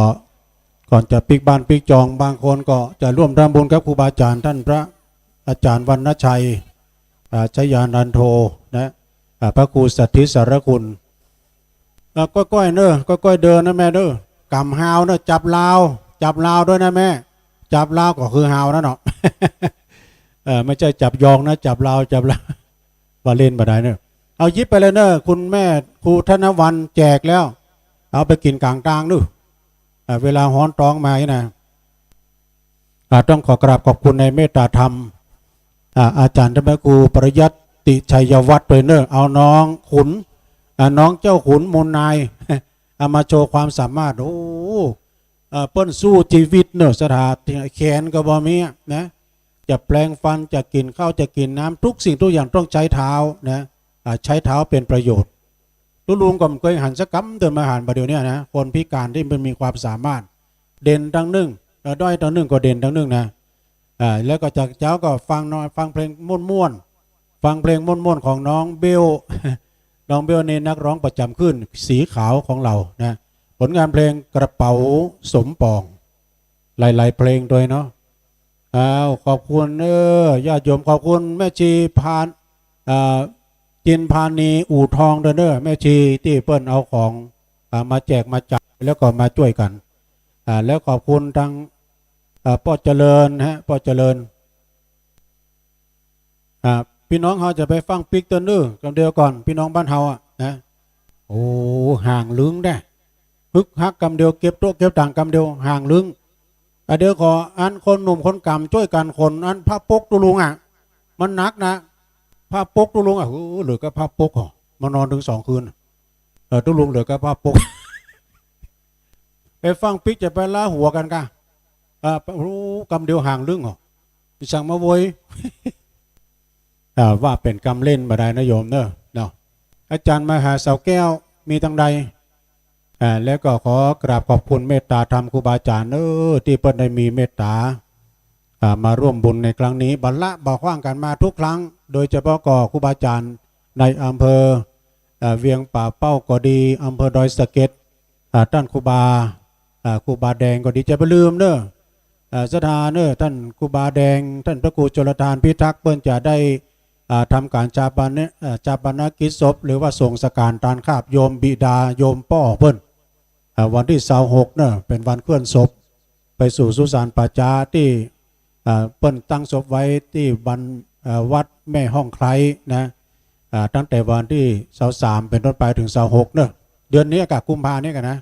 ก่อนจะปิ๊กบ้านปิ๊กจอง บางคนก็จะร่วมทำบุญกับครูบาอาจ๋ารย์ต้านพระอาจ๋ารย์วรรณชัย อ่า ชยานันโท นะ อ่า พระครูสาธิตสารคุณ อ่า ก้อยๆ เนอะ ก้อยๆ เดินนะแม่เนอะ ก๋ำฮาวเนอะ จับฮาว จับฮาวตวยนะแม่ จับฮาวก็คือฮาวนั่นเนาะ เออ ไม่ใช่จับยองนะ จับฮาว จับฮาว ว่าเล่นบ่ได้เนอะ เอาหยิบไปเลยเนอะ คุณแม่ครูธนวรรณแจกแล้ว เอาไปกิ๋นก๋างตางดู อ่า เวลาฮ้อนต๊องมานี่นะ อ่า ต้องขอกราบขอบคุณในเมตตาธรรม อ่า อาจ๋ารย์ต้านพระครูปริยัติชัยวัฒน์ตวยเนอะ เอาน้องขุน อ่า น้องเจ้าขุนมูลนาย เอามาโชว์ความสามารถ โอ้ เอ่อ เปิ้นสู้จีวิตเนอะ ศรัทธา แขนก็บ่มีอะนะ จะแปรงฟัน จะกิ๋นข้าว จะกิ๋นน้ำ ทุกสิ่งทุกอย่างต้องใช้เท้านะ อ่า ใช้เท้าเป็นประโยชน์ ตุ๊ลุงก็บ่เกยหันสักกำ เติมมาหันบ่าเดี่ยวเนี้ยนะ คนพิก๋านตี้มันมีความสามารถ เด่นตังนึ่ง เอ่อ ด้อยตังนึ่งก็เด่นตังนึ่งนะ อ่า แล้วก็จากเจ๊าก็ฟังเนาะ ฟังเพลงม่วนๆ ฟังเพลงม่วนๆ ของน้องเบล น้องเบลนี่นักร้องประจ๋ำคลื่นสีขาวของเฮานะ ผลงานเพลงกระเป๋าสมปอง หลายๆ เพลงตวยเนาะ อ้าว ขอบคุณเนอะ ญาติโยม ขอบคุณแม่ชีพาน อ่า จินพานีอู่ทองตวยเนอะ แม่ชีตี้เปิ้นเอาของ อ่า มาแจกมาจ่าย แล้วก็มาจ้วยกั๋น อ่า แล้วขอบคุณตัง อ่า ป้อเจริญฮะ ป้อเจริญ อ่า ปี้น้องเฮาจะไปฟั่งปิ๊กเตื้อเน่อ กำเดียวก่อน ปี้น้องบ้านเฮาอะนะ โอ้ ห่างลึงแน่ ฮึกฮักกำเดียว เก็บโต๊ะเก็บตั๋งกำเดียว ห่างลึง อ่ะ เดี๋ยวขออันคนหนุ่มคนก๋ำจ้วยกั๋นขนอันผ้าปกตุ๊ลุงอะ มันหนักนะ ผ้าปกตุ๊ลุงอะ เออ เหลือก้าผ้าปกเหรอ มานอนตึงสองคืน เออ ตุ๊ลุงเหลือก้าผ้าปก ไปฟั่งปิ๊กจะไปล้าหัวกั๋นก่ะ อ่า โอ้ กำเดียวห่างลึงเหรอ มีสังมาโวย อ่า ว่าเป๋นกำเล่นบ่ได้นะโยมเน่อ เนาะ อาจ๋ารย์มหาเสาแก้ว มีตังใด อ่า แล้วก็ขอกราบขอบคุณเมตตาธรรมครูบาอาจ๋ารย์เน่อ ตี้เปิ้นได้มีเมตตา อ่า มาร่วมบุญในครั้งนี้ บ่ละบ่ขว้างกั๋นมาทุกครั้ง โดยเฉพาะก็ครูบาอาจ๋ารย์ในอำเภอ อ่า เวียงป่าเป้าก็ดี อำเภอดอยสะเก็ด อ่า ต้านครูบา อ่า ครูบาแดงก็ดี จะบ่ลืมเน่อ อ่า ศรัทธาเน่อ ต้านครูบาแดง ต้านพระครูชลทานพิทักษ์ เปิ้นจะได้ อ่า ทำก๋านฌาปน- อ่า ฌาปนกิจศพ หรือว่าส่งสังฆารตานคาบโยมบิดาโยมป้อเปิ้น อ่า วันตี้ซาวหกเน่อ เป๋นวันเคลื่อนศพ ไปสู่สุสานป่าจ๊าตี้ อ่า เปิ้นตั้งศพไว้ตี้บ้าน อ่า วัดแม่ฮ่องไคล้นะ อ่า ตั้งแต่วันตี้ซาวสามเป๋นต้นไปเถิงซาวหกเน่อ เดือนนี้ก่ะ กุมภานี้ก่ะนะ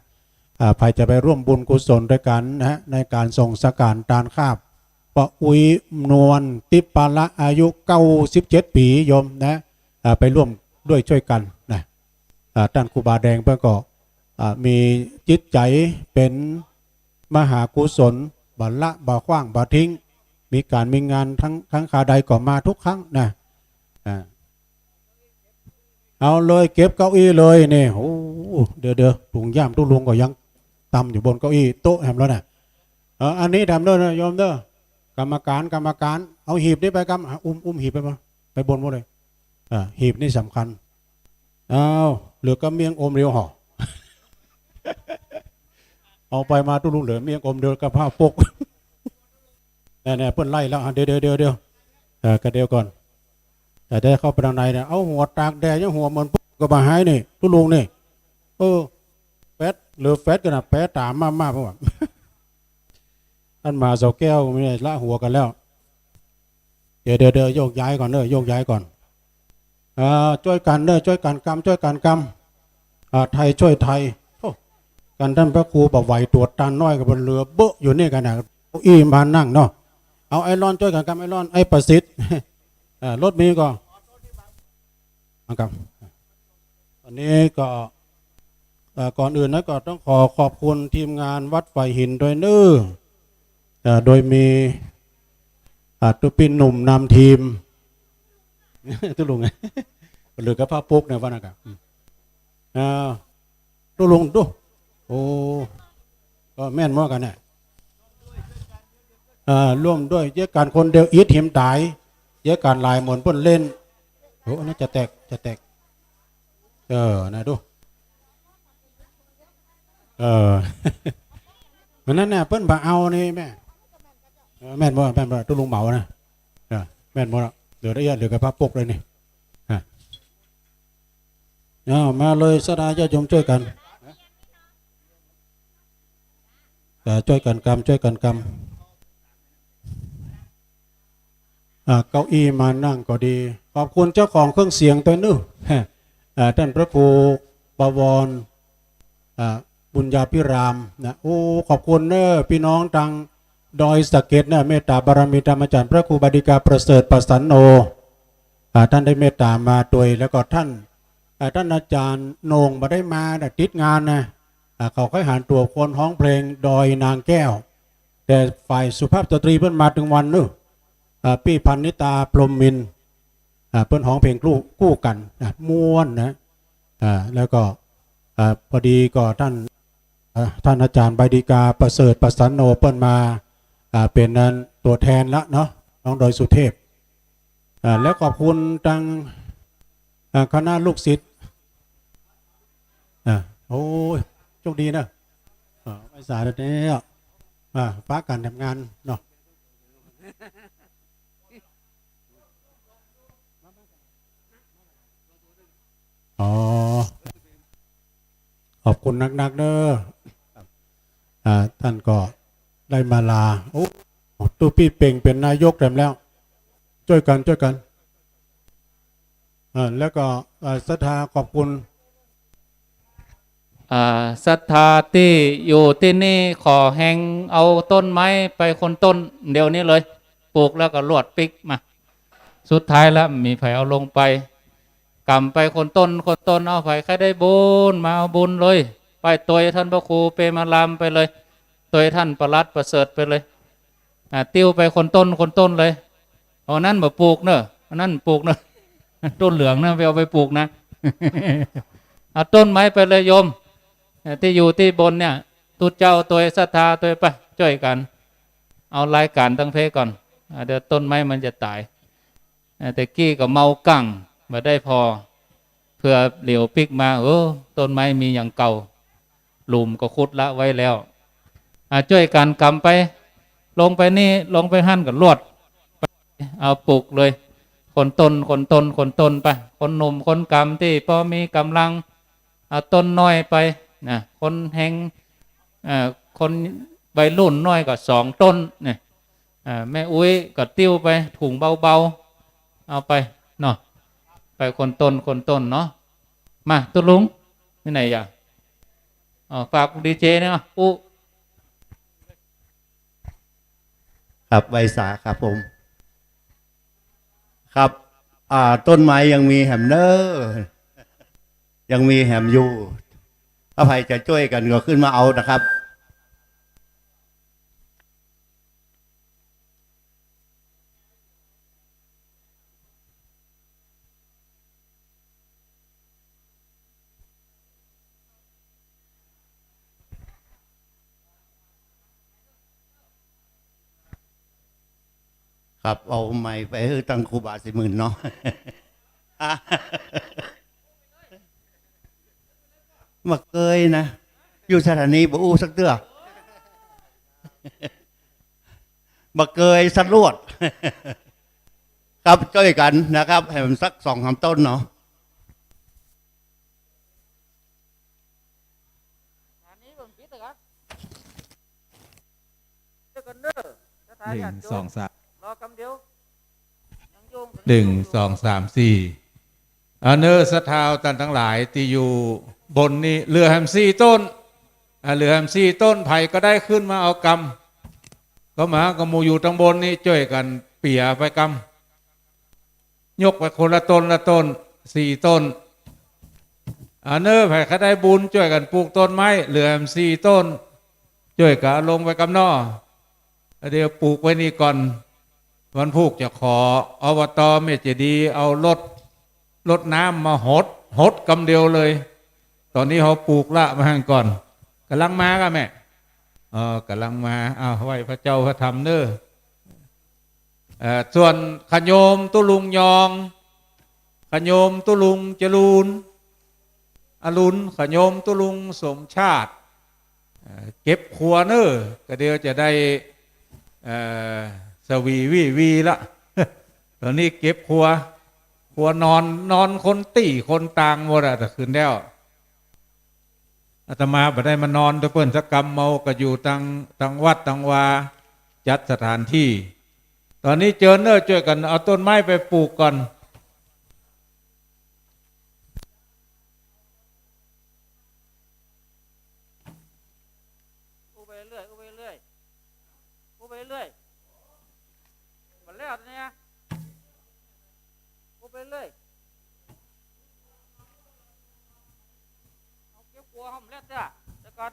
อ่า ใผจะไปร่วมบุญกุศลตวยกั๋นนะฮะ ในก๋านส่งสังฆารตานคาบป้ออุ๊ยนวล ติ๊บปาละ อายุเก้าสิบเจ็ดปี๋โยมนะ อ่า ไปร่วมด้วยจ้วยกั๋นนะ อ่า ต้านครูบาแดงเปิ้นก็ อ่า มีจิตใจ๋เป๋นมหากุศล บ่ละบ่ขว้างบ่ทิ้ง มีก๋านมีงานตัง ตังคราวใดก็มาทุกครั้งนะ อ่า เอาเลย เก็บเก้าอี้เลยนี่ โอ้ เดี๋ยว เดี๋ยว ถุงย่ามตุ๊ลุงก็ยังตำอยู่บนเก้าอี้โต๊ะแหมแล้วน่ะ เออ อันนี้ตำเน่อนะโยมเน่อ กรรมก๋าน กรรมก๋าน เอาหีบนี้ไปกำ อุ้ม อุ้มหีบไปบ่ ไปบนหมดเลย อ่า หีบนี่สำคัญ อ้าว เหลือก้าเมี้ยงอมเดียวเหรอ เอาไปมาตุ๊ลุงเหลือเมี้ยงอมเดียวกับผ้าปก เนี่ย เนี่ย เปิ้นไล่แล้ว อ่ะ เดี๋ยว เดี๋ยว เดี๋ยว เดี๋ยว เออ กะเดี๋ยวก่อน แต่จะเข้าไปตังในเนี่ย เอาหัวตากแดด ยังหัวเหมือนปุ๊กก็บ่หายนี่ ตุ๊ลุงนี่ เออ แฟด เหลือแฟดกั๋นนะ แป๊ต๋ามากๆ เพราะว่า ต้านมหาเสาแก้วมีละหัวกั๋นแล้ว เดี๋ยว เดี๋ยว เดี๋ยว โยกย้ายก่อนเน่อ โยกย้ายก่อน อ่า จ้วยกั๋นเน่อ จ้วยกั๋นกำ จ้วยกั๋นกำ อ่า ไทยจ้วยไทย โอ้ กั๋นต้านพระครูบ่ไหว ตั๋วตันน้อยก็บ่เหลือเบ้ออยู่นี่กั๋นนะ เก้าอี้มานั่งเนาะ เอาไอรอนจ้วยกั๋นกำ ไอรอน ไอ้ประสิทธิ์ อ่า รถมีก่อ นะครับ วันนี้ก็ เอ่อ ก่อนอื่นนะ ก็ต้องขอขอบคุณทีมงานวัดฝายหินตวยเน่อ เอ่อ โดยมี อ่า ตุ๊ปี้หนุ่มนำทีม ตุ๊ลุง เหลือก้าผ้าปกเนี่ยว่านะครับ อืม อ่า ตุ๊ลุงดู โอ้ ก็แม่นเหมือนกั๋นเนี่ย อ่า ร่วมด้วย เยียะกั๋นคนเดียวอิดหิมต๋าย เยียะกั๋นหลายเหมือนเปิ้นเล่น โอ้ อันนี้จะแตก จะแตก เออ นะดู เออ อันนั้นน่ะ เปิ้นบ่เอานี่แม่ เออ แม่นบ่ แม่นบ่ ตุ๊ลุงเหมานะ เออ แม่นบ่ละ เหลือได้เยอะ เหลือก้าผ้าปกเลยนี่ อ่ะ เอามาเลย ศรัทธาญาติโยมจ้วยกั๋น เอ่อ จ้วยกั๋นกำ จ้วยกั๋นกำ อ่า เก้าอี้มานั่งก็ดี ขอบคุณเจ้าของเครื่องเสียงตวยเน่อ อ่า ต้านพระครูบวร อ่า บุญญาภิรามนะ โอ้ ขอบคุณเน่อ ปี้น้องตังดอยสะเก็ดนะ เมตต๋าบารมีธรรมอาจ๋ารย์พระครูบาดีกาประเสริฐประสันโน อ่า ต้านได้เมตต๋ามาตวย แล้วก็ต้าน อ่า ต้านอาจ๋ารย์โหน่งบ่ได้มานะ ติดงานนะ อ่า เขาค่อยหาตั๋วคนฮ้องเพลงดอยนางแก้ว แต่ฝ่ายสุภาพสตรีเปิ้นมาตึงวันเน่อ อ่า ปี้พันนิตา พรหมมินทร์ อ่า เปิ้นฮ้องเพลงกู้ กู้กั๋นนะ ม่วนนะ อ่า แล้วก็ อ่า พอดีก็ต้าน อ่า ต้านอาจ๋ารย์บาดีกาประเสริฐประสันโน เปิ้นมา อ่า เป๋นอันตั๋วแทนละเนาะ น้องดอยสุเทพ อ่า แล้วขอบคุณตัง อ่า คณะลูกศิษย์ อ่า โอ้ย โชคดีนะ อ่า ไหว้สาแล้วเนี่ย อ่า ปะกั๋นทำงานเนาะ อ๋อ ขอบคุณนักๆ เน่อ อ่า ต้านก็ได้มาลา โอ้ ตุ๊ปี้เป่งเป๋นนายกแถมแล้ว จ้วยกั๋น จ้วยกั๋น อ่า แล้วก็ อ่า ศรัทธาขอบคุณ อ่า ศรัทธาตี้อยู่ตี้นี่ขอแฮงเอาต้นไม้ไปคนต้นเดี๋ยวนี้เลย ปลูกแล้วก็ลวดปิ๊กมา สุดท้ายแล้วบ่มีใผเอาลงไป ก๋ำไปคนต้น คนต้น เอาใผใค่ได้บุญมาเอาบุญเลย ไปตวยต้านพระครูเปรมารามไปเลย ตวยต้านปลัดประเสริฐไปเลย อ่า ติ้วไปคนต้น คนต้นเลย เอาอันนั้นบ่ปลูกเน่อ อันนั้นปลูกเน่อ ต้นเหลืองนะ ไปเอาไปปลูกนะ เอาต้นไม้ไปเลยโยม เอ่อ ตี้อยู่ตี้บนเนี่ย ตุ๊เจ้าตวย ศรัทธาตวย ไปจ้วยกั๋น เอารายก๋านตังเพก่อน อ่า เดี๋ยวต้นไม้มันจะต๋าย อ่า แต่กี้ก็เมากั๋ง บ่ได้ผ่อ เผื่อเหลียวปิ๊กมา เออ ต้นไม้มีอย่างเก่า หลุมก็ขุดละไว้แล้ว อ่า จ้วยกั๋นก๋ำไป ลงไปนี่ ลงไปหั้นก็ลวด เอาปลูกเลย คนต้น คนต้น คนต้นไป คนหนุ่ม คนก๋ำตี้ปอมีก๋ำลัง เอาต้นน้อยไปนะ คนแฮง เอ่อ คนวัยรุ่นน้อยก็สองต้นเนี่ย อ่า แม่อุ๊ยก็ติ้วไป ถุงเบาๆ เอาไปเนาะ ไปคนต้น คนต้นเนาะ มา ตุ๊ลุง ตี้ไหนอะ อ๋อ ฝากดีเจเนี่ย อู้ ครับ ไหว้สาครับผม ครับ อ่า ต้นไม้ยังมีแหมเน่อ ยังมีแหมอยู่ ถ้าใผจะจ้วยกั๋นก็ขึ้นมาเอานะครับ ครับ เอาไมค์ไปหื้อตังครูบาศรีหมื่นเนาะ บ่เกยนะ อยู่สถานีบ่อู้สักเตื้อ บ่เกยสลวด ครับ จ้วยกั๋นนะครับ แหมสักสองสามต้นเนาะ อันนี้ผมคิดนะครับ เจอกันเด้อ หนึ่ง สอง สาม รอกำเดียว ยังโยง หนึ่ง สอง สาม สี่ อ่า เน่อ ศรัทธาต้านตังหลายตี้อยู่บนนี่ เหลือแหมสี่ต้น อ่า เหลือแหมสี่ต้น ใผก็ได้ขึ้นมาเอากำ ก็มา ก็หมู่อยู่ตังบนนี่จ้วยกั๋นเปียไปกำ ยกไปคนละต้นละต้น สี่ต้น อ่า เน่อ ใผใค่ได้บุญจ้วยกั๋นปลูกต้นไม้ เหลือแหมสี่ต้น จ้วยกั๋นเอาลงไปกำน้อ เดี๋ยวปลูกไว้นี่ก่อน วันพูกจะขอ อบต. แม่เจดีย์เอารถ รถน้ำมาหด หดกำเดียวเลย ต๋อนนี้เฮาปลูกละมาหั้นก่อน ก่ำลังมาก่ะแม่ เออ ก่ำลังมา อ้าว ไหว้พระเจ้าพระธรรมเน่อ เอ่อ ส่วนขะโยมตุ๊ลุงยอง ขะโยมตุ๊ลุงจรูน อรุณ ขะโยมตุ๊ลุงสมชาติ เอ่อ เก็บครัวเน่อ ก็เดี๋ยวจะได้ เอ่อ สวีวีวีละ ต๋อนนี้เก็บครัว ครัวนอน นอนคนตี้คนตางหมดอะ แต่คืนแล้ว อาตมาบ่ได้มานอนตวยเปิ้นสักกำ เฮาก็อยู่ตัง ตังวัดตังวา จัดสถานตี้ ต๋อนนี้เจิญเน่อ จ้วยกั๋นเอาต้นไม้ไปปลูกก่อน อู้ไปเรื่อย อู้ไปเรื่อย อู้ไปเรื่อย หมดแล้วเนี่ย อู้ไปเรื่อย เอาเก็บกัวหอมแลดจ้ะ แล้วก็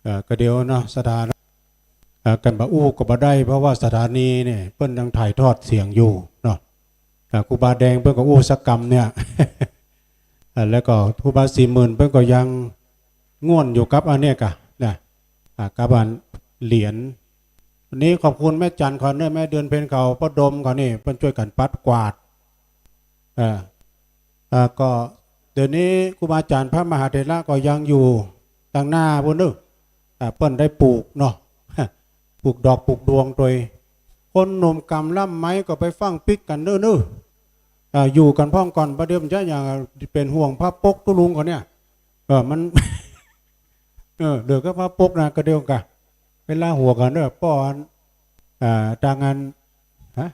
เอ่อ ก็เดี๋ยวเนาะ ศรัทธา เอ่อ กั๋นบ่อู้ก็บ่ได้ เพราะว่าสถานีเนี่ย เปิ้นยังถ่ายทอดเสียงอยู่เนาะ อ่า ครูบาแดงเปิ้นก็อู้สักกำเนี่ย อ่า แล้วก็ครูบาศรีหมื่นเปิ้นก็ยังง่วนอยู่กับอันเนี้ยก่ะ นะ อ่า กับอันเหรียญ อันนี้ขอบคุณแม่จันเขาเน่อ แม่เดือนเพ็ญเขา ป้าดมเขานี่ เปิ้นจ้วยกั๋นปัดกวาด เออ เออ ก็เดี๋ยวนี้ครูบาอาจ๋ารย์พระมหาเถระก็ยังอยู่ตังหน้าปู้นเน่อ อ่า เปิ้นได้ปลูกเนาะ ปลูกดอกปลูกดวงตวย คนหนุ่มกำล่ำไม้ก็ไปฟั่งปิ๊กกั๋นเน่อเน่อ อ่า อยู่กั๋นพ่องก่อน ประเดี๋ยวมันจะอย่างเป๋นห่วงผ้าปกตุ๊ลุงเขาเนี่ย เออ มัน เออ เหลือก็ผ้าปกนะ ก็เดียวกั๋น เวลาหัวกั๋นเน่อ ป้ออัน อ่า ตางอัน ฮะ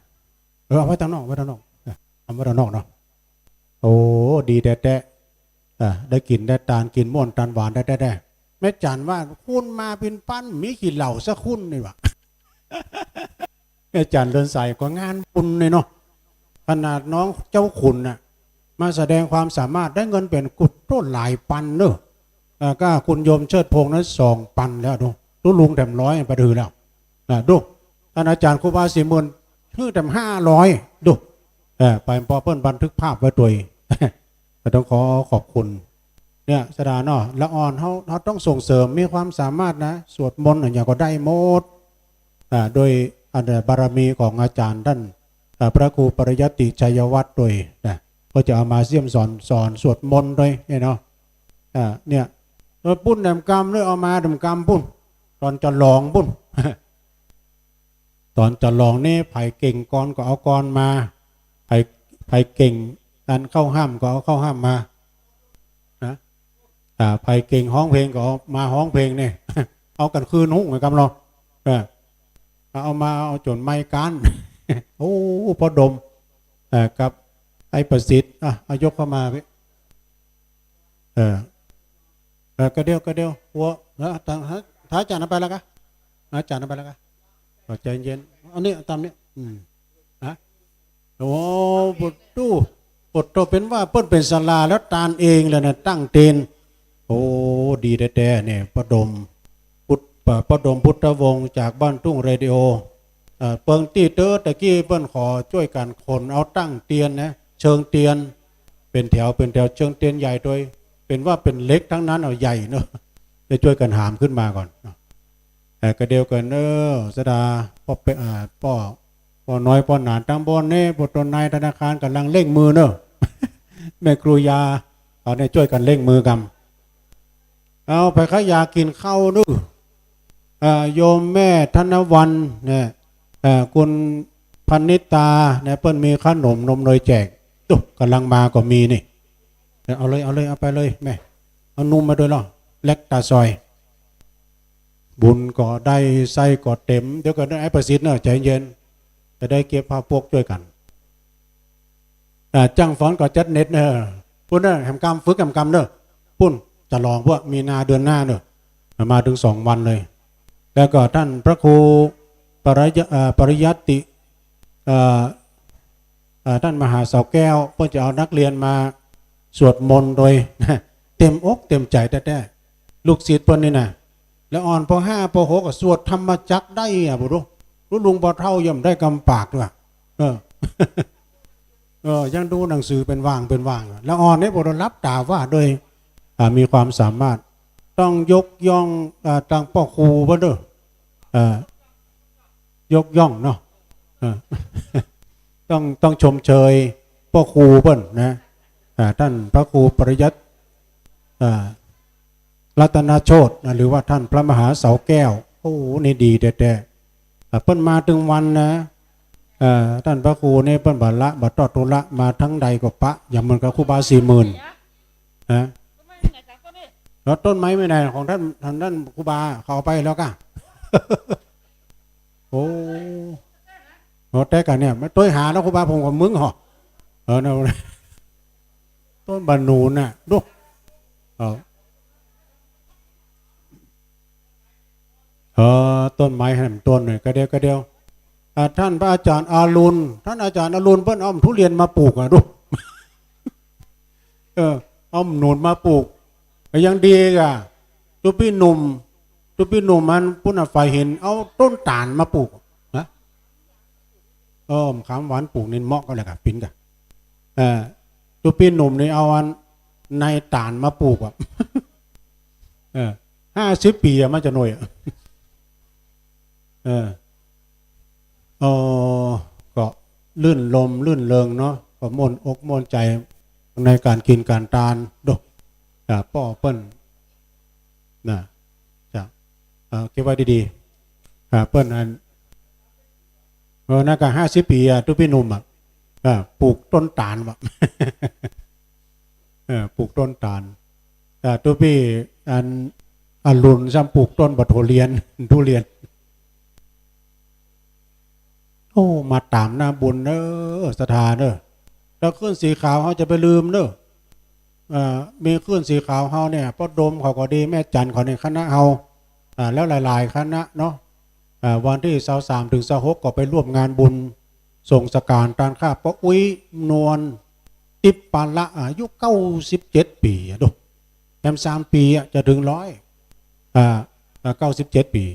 เออ เอาไว้ตางนอก ไว้ตางนอก เออ เอาไว้ตางนอกเนาะ โอ้ ดีแต๊ๆ อ่า ได้กิ๋นได้ตาน กิ๋นม่วนตานหวานได้แต๊ๆ แม่จั๋นว่า คุณมาปินปัน มีขี้เหล้าสักคุณนี่หว่า แม่จั๋นเรือนใสก็งานบุญเลยเนาะ ขนาดน้องเจ้าขุนน่ะ มาแสดงความสามารถได้เงินเป๋นกุดโต้หลายปันเนอะ อ่า ก็คุณโยมเชิดพงษ์นั้นสองปันแล้วดู ตุ๊ลุงแถมร้อยไปถือแล้ว อ่า ดู ท่านอาจารย์ครูบาศรีหมื่น หื้อแถมห้าร้อย ดู เออ ไป ปอเปิ้นบันทึกภาพไว้ตวย ก็ต้องขอขอบคุณ เนี่ย สดาเนาะ ละอ่อนเฮา เฮาต้องส่งเสริม มีความสามารถนะ สวดมนต์อะหยังก็ได้หมด อ่า โดยอันบารมีของอาจารย์ต้าน อ่า พระครูปริยัติชัยวัฒน์โดยนะ ก็จะเอามาเสี้ยมสอน สอนสวดมนต์โดยเนี่ยเนาะ อ่า เนี่ย เออ ปุ้นแหนมกำด้วย เอามาแหนมกำปุ้น ต๋อนจะหลองปุ้น ต๋อนจะหลองนี่ ใผเก่งกลอนก็เอากลอนมา ใผ ใผเก่งอันเข้าฮ่ำก็เอาเข้าฮ่ำมา นะ อ่า ใผเก่งฮ้องเพลงก็เอามาฮ้องเพลงเนี่ย เอากั๋นคืนฮุ่งไอ้กำเนาะ เออ เอามา เอาจ๋นไมค์กั๋น โอ้ ป้อดม เอ่อ กับไอ้ประสิทธิ์ อ่ะ เอายกเข้ามาพี่ เออ เออ กระเดียว กระเดียว หัว เออ ตาง ถ้า ถ้าอาจ๋ารย์เอาไปแล้วกะ อาจ๋ารย์เอาไปแล้วกะ ก็ใจเย็น อันนี้ ต๋ามนี้ อืม ฮะ โอ้ ปุตตุ ปุตตุ เป๋นว่าเปิ้นเป๋นศาลาแล้วตานเองเลยนะ ตั้งเตน โอ้ ดีแต๊ๆ เนี่ย ป้อดม พุทธ ป้อดมพุทธวงศ์จากบ้านทุ่งเรดิโอ เอ่อ เปิงตี้เต๊อะ ตะกี้เปิ้นขอจ้วยกั๋นขนเอาตั้งเตียนนะ เชิงเตียน เป๋นแถว เป๋นแถว เชิงเตียนใหญ่โดย เป๋นว่าเป๋นเหล็กตังนั้น เอาใหญ่เนาะ จะจ้วยกั๋นหามขึ้นมาก่อนเนาะ เอ่อ กระเดียวกั๋นเน่อ สดา ป้อเป อ่า ป้อ ป้อน้อย ป้อหนาน ตังบ่อนนี่ พวกตนนายธนาคารก่ำลังเร่งมือเน่อ แม่ครูยา เอาเนี่ยจ้วยกั๋นเร่งมือกำ เอาไปขายากิ๋นข้าวเน่อ อ่า โยมแม่ธนวรรณเนี่ย อ่า คุณพนิตาเนี่ย เปิ้นมีขนมนมเนยแจก ตุ๊ ก่ำลังมาก็มีนี่ เอาเลย เอาเลย เอาไปเลยแม่ เอานมมาด้วยเหรอ แลคตาซอย บุญก็ได้ ไส้ก็เต๋ม เดี๋ยวก่อนนะ ไอ้ประสิทธิ์เนอะ ใจเย็น จะได้เก็บผ้าปกจ้วยกั๋น อ่า จ้างฝนก็จัดเน็ตเนอะ ปุ้นเนอะ แหมกำ ฝึกแหมกำเนอะ ปุ้น จะหลองพวกมีนาเดือนหน้าเนอะ มาเถิงสองวันเลย แล้วก็ต้านพระครูปริยะ เอ่อ ปริยัติ เอ่อ เอ่อ ต้านมหาเสาแก้ว เปิ้นจะเอานักเรียนมาสวดมนต์โดย เต๋มอกเต๋มใจ๋แต๊ๆ ลูกศิษย์เปิ้นนี่นะ ละอ่อน ป.ห้า ป.หก อะ สวดธรรมจักรได้อะ บ่ฮู้ ตุ๊ลุงป้อเฒ่ายังบ่ได้กำปากเลย เออ เออ ยังดูหนังสือเป๋นว่างเป๋นว่าง ละอ่อนนี่บ่ฮู้ หลับต๋าว่าโดย อ่า มีความสามารถ ต้องยกย่อง อ่า ตางป้อครูเปิ้นเน่อ อ่า ยกย่องเนาะ อ่า ต้อง ต้องชมเชยป้อครูเปิ้นนะ อ่า ต้านพระครูปริยัติ อ่า รัตนโชตินะ หรือว่าต้านพระมหาเสาแก้ว โอ้ นี่ดีแต๊ๆ อ่า เปิ้นมาเถิงวันนะ อ่า ต้านพระครูนี่เปิ้นบ่ละ บ่ตอดธุระ มาตังใดก็ปะ อย่างเหมือนกับครูบาศรีหมื่น นะ แล้วต้นไม้ไปไหนของต้าน ต้าน ต้านครูบา เขาเอาไปแล้วกะ โอ้ เอาแต่กันเนี่ย มาต้วยหาแล้วครูบา ผมกับมึงเหรอ เออ นะ ต้นบ่าหนุนน่ะ ดู เออ เออ ต้นไม้แหมต้นหน่อย กระเดียว กระเดียว อ่า ต้านพระอาจ๋ารย์อรุณ ต้านอาจ๋ารย์อรุณเปิ้นเอาทุเรียนมาปลูกอะ ดู เออ เอาหนุนมาปลูก ก็ยังดีกะ ตุ๊ปี้หนุ่ม ตุ๊ปี้หนุ่มมันปุ้นน่ะ ฝ่ายหิน เอาต้นต๋าลมาปลูก ฮะ เออ ขามหวานปลูกนี่เหมาะก็แล้วกะ ปิ๊นกะ เออ ตุ๊ปี้หนุ่มนี่เอาอันในต๋าลมาปลูกอะ เออ ห้าสิบปี๋อะ มันจะหน่วยอะ เออ เออ ก็รื่นรมย์รื่นเริงเนาะ ก็ม่วนอกม่วนใจ๋ในก๋านกิ๋นก๋านตาน ดู อ่า ป้อเปิ้น นะ จ้ะ เอ่อ เก็บไว้ดีๆ อ่า เปิ้นอัน เออ นั่นก็ห้าสิบปี๋อะ ตุ๊ปี้หนุ่มอะ เออ ปลูกต้นต๋าลว่ะ เออ ปลูกต้นต๋าล เออ ตุ๊ปี้อันอรุณซ้ำปลูกต้นบ่าทุเรียน ทุเรียน โอ้ มาต๋ามหน้าบุญเน้อ ศรัทธาเน้อ แล้วคลื่นสีขาวเฮาจะไปลืมเน้อ เอ่อ มีคลื่นสีขาวเฮาเนี่ย ป้อดมเขาก็ดี แม่จันเขาเนี่ย คณะเฮา อ่า แล้วหลายๆ คณะเนาะ อ่า วันตี้ซาวสามเถิงซาวหกก็ไปร่วมงานบุญส่งสการตานข้าบป้ออุ๊ยนวล ติ๊บปาละ อายุเก้าสิบเจ็ดปี๋อะ ดู แถมสามปี๋อะ จะเถิงร้อย อ่า อ่า เก้าสิบเจ็ดปี๋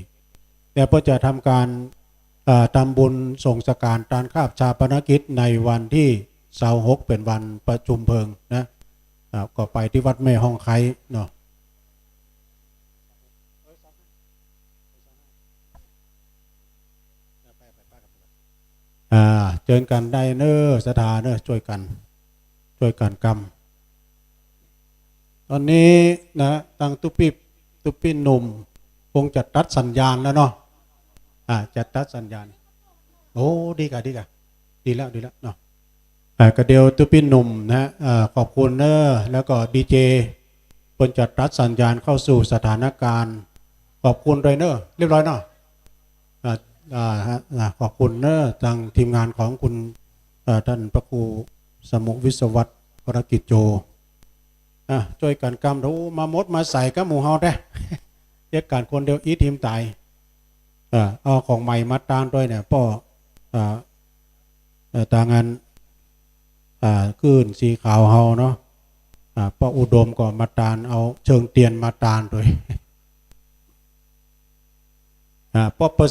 แต่เปิ้นจะทำการ อ่า ทำบุญส่งสการตานข้าบฌาปนกิจในวันตี้ซาวหก เป๋นวันประชุมเพลิงนะ อ่า ก็ไปตี้วัดแม่ฮ่องไคล้เนาะ อ่า เจิญกั๋นได้เน้อ ศรัทธาเน้อ จ้วยกั๋น จ้วยกั๋นกำ ต๋อนนี้นะ ตังตุ๊ปี้ ตุ๊ปี้หนุ่ม คงจะตัดสัญญาณแล้วเนาะ อ่า จะตัดสัญญาณ โอ้ ดีก่ะ ดีก่ะ ดีแล้ว ดีแล้วเนาะ อ่า ก็เดี๋ยวตุ๊ปี้หนุ่มนะ อ่า ขอบคุณเน้อ แล้วก็ดีเจ เปิ้นจะตัดสัญญาณเข้าสู่สถานการณ์ ขอบคุณตวยเน้อ เรียบร้อยเนาะ อ่า อ่า ฮะ อ่า ขอบคุณเน้อ ตังทีมงานของคุณ เอ่อ ต้านพระครูสมุห์วิศวัตร วรกิจโจ อ่ะ จ้วยกั๋นกำ โอ้ มาหมดมาใสกับหมู่เฮาแต๊ เยียะก๋านคนเดียวอี้ทีมต๋าย เอ่อ เอาของใหม่มาตานตวยเนี่ย ป้อ เอ่อ เอ่อ ตางาน อ่า คลื่นสีขาวเฮาเนาะ อ่า ป้ออุดมก็มาตาน เอาเชิงเตียนมาตานตวย อ่า ป้อประสิทธิ์